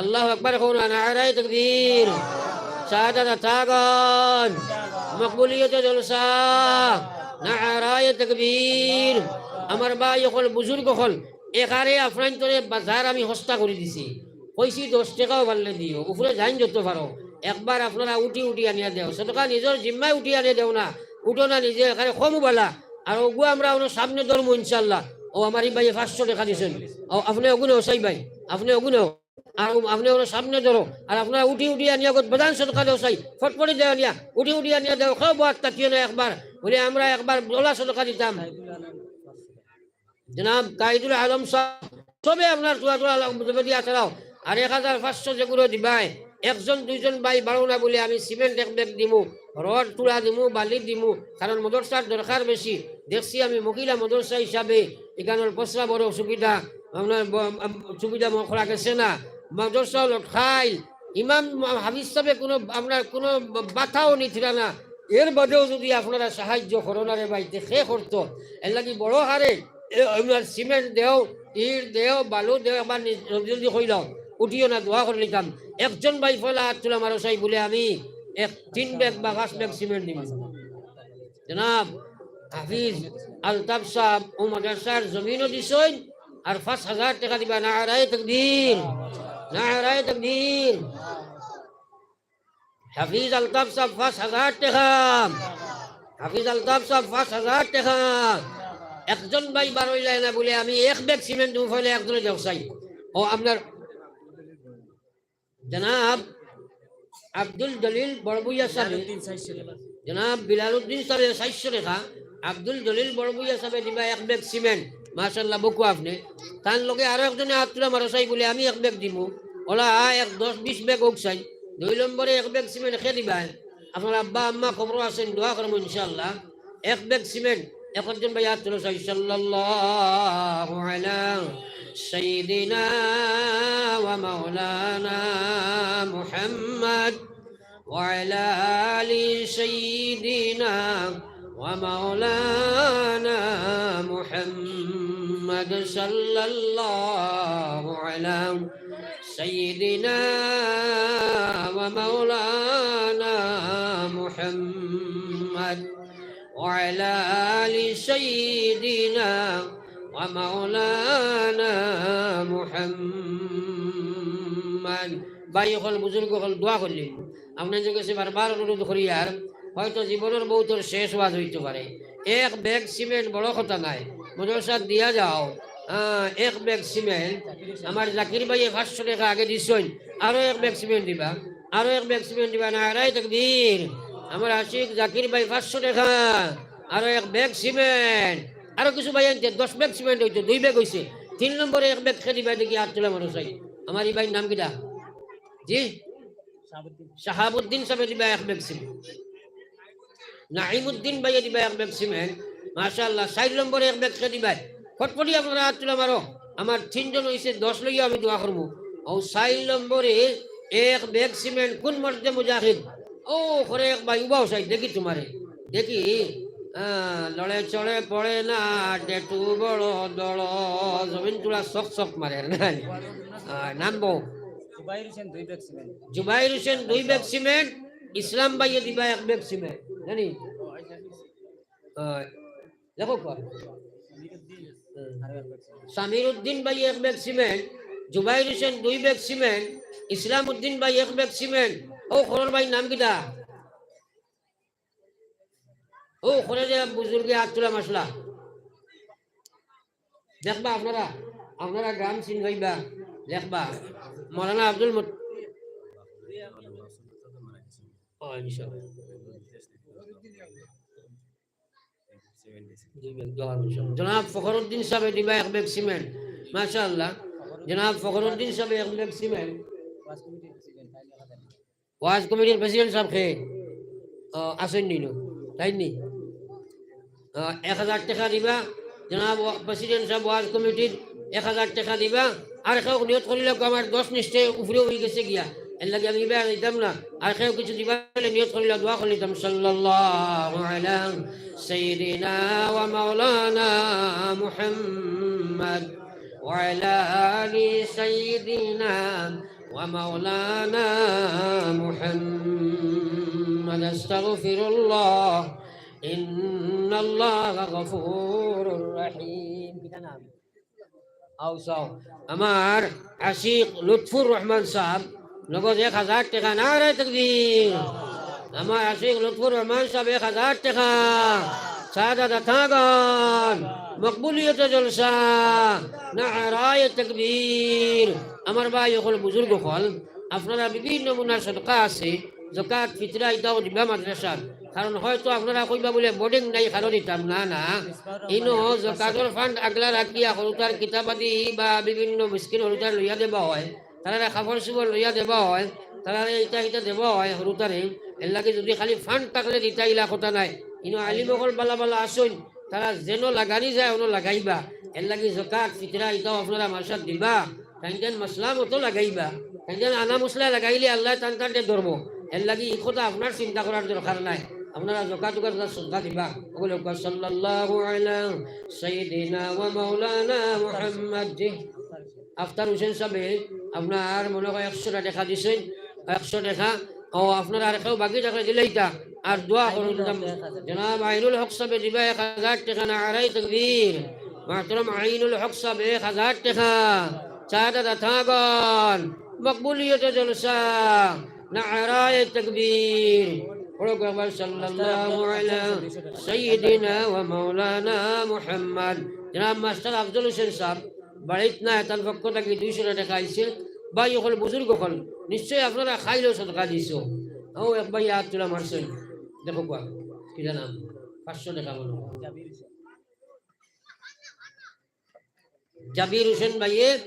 আল্লাহু আকবার কও না, নারায়ে তাকবীর। শাহাদাত আতাগন, মকবুলিয়তে জলসা, নারায়ে তাকবীর। আমার ভাই অকল, বুজুর্গ অকল, এখানে আফরাইন তোরে বাজার আমি হস্তা করি দিছি। কইছি দশ টেকাও পারলে দিও, উপরে যাইন যত পারো। একবার আপনারা উঠি উঠি আনিয়া দেও, সদকা নিজর জিম্মায় উঠি আনিয়া দেও না, উঠো না নিজে, এখানে কম বালা। আর ওগু আমরা অনো সামনে ধরমু ইনশাআল্লাহ। ও আমার এই ভাইয়ে পাঁচশো টেকা দিছইন, ও আপনে ওগুনে ওসাই ভাই, আপনে ওগুনে ও। আর আপনে অনো সামনে ধরো, আর আপনারা উঠি উঠি আনিয়া গত বাজান সদকা দেও চাই, ফটফটি দেও আনিয়া, উঠি উঠি আনিয়া দেও, কেউ বাদ থাকিও না একবার। বলে আমরা একবার ওলা সদকা দিতাম। জনাব কাইদুল আলম সাব, সবে আপনার তুলা তুলা লাগ-, জবদি আছড়াও। আর এক হাজার পাঁচশো যেগুলো দিবায়, একজন দুইজন ভাই বারো না বলে আমি সিমেন্ট এক ব্যাগ দিমু, রড তুলা দিমু, বালি দিমু, কারণ মাদ্রাসার দরকার বেশি। দেখছি আমি মহিলা মাদ্রাসা হিসাবে ইখানোর পসরা বড় সুবিধা, আপনার ব-, আম, সুবিধা মকরা গেছে না, মাদ্রাসা লটকাইল, ইমাম হাফিজ সাবে কোনো আপনার কোনো বাতাও নিছিলা না, এর বাদেও যদি আপনারা সাহায্য করো না রে ভাই, তে খে করতো? এর লাগি বড় হারে এ, আপনার সিমেন্ট দেও, ইট দেও, বালু দেও, একবার নি-, জলদি জলদি কইলাও, উঠিও না, দোয়া করে নিতাম। একজন ভাই ফলা হাত তুলা মারো চাই বলে আমি এক তিন ব্যাগ বা পাঁচ ব্যাগ সিমেন্ট দিব। জনাব হাফিজ আলতাফ সাব ও মাদ্রাসার জমিনও দিছইন, আর পাঁচ হাজার টেকা দিবা। নারায়ে তাকবীর, নারায়ে তাকবীর। হাফিজ আলতাফ সাব পাঁচ হাজার টেকা। হাফিজ আলতাফ সাব পাঁচ হাজার টেকা। একজন ভাই বারইলায় না বলে আমি এক ব্যাগ সিমেন্ট দিমু, ফলে একজনে দেও চাই। ও আপনার জনাব আব্দুল জলিল বড়বুইয়া সাবে, জনাব বিলালউদ্দিন সাবে চাইরশো টেকা, আব্দুল জলিল বড়বুইয়া সাবে দিবা এক ব্যাগ সিমেন্ট। মাশাআল্লাহ, বকু আপনে। তার লগে আরো একজনে হাত তুলা মারো চাই বলে আমি এক ব্যাগ দিমু। ওলা এক দশ বিশ ব্যাগ হোক চাই। দুই নম্বরে এক ব্যাগ সিমেন্ট খে দিবা। আপনার আব্বা আম্মা কবরো আছেন, দোয়া করবো ইনশাআল্লাহ। এক ব্যাগ সিমেন্ট, একজন ভাই হাত তুলো চাই। সাল্লাল্লাহু আলা সাইয়্যিদিনা ওয়া মাওলানা মুহাম্মদ ওয়া আলা আলি সাইয়্যিদিনা ওয়া মাওলানা মুহাম্মদ সাল্লাল্লাহু আলা সাইয়্যিদিনা ওয়া মাওলানা মুহাম্মদ ওয়া আলা আলি সাইয়্যিদিনা ওয়া মাওলানা মুহাম্মদ। ভাই অকল, বুজুর্গ অকল, দোয়া করলিন। আপনার কাছে বারবার অনুরোধ করি, আর হয়তো জীবনের বউতর শেষ ওয়াজ হইতে পারে। এক ব্যাগ সিমেন্ট বড় কথা নাই, মাদ্রাসাত দিয়া যাও। আহ, এক ব্যাগ সিমেন্ট, আমার জাকির ভাইয়ে পাঁচশো টেকা আগে দিছইন, আরো এক ব্যাগ সিমেন্ট দিবা, আরো এক ব্যাগ সিমেন্ট দিবা। নারায়ে তাকবীর, আমার আশিক জাকির ভাই পাঁচশো টেকা, আরো এক ব্যাগ সিমেন্ট, আরো কিছু ভাই আনতে দশ ব্যাগ সিমেন্ট হইতো, দুই ব্যাগ হইছে। তিন নম্বরে এক ব্যাগ খে দিবা দেখি, হাত তুলা মারো চাই। আমার এই ভাইর নাম কিতা? জি? শাহাবুদ্দিন সাবে দিবা এক ব্যাগ সিমেন্ট। নাইমুদ্দিন ভাইয়ে দিবা এক ব্যাগ সিমেন্ট। মাশাআল্লাহ, চাইর নম্বরে এক ব্যাগ খে দিবা। ফটফটি আপনারা হাত তুলা মারো। আমার তিনজন হইছে, দশ লইয়া আমি দোয়া করমু। ও চাইর নম্বরে এক ব্যাগ সিমেন্ট, কোন মর্দে মুজাহিদ? ও, করে এক ভাই উবাও চাই, দেখি তোমারে। দেখি, আহ, লড়ে চড়ে পড়ে না, ডেটু বড় দড়, জমিন তুলা চক চক মারে, না? আহ, নাম বউ। জুবাইর হোসেন দুই ব্যাগ সিমেন্ট। জুবাইর হোসেন দুই ব্যাগ সিমেন্ট, ইসলাম ভাইয়ে দিবা এক ব্যাগ সিমেন্ট, জানি? আহ, লেখো কর। সামির উদ্দিন ভাই এক ব্যাগ সিমেন্ট, জুবাইর হোসেন দুই ব্যাগ সিমেন্ট, ইসলাম উদ্দিন ভাই এক ব্যাগ সিমেন্ট। ও খরর ভাই নাম কিতা? ও খরে যে বুজুর্গে হাত তুলা মাসলা। দেখবা আপনারা, আপনারা গ্রাম চিন হইবা, দেখবা। মৌলানা আব্দুল মুত-, ও, ইনশাআল্লাহ। জনাব ফখরুদ্দিন সাবে দিবা এক ব্যাগ সিমেন্ট। মাশাআল্লাহ। জনাব ফখরুদ্দিন সাবে এক ব্যাগ সিমেন্ট। ওয়াজ কমিটির প্রেসিডেন্ট সাব খে, আহ, আসেন নি নু? তাই নি? আহ, এক হাজার টেকা দিবা। জনাব ওয়া-, প্রেসিডেন্ট সাব ওয়াজ কমিটির এক হাজার টেকা দিবা। আর কেউ নিয়ত করিলে আমার দশ নিশ্চয় উপরে হয়ে গেছে গিয়া। এর লাগি আমি এবার দিতাম না। আর কেউ কিছু দিবা বলে নিয়ত করিলা, দোয়া করিতাম। সাল্লাল্লাহু আলা সাইয়্যিদিনা ওয়া মাওলানা মুহাম্মদ وعلى آل سيدنا ومولانا محمد. أستغفر الله، إن الله غفور رحيم. আও চাও, আমার আশিক লুৎফুর রহমান সাব, নগদ এক হাজার টেকা, নারায়ে তাকবীর। আমার আশিক লুৎফুর রহমান সাব এক হাজার টেকা, চাচা দাতাগণ, মকবুলিয়তে জলসা, নারায়ে তাকবীর। আমার ভাই অকল, বুজুর্গ অকল, আপনারা বিভিন্ন নমুনার সদকা আছে, যাকাত, ফিতরা, ইতাও দিবা মাদ্রাসাত। কারণ হয়তো আপনারা কইবা বুলে boarding নাই, কারণ দিতাম না, না। ইনো যাকাতর fund আগলা রাখিয়া হুরুতার কিতাবাদি বা বিভিন্ন মিসকিন হুরুতার লইয়া দেবা অয়, তারারে কাপড় চুপড় লইয়া দেবা অয়, তারারে ইতা ইতা দেবা অয় হুরুতারে। এরলাগি যুদি খালি fund থাকলে দিতা, ইলা কথা নায়। ইনো আলিম অকল বালা বালা আছইন, তারা যেনো লাগানি যায় অনো লাগাইবা। এরলাগি যাকাত, ফিতরা ইতাও আপনারা মাদ্রাসাত দিবা। তাইন তাইন মাসলা মতো লাগাইবা। তাইন তাইন আনা মসলা লাগাইলে আল্লায় তান তানরে ধরবো। এরলাগি ই কথা আপনার চিন্তা করার দরকার নাই। আপনারা যাকাত উকাত সদকা দিবা। ওগুলো কয়, সাল্লাল্লাহু আলা সাইয়্যিদিনা ওয়া মাওলানা মুহাম্মাদ। জি। আফতার হোসেন সাবে আপনার মনে হয় একশোটা টেকা দিছইন, একশো টেকা। ও, আপনারা আর কেউ বাকি থাকলে দিলাইতা, আর দোয়া করুন। জনাব আইনুল হক সাবে দিবা এক হাজার টেকা, নারায়ে তাকবীর। মোহতরম আইনুল হক সাবে এক হাজার টেকা, চাচা দাতাগণ, মকবুলিয়তে জলসা, নারায়ে তাকবীর। পড়ো একবার, সাল্লাল্লাহু আলা সাইয়্যিদিনা ওয়া মাওলানা মুহাম্মাদ। জনাব মাস্টার আফজল হোসেন সাব, বাড়িত নাই, তান পক্ষ থাকি দুইশো টেকা আইছে। ভাই অকল, বুজুর্গ অকল, নিশ্চয় আপনারা খাইলেও সদকা দিছো। ও এক ভাই আত তুলা মারছইন, দেখো কুয়া, কিতা নাম, পাঁচশো টেকা মনে হয়। জাবির হোসেন ভাইয়ে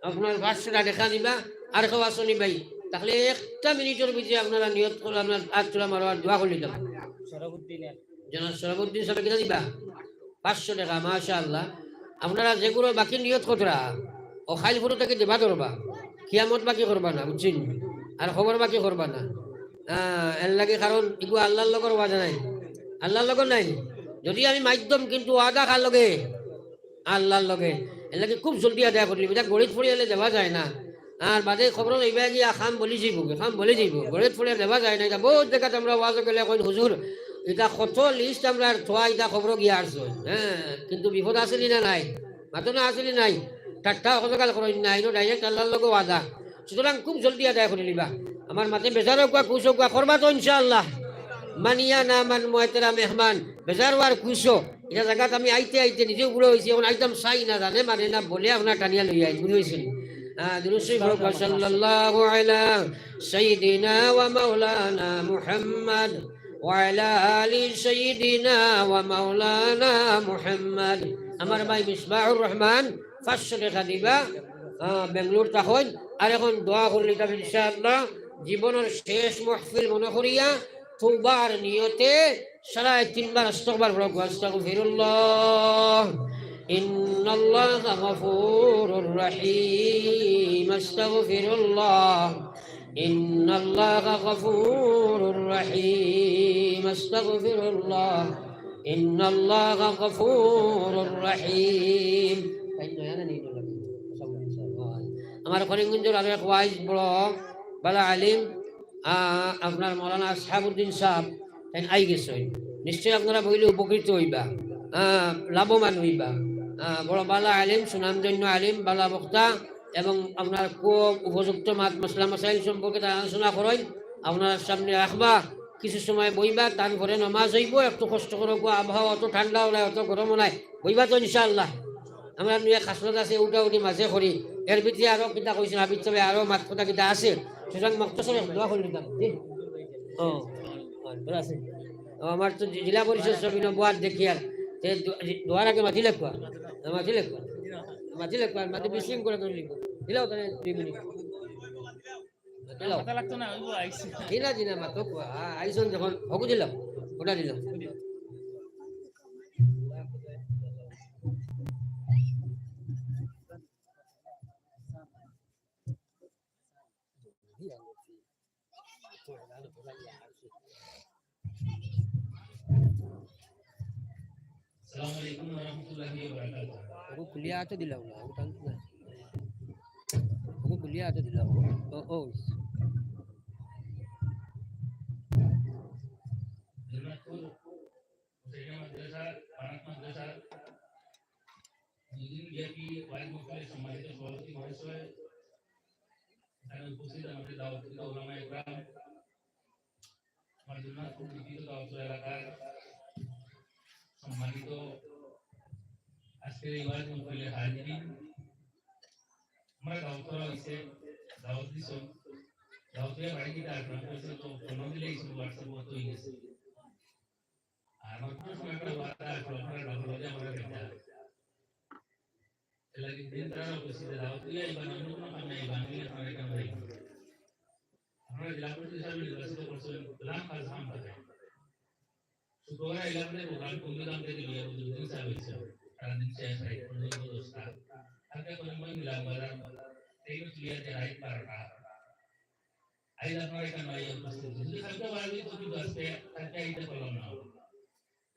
আপনার পাঁচশো টেকা দিবা। আর কেউ আছনি ভাই? তাহলে একটা মিনিটর ভিতরে আপনারা নিয়ত করো, আপনার আত তুলা মারো আর দোয়া করি দিতাম। জনাব শরফুদ্দিন সাবে কিতা দিবা? পাঁচশো টেকা, মাশাআল্লাহ। আপনারা যেগুলো বাকি নিয়ত করতরা, ও খাইল ফুটো থাকি দেবা ধরবা, কিয়ামত বাকি করবা না, বুঝছইন? আর খবর বাকি করবা না। আহ, এরলাগি কারণ ইগু আল্লার লগর ওয়াদা নাই, আল্লার লগর নাই। যুদি আমি মাধ্যম, কিন্তু ওয়াদা কার লগে? আল্লার লগে। এরলাগি খুব জলদি আদায় করিলিবা, ইটা গড়িত পড়িয়া দেওয়া যায় না। আর বাদে খবর লইবা গিয়া কাম বলি যাইবো, কাম বলি যাইবো। গড়িত পড়িয়া দেওয়া যায় না। ইটা বহুত জাগাত আমরা ওয়াজো গেলে কইন, "হুজুর, ইটা কত লিস্ট আমরা থোয়া, ইটা খবর গিয়া আরছো।" হ্যাঁ, কিন্তু বিপদ আছনি না নাই? মাতো না আছনি নাই? ঠাট্টা অকজকাল করইন না, ইনো direct আল্লার লগে ওয়াদা। সুতরাং খুব জলদি আদায় করিলিবা। আমার মাতে বেজার অউক্কা, খুশ অউক্কা, করবা তো ইনশাআল্লাহ। মানিয়া না মান ময়তেরা মেহমান, বেজার অওয়ার খুশ অ। ইটা জাগাত আমি আইতে আইতে নিজেও বুড়া অইছি, এখন আইতাম চাই না, জানে মানে না বলে আপনার টানিয়া লইয়া আইন, বুঝি অইছে নি? আহ, দুরূদ শরীফ পড়ো, সাল্লাল্লাহু আলা সাইয়্যিদিনা ওয়া মাওলানা মুহাম্মাদ ওয়া আলা আলি সাইয়্যিদিনা ওয়া মাওলানা মুহাম্মাদ। আমার ভাই মিসবাহুর রহমান পাঁচশো টেকা দিবা, আহ, বেঙ্গালুরু থাকইন। আর এখন দোয়া করিলিতাম ইনশাআল্লাহ, জীবনর শেষ মাহফিল মনে করিয়া তওবার নিয়তে সাড়ে তিনবার আস্তাগফিরুল্লাহ পড়ো, আস্তাগফিরুল্লাহ। ইন্নাল্লাহা গাফুরুর রাহিম, আস্তাগফিরুল্লাহ। ইন্নাল্লাহা গাফুরুর রাহিম, আস্তাগফিরুল্লাহ। ইন্নাল্লাহা গাফুরুর রাহিম। আমার করিমগঞ্জর আরো এক ওয়াইজ বড় বালা আলিম, আহ, আপনার মৌলানা আসহাবউদ্দিন সাব, তাইন আই গেছইন। নিশ্চয় আপনারা বইলে উপকৃত অইবা, আহ, লাভবান অইবা। আহ, বড় বালা আলিম, সুনামধন্য আলিম, বালা বক্তা, এবং আপনার খুব উপযুক্ত মাত মাসলা মাসাইল সম্পর্কে তাইন আলোচনা করইন। আপনারা সামনে রাখবা, কিছু সময় বইবা, তার পরে নমাজ অইবো, একটু কষ্ট করো, আবহাওয়া অত ঠান্ডাও নাই, অত গরমও নাই, বইবা তো ইনশাআল্লাহ। আমরা নিয়া খাসলত আছে, উঠাউঠি মাঝে করি। এর ভিতরে আরো কিতা কইছেন, হাবিব সাবে আরো মাত কথা কিতা আছে। সুতরাং মখতসর এক দোয়া করিলিতাম। জি। ও, ও, বলা আছে। ও, আমার তো জে-, জেলা পরিষদ সব ইনো বওয়াত দেখি আর। তে দো-, দোয়ার আগে মাতিলাউক্কা। মাতিলাউক্কা। মাতিলাউক্কা, মাতি বিশৃঙ্খলা করে লিখো। দিলাও তাহলে দুই মিনিট। দিলাও। মাতা লাগতো না, ওই আইসি। দিলা, দিলা, মাতো, আ-, আইসন যখন, হগু দিলাম। ওটা দিলাম। আসসালামু আলাইকুম ওয়া রাহমাতুল্লাহি ওয়া বারাকাতুহু। ওকে খুলিয়া আতো দিলাও না, ওটা না। ওকে খুলিয়া আতো দিলাও। ও, ও। জগন্নাথপুর হুসাইনিয়া মাদ্রাসা, বানাত মাদ্রাসা, দুই দিন ব্যাপী ওয়াজ মাহফিলের সম্মানিত সভাপতি মহাশয়, এখানে উপস্থিত আমাদের দাওয়াতকৃত ওলামায়ে কেরাম, আমার জগন্নাথপুর দ্বিতীয় দাওয়াত এলাকার সম্মানিত আজকের এই ওয়াজ মাহফিলের হাজিরিন, আমরা দাওয়াত করা হয়েছে, দাওয়াত দিছেন, দাওয়াত দিয়ে বাড়ি দিতে আসলাম, বলছে তো ফোন দিলে এই সব WhatsApp-এ তো হয়ে গেছে। আর আমার কোনো সময় একটা ওয়াদা আসলো, আপনারা ডবল হয়ে আমরা বেটা। এলাকি দিন তারা উপস্থিত দাওয়াত দিয়ে এই বানানো কোনো কামে এই বানিয়ে আপনারা কেন ভাই? আপনারা জেলা পরিষদ হিসাবে নির্বাচিত করছেন, লাম কাজ হাম থাকে। শুক্রবার এলাকাতে প্রোগ্রাম কমিটি নাম থেকে নিয়ে বুঝলেন সাহেব হিসাবে। সারাদিন শেষ হয়, পর্যন্ত দশটা। কালকে করিমগঞ্জ নিলাম বাজার, ট্রেন চলিয়াতে রাত বারোটা। আইজ আপনারা এখানে আইয়া উপস্থিত। যদি কালকে বাড়ি তো কিন্তু আসতে, কালকে আইতে পারলাম না।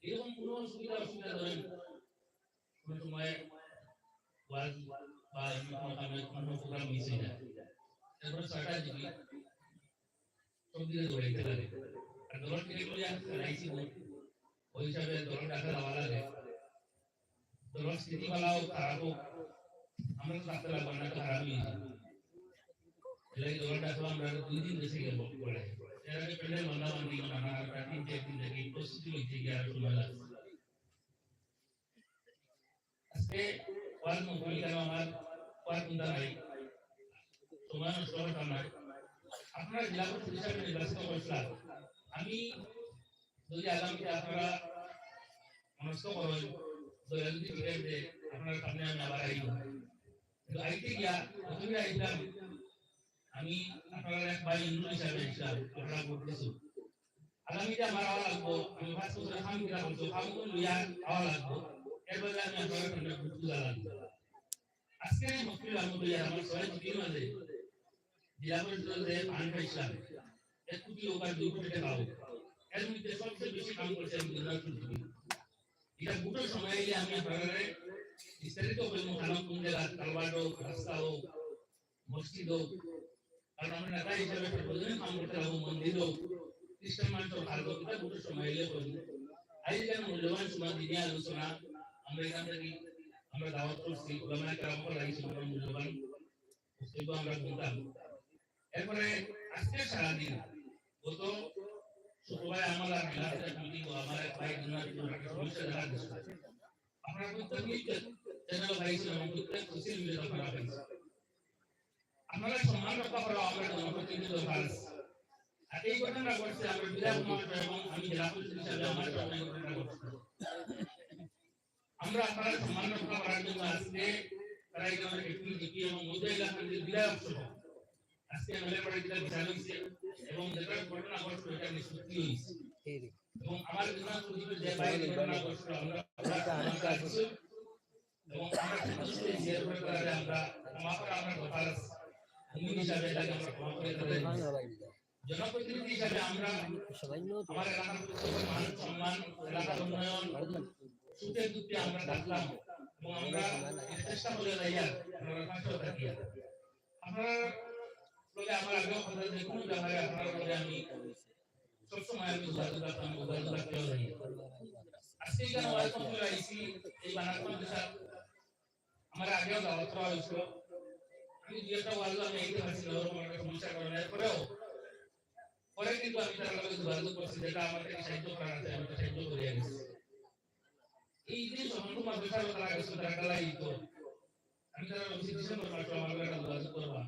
এরকম কোনো অসুবিধা, অসুবিধা ধরেন, কোনো সময় ওয়াজ বা অন্য কোনো কামে কোনো প্রোগ্রাম মিস হয়ে যায়। তারপরে ছয়টা যদি সব দিকে দৌড়াইতে লাগে। আর দলর টিকিট লইয়া খেলাইছি বোন, ওই হিসাবে দলর ডাকা দেওয়া লাগে। দলর স্থিতি ভালো হোক, খারাপ হোক, আমরা তো থাকতে লাগবো না, তো হারামি হয়ে যাবে। এলাকি দলর ডাকলো আমরা আরো দুই দিন দেশে গেল পরে। এর আগে প্যান্ডেল বান্ধা বান্ধি, নানা আর তিন চার দিন থেকে প্রস্তুতি হইতে গিয়ে আরো সময় লাগছে। আজকে ওয়াজ মহফিল কেন আমার ওয়াজ শুনতে নাই, সময় নষ্ট করতাম নাই। আপনারা জেলা পরিষদ হিসাবে নির্বাচিত করেছিলাম। আমি যদি আগামীতে আপনারা মনস্থ করেন, দয়া যদি টিকিট দেয়, আপনার সামনে আমি আবার আইব। কিন্তু আইতে গিয়া প্রথমে আইতাম আমি আপনারা এক ভাই হিন্দু হিসাবে আইতাম, আপনারা ভোট দিছো। আগামীতে আমার আওয়া লাগবো, আমি পাঁচ বছর কাম কিনা করছো, কাম করে লইয়া আওয়া লাগবো। এর বদলে আমি আপনারা সামনে ভোট তুলা লাগবো। আজকে এই মহফিল আমি লইয়া আমার ছয় কোটির মাঝে জেলা পরিষদে ফান্ড পাইছিলাম এক কোটি হোক আর দুই কোটি টাকা হোক, এর মধ্যে সবচেয়ে বেশি কাম করছে আমি দুর্গাপুর থেকে। এটা ভোটের সময় এলে আমি আপনারা বিস্তারিত বলবো, থানা কোন জায়গা, কালভার্ট হোক, রাস্তা হোক, মসজিদ হোক, কারণ আমরা নেতা হিসেবে সার্বজনীন কাম করতে লাগবো, মন্দির হোক, খ্রিস্টান মানুষের ভালো হোক, এটা ভোটের সময় এলে করবো। আজ এখানে মূল্যবান সময় দিনে আলোচনা, আমরা এখান থেকে আমরা দাওয়াত করছি, ওলামায়ে কেরাম লাগি সময় মূল্যবান বক্তব্য আমরা শুনতাম। এরপরে আজকে সারাদিন গত শুক্রবারে আমার আর বিলাসের মিটিং ও আমার এক ভাই দুনার একটা সমস্যা দেখা দিচ্ছে। আপনারা প্রত্যেক নিউজ চ্যানেল পাইছেন এবং প্রত্যেক সোশ্যাল মিডিয়া আপনারা পাইছেন। আপনারা সম্মান রক্ষা করা আমাদের জনপ্রতিনিধি দরকার আছে। আর এই ঘটনা ঘটছে আমরা বিরাট মহাসভা এবং আমি জেলা পরিষদ হিসাবে আমার সামনে এই ঘটনা ঘটছে। আমরা আপনারা সম্মান রক্ষা করার জন্য আজকে তারা এই ধরনের একটি জিপি এবং মধ্যে এলাকার যে বিধায়ক সহ আজকে এমএলএ পার্টি যেটা বিচার হয়েছে এবং যেটা ঘটনা ঘটছে এটা নিষ্পত্তি হয়েছে। এবং আমার বিধান সচিবের যে বাইরে ঘটনা ঘটছে আমরা আমরা এবং আমরা সন্তুষ্ট হয়েছি। এরপরে তাহলে আমরা ক্ষমা করে আমরা কথা আছে। উনি হিসাবে তাকে আমরা ক্ষমা করে দিতে পারি। জনপ্রতিনিধি হিসাবে আমরা আমার এলাকার প্রত্যেকের মান সম্মান, এলাকার উন্নয়ন, সুখে দুঃখে আমরা থাকলাম এবং আমরা চেষ্টা করে যাই আর আমরা পাশেও থাকি। আপনারা বলে আমার আগেও কথা যে কোনো ব্যাপারে আপনারা বলে আমি সবসময় আমি যোগাযোগ রাখতাম, যোগাযোগ রাখতেও যাই। আজকে এখানে ওয়াজ করতে আইছি এই বানাত মাদ্রাসা আমার আগেও দাওয়াত করা হয়েছিল। আমি দুই একটা ওয়াজ আমি এইতে পারছি না, ওরকম একটা সমস্যার কারণে। এরপরেও পরে কিন্তু আমি তার লগে যোগাযোগ করছি, যেটা আমাকে সাহায্য করার আছে, আমি তো সাহায্য করিয়া গেছি। এই যে সমস্ত মাদ্রাসার তারা গেছে, তারা কালাই তো আমি তারা বলছি ডিসেম্বর মাসে আমার লগে একটা যোগাযোগ করবা।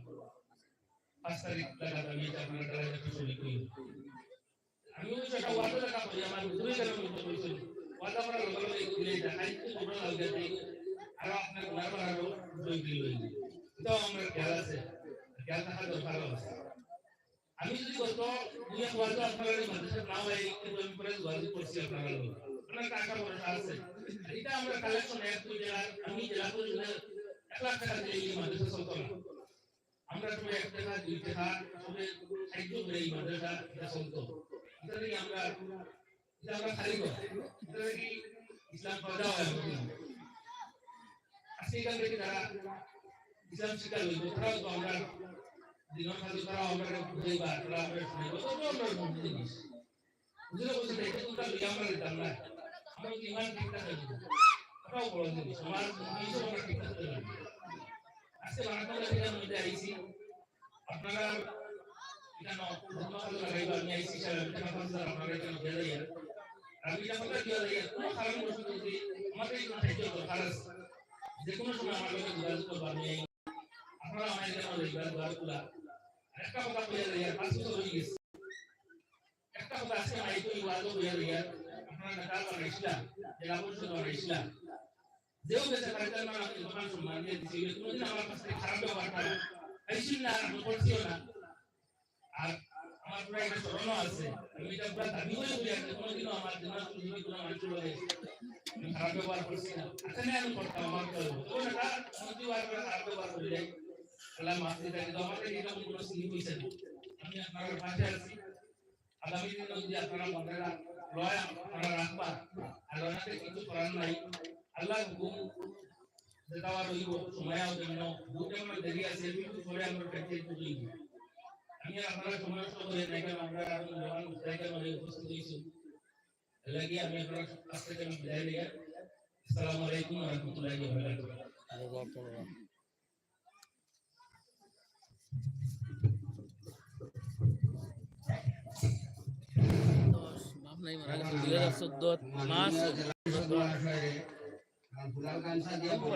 পাঁচ তারিখ লাগাত আমি এটা আপনার কালাই একটা ছবি করি। আমি ওই একটা ওয়াদা দেখা করি, আমার দূরে গেলে মনে করছি ওয়াদা করার লগে লগে এগুলো এটা খাইতে তোমরা লাগাতে আর আপনার বারবার আরো জয় দিল। এটাও আমার খেয়াল আছে, খেয়াল থাকা দরকার আছে। আমি যদি গত দুই এক ওয়াজ আপনারা এই মাদ্রাসা না হয় কিন্তু আমি পরে যোগাযোগ করছি আপনারা লোক, আপনার টাকা পয়সা আছে। এটা আমরা কালেকশন এক দুই জায়গায় আমি জেলা পরিষদে এক লাখ টাকা দিয়ে এই মাদ্রাসা চলতো না। আমরা সবাই এক টাকা দুই টাকা সবাই সাহায্য করে এই মাদ্রাসা এটা চলতো। এটা থেকে আমরা এটা আমরা খালি করি। এটা কি ইসলাম পয়দা অয় আমাদের। আজকে এখান থেকে যারা ইসলাম শিক্ষা লইব, তারাও তো আমরা দিনের কাজে, তারাও আমরা বুঝাইবা, তারা আমরা শুনাইব, তবুও আমরা বুঝতে জিনিস। বুঝলে বুঝতে এটা তোমরা লইয়া আমরা নিতাম না। আমরা যদি ইমান ঠিক থাকে, ওটাও বড় জিনিস। আমার নিজেও আমরা ঠিক থাকতে পারি। আজকে বারাকাতুল্লাহ এখানে মধ্যে আইছি। আপনারা এখানে ধর্মকাল লাগাইবা, আমি আইছি সাহেব, এখানে আপনারা আপনারা এখানে দিয়ে যাইয়া। আমি এটা কথা দিয়ে যাইয়া, কোনো কারণ বশত যদি আমাদের এই কোনো সাহায্য দরকার আছে, যে কোনো সময় আমার লগে যোগাযোগ করবা, আমি এই, আপনারা আমার এখানে যাইবা, দোয়া খোলা। একটা কথা কইয়া যাইয়া, পাঁচ বছর হয়ে গেছে। একটা কথা আজকে মাইকে ওই ওয়াজও কইয়া যাইয়া, আপনারা নেতা বানাইছিলা, জেলা পরিষদ বানাইছিলা, যেও গেছে তার জন্য আমাকে দোকান সম্মান দিয়ে দিছি, ওই কোনোদিন আমার কাছ থেকে খারাপ ব্যবহারটা পাইছিল না, আমি করছিও না। আর আমার পুরা একটা স্মরণও আছে, আমি এটা পুরা দাবি করে বলি, আপনি কোনোদিনও আমার জন্য কোনো কোনো মানুষের লগে আমি খারাপ ব্যবহার করছি না। আচ্ছা, না, আমি করতাম, আমার তো তখন এটা সত্যি বারবার খারাপ ব্যবহার করে যাই। আল্লাহ মাফ করে দেয়, কিন্তু আমার কাছে এটা কোনো স্মৃতি হয়েছে না। আমি আপনার পাশে আছি। আগামী দিনে যদি আপনারা মনে রা-, লয় আপনারা রাখবা, আর ওনাকে কিছু করার নাই। আল্লাহর হুকুম যেটা আবার হইব, সময় হবে না, ভোট এখনো দেরি আছে, একটু পরে আমরা প্র্যাকটিস করব। আমি আর আপনারা সময় নষ্ট করে নাই, কারণ আমরা এখন জওয়ান জায়গা মানে উপস্থিত হয়েছি। এর লাগি আমি আপনারা কাছ থেকে আমি বিদায় নিয়ে আসসালামু আলাইকুম ওয়া রাহমাতুল্লাহি ওয়া বারাকাতুহু। বাপ নাই, মারা গেছে দুই হাজার চোদ্দ মাস।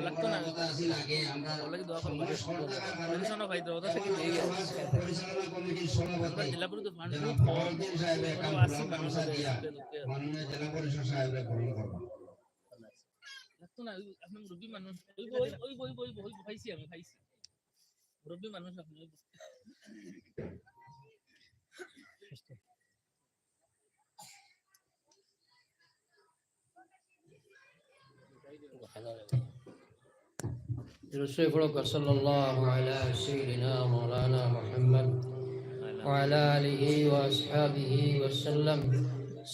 লাগতো না। ওর লাগি দোয়া করবেন। পরিচালনা ভাই, দোয়া থাকি দিয়ে গেছে। আমরা জেলা পরিষদ ফান্ড খুব কম। আমরা আছি মানুষ। লাগতো না, ওই আপনার মুরব্বী মানুষ। ওই, ওই, ওই, ওই, ওই, ওই, পাইছি আমি, পাইছি। মুরব্বী মানুষ আপনি, ওই। درود شریف پڑھو، صلى الله على سيدنا مولانا محمد وعلى آله وأصحابه وسلم.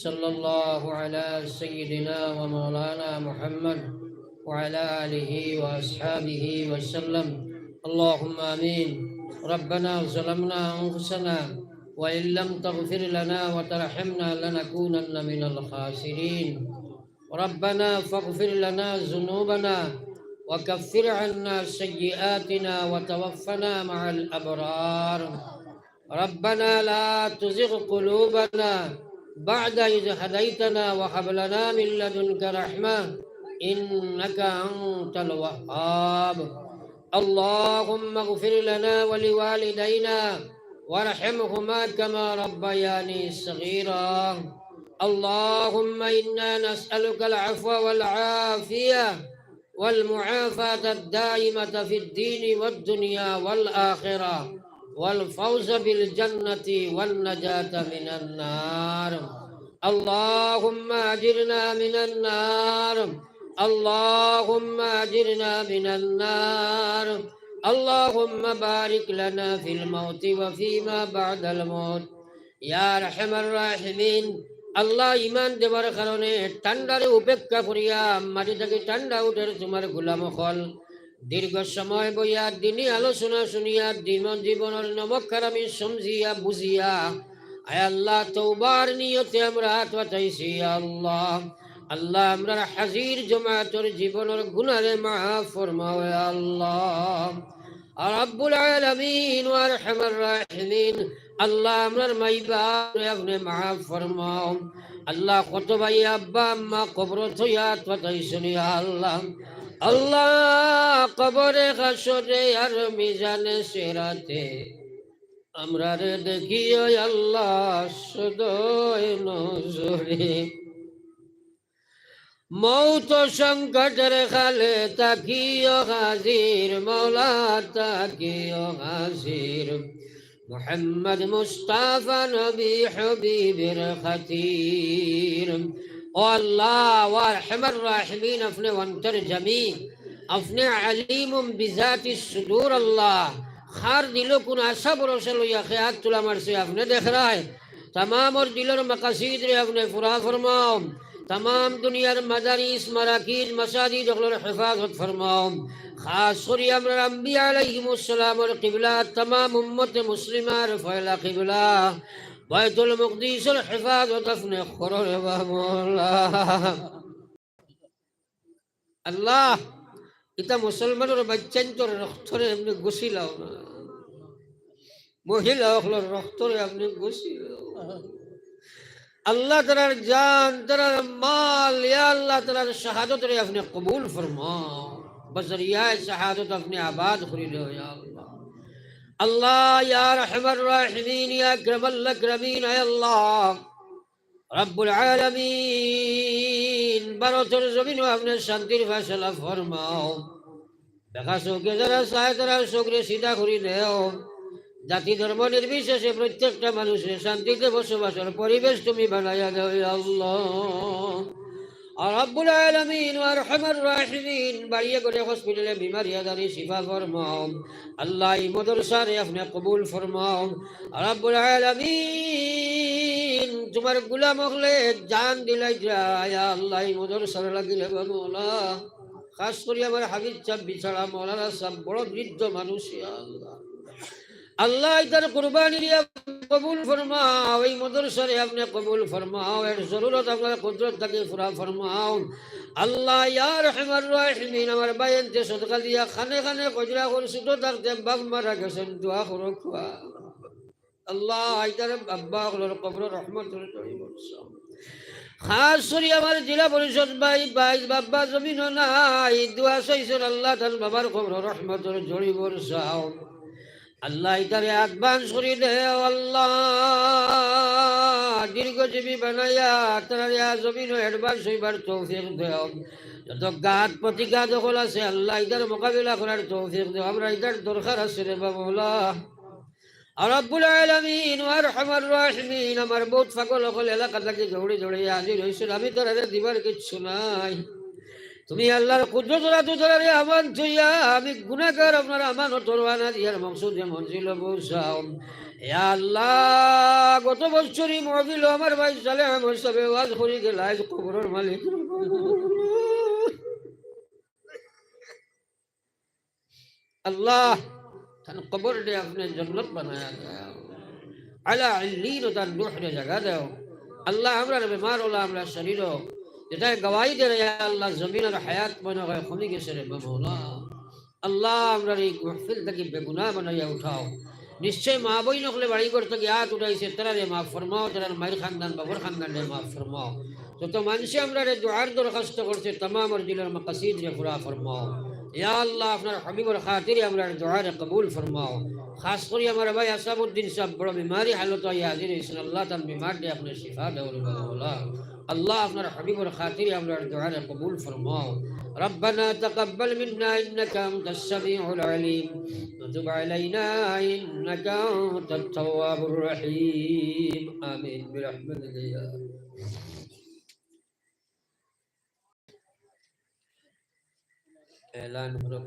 صلى الله على سيدنا ومولانا محمد وعلى آله وأصحابه وسلم. اللهم آمين. ربنا ظلمنا أنفسنا وإن لم تغفر لنا وترحمنا لنكونن من الخاسرين. ربنا فاغفر لنا ذنوبنا وكفر عنا سيئاتنا وتوفنا مع الأبرار. ربنا لا تزغ قلوبنا بعد إذ هديتنا وهب لنا من لدنك رحمة إنك أنت الوهاب. اللهم اغفر لنا ولوالدينا وارحمهما كما ربياني صغيرا. اللهم إنا نسألك العفو والعافية والمعافاة الدائمة في الدين والدنيا والآخرة والفوز بالجنة والنجاة من النار. اللهم أجرنا من النار. اللهم أجرنا من النار. اللهم بارك لنا في الموت وفيما بعد الموت. ইয়া আরহামার রাহিমিন, আল্লাহ, ইমান দেওয়ার কারণে ঠান্ডারে উপেক্ষা করিয়া মাটি থাকি ঠান্ডা উঠের তোমার গোলাম অকল। দীর্ঘ সময় বইয়া দিনি আলোচনা শুনিয়া দিন জীবনর নমক হারামি সমঝিয়া বুঝিয়া, আয় আল্লাহ, তওবার নিয়তে আমরা আত পাতাইছি, ইয়া আল্লাহ। আল্লাহ, আমরার হাজির জমাতর জীবনর গুনারে মাফ ফরমাও, ইয়া আল্লাহ। আর রাব্বুল আলামিন ওয়া আরহামার রাহিমিন, আল্লাহ, আমরার মাই বাপরে আপনে মাফ ফরমাও। আল্লাহ, কত ভাই আব্বা আম্মা কবরো থইয়া আত পাতাইছইন, ইয়া আল্লাহ। আল্লাহ, কবরে হাশরে আর মিজানে সিরাতে আমরারে দেখিও আল্লাহ সদয় নজরে। মউত সংকটর কালে থাকিও হাজির, মওলা থাকিও হাজির। মুহাম্মদ মুস্তাফা নবী হাবিবের খাতির। ও আল্লাহ, ওয়া আরহামার রাহিমিন, আপনে অন্তর্যামী, আপনে আলিমুম বিজাতিস সুদূর আল্লাহ। কার দিলো কুন আশা ভরসা লইয়া কে আত তুলা মারছে, আপনে দেখরায়। তামামর দিলর মাকাসিদরে আপনে পুরা ফরমাও। তামাম দুনিয়ার মাদারিস, মারাকিজ, মাসাজিদ অকলর হেফাজত ফরমাও। খাস করি আমরার আম্বিয়া আলাইহিমুস সালামর কিবলা, তামাম উম্মতে মুসলিমার পয়লা কিবলা বাইতুল মুকদ্দিসর হেফাজত আপনে করো রে বা মওলা। আল্লাহ, ইতা মুসলমানর বাইচ্চাইন্তর রক্তরে আপনে গুছিলাও না, মহিলা অকলর রক্তরে আপনে গুছিলাও। আল্লাহ, তারার জান, তারার মাল, ইয়া আল্লাহ, তারার শাহাদতরে আপনে কবুল ফরমাও। বজরিয়ায়ে শাহাদত আপনে আবাদ করি দেও, ইয়া আল্লাহ। আল্লাহ, ইয়া আরহামার রাহিমিন, ইয়া আকরামাল আকরামিন, আয় আল্লাহ, রব্বুল আলামিন, ভারতর জমিনো আপনে শান্তির ফয়সালা ফরমাও। বেকা চউখে যারা চায়, তারার চউখরে সিধা করি দেও। জাতি ধর্ম নির্বিশেষে প্রত্যেকটা মানুষরে শান্তিতে বসবাসর পরিবেশ তুমি বানাইয়া দেও, ইয়া আল্লাহ। আর রব্বুল আলামিন, আরহামার রাহিমিন, বাড়িয়ে ঘরে হসপিটালে বিমারি আজারি শিফা ফরমাও। আল্লাহ, ই মাদ্রাসারে আপনে কবুল ফরমাও। রব্বুল আলামিন, তুমার গুলাম অকলে জান দিলাইতরা, ইয়া আল্লাহ, ই মাদ্রাসার লাগি রে বা মওলা। খাস করি আমার হাফিজ সাব বিছাড়া, মৌলানা সাব বড় বৃদ্ধ মানুষ, ইয়া আল্লাহ। আল্লাহ, ইতার কুরবানিরে কবুল ফরমাও, ই মাদ্রাসারে আপনে কবুল ফরমাও, এর জরুরত আপনার কুদরত থাকি পুরা ফরমাও। আল্লাহ, ইয়া আরহামার রাহিমিন, আমার ভাইয়াইন্তে সদকা দিয়া খানে খানে কইরা কইরা ছোট থাকতে বাপ মারা গেছইন, দোয়া করো খুয়া। আল্লাহ, ইতার আব্বা অকলর কবরো রহমতর ঝড়ি বরসাও। খাস করি আমার জেলা পরিষদ ভাই, ভাই, বাবা জমিনো নাই, দোয়া চাইছইন আল্লাহ, তান বাবার কবরো রহমতর ঝড়ি বরসাও। আল্লাহ, ইতারে advance করি দেও আল্লাহ, দীর্ঘজীবী বানাইয়া তারারে আ জমিনো advance অইবার তৌফিক দেও। যত ঘাত প্রতিঘাত অকল আছে আল্লাহ, ইতার মোকাবিলা করার তৌফিক দেও। আমরা ইতার দরকার আছে রে বা মওলা। আর রব্বুল আলামিন, আরহামার রাহিমিন, আমার বউত পাগল অকল এলাকা থাকি দৌড়ি দৌড়ি হাজির অইছইন, আমি তারারে দিবার কিচ্ছু নাই। তুমি আল্লাহর কুদরতর আতো তারারে আমান থইয়া, আমি গুনাহগার আপনার আমানত রওয়ানা দিয়ার মকসুদে মঞ্জিলো পৌঁছাও। ইয়া আল্লাহ, গত বছরই মহফিলো আমার ভাই সালেহ আহমদ সাবে ওয়াজ করি গেলা, আইজ কবরর মালিক। আল্লাহ, তান কবররে আপনে জন্নত বানাইয়া দেও। আলা ইল্লিন তান রুহরে জাগা দেও। আল্লাহ, আমরার বেমার অলা আমরার শরীরো, যেটায় গওয়াই দের, ইয়া আল্লাহ, জমিনর হায়াত মনে অয় কমি গেছে রে বা মওলা। আল্লাহ, আমরার ই মাহফিল থাকি বেগুনাহ বানাইয়া উঠাও। নিশ্চয় মা বইন অকলে বাড়ি ঘর থাকি আত উঠাইছে, তারারে মাফ ফরমাও, তারার মাইর খান্দান, বাবার খান্দানরে মাফ ফরমাও। যত মানষে আমরারে দোয়ার দরখাস্ত করছে, তামামর দিলর মাকাসিদরে পুরা ফরমাও। ইয়া আল্লাহ, আপনার হাবিবর খাতিরে আমরার দোয়ারে কবুল ফরমাও। খাস করি আমার ভাই আসাবউদ্দিন সাব বড় বিমারি হালতো আইয়া হাজির অইছইন, আল্লাহ, তান বিমাররে আপনে শিফা দেও রে বা মওলা। আল্লাহ, আপনার হাবিবর খাতিরে আমরার দোয়ারে কবুল ফরমাও। ربنا تقبل منا إنك أنت السميع العليم وتب علينا إنك أنت التواب الرحيم. آمين برحمتك يا এলান করো।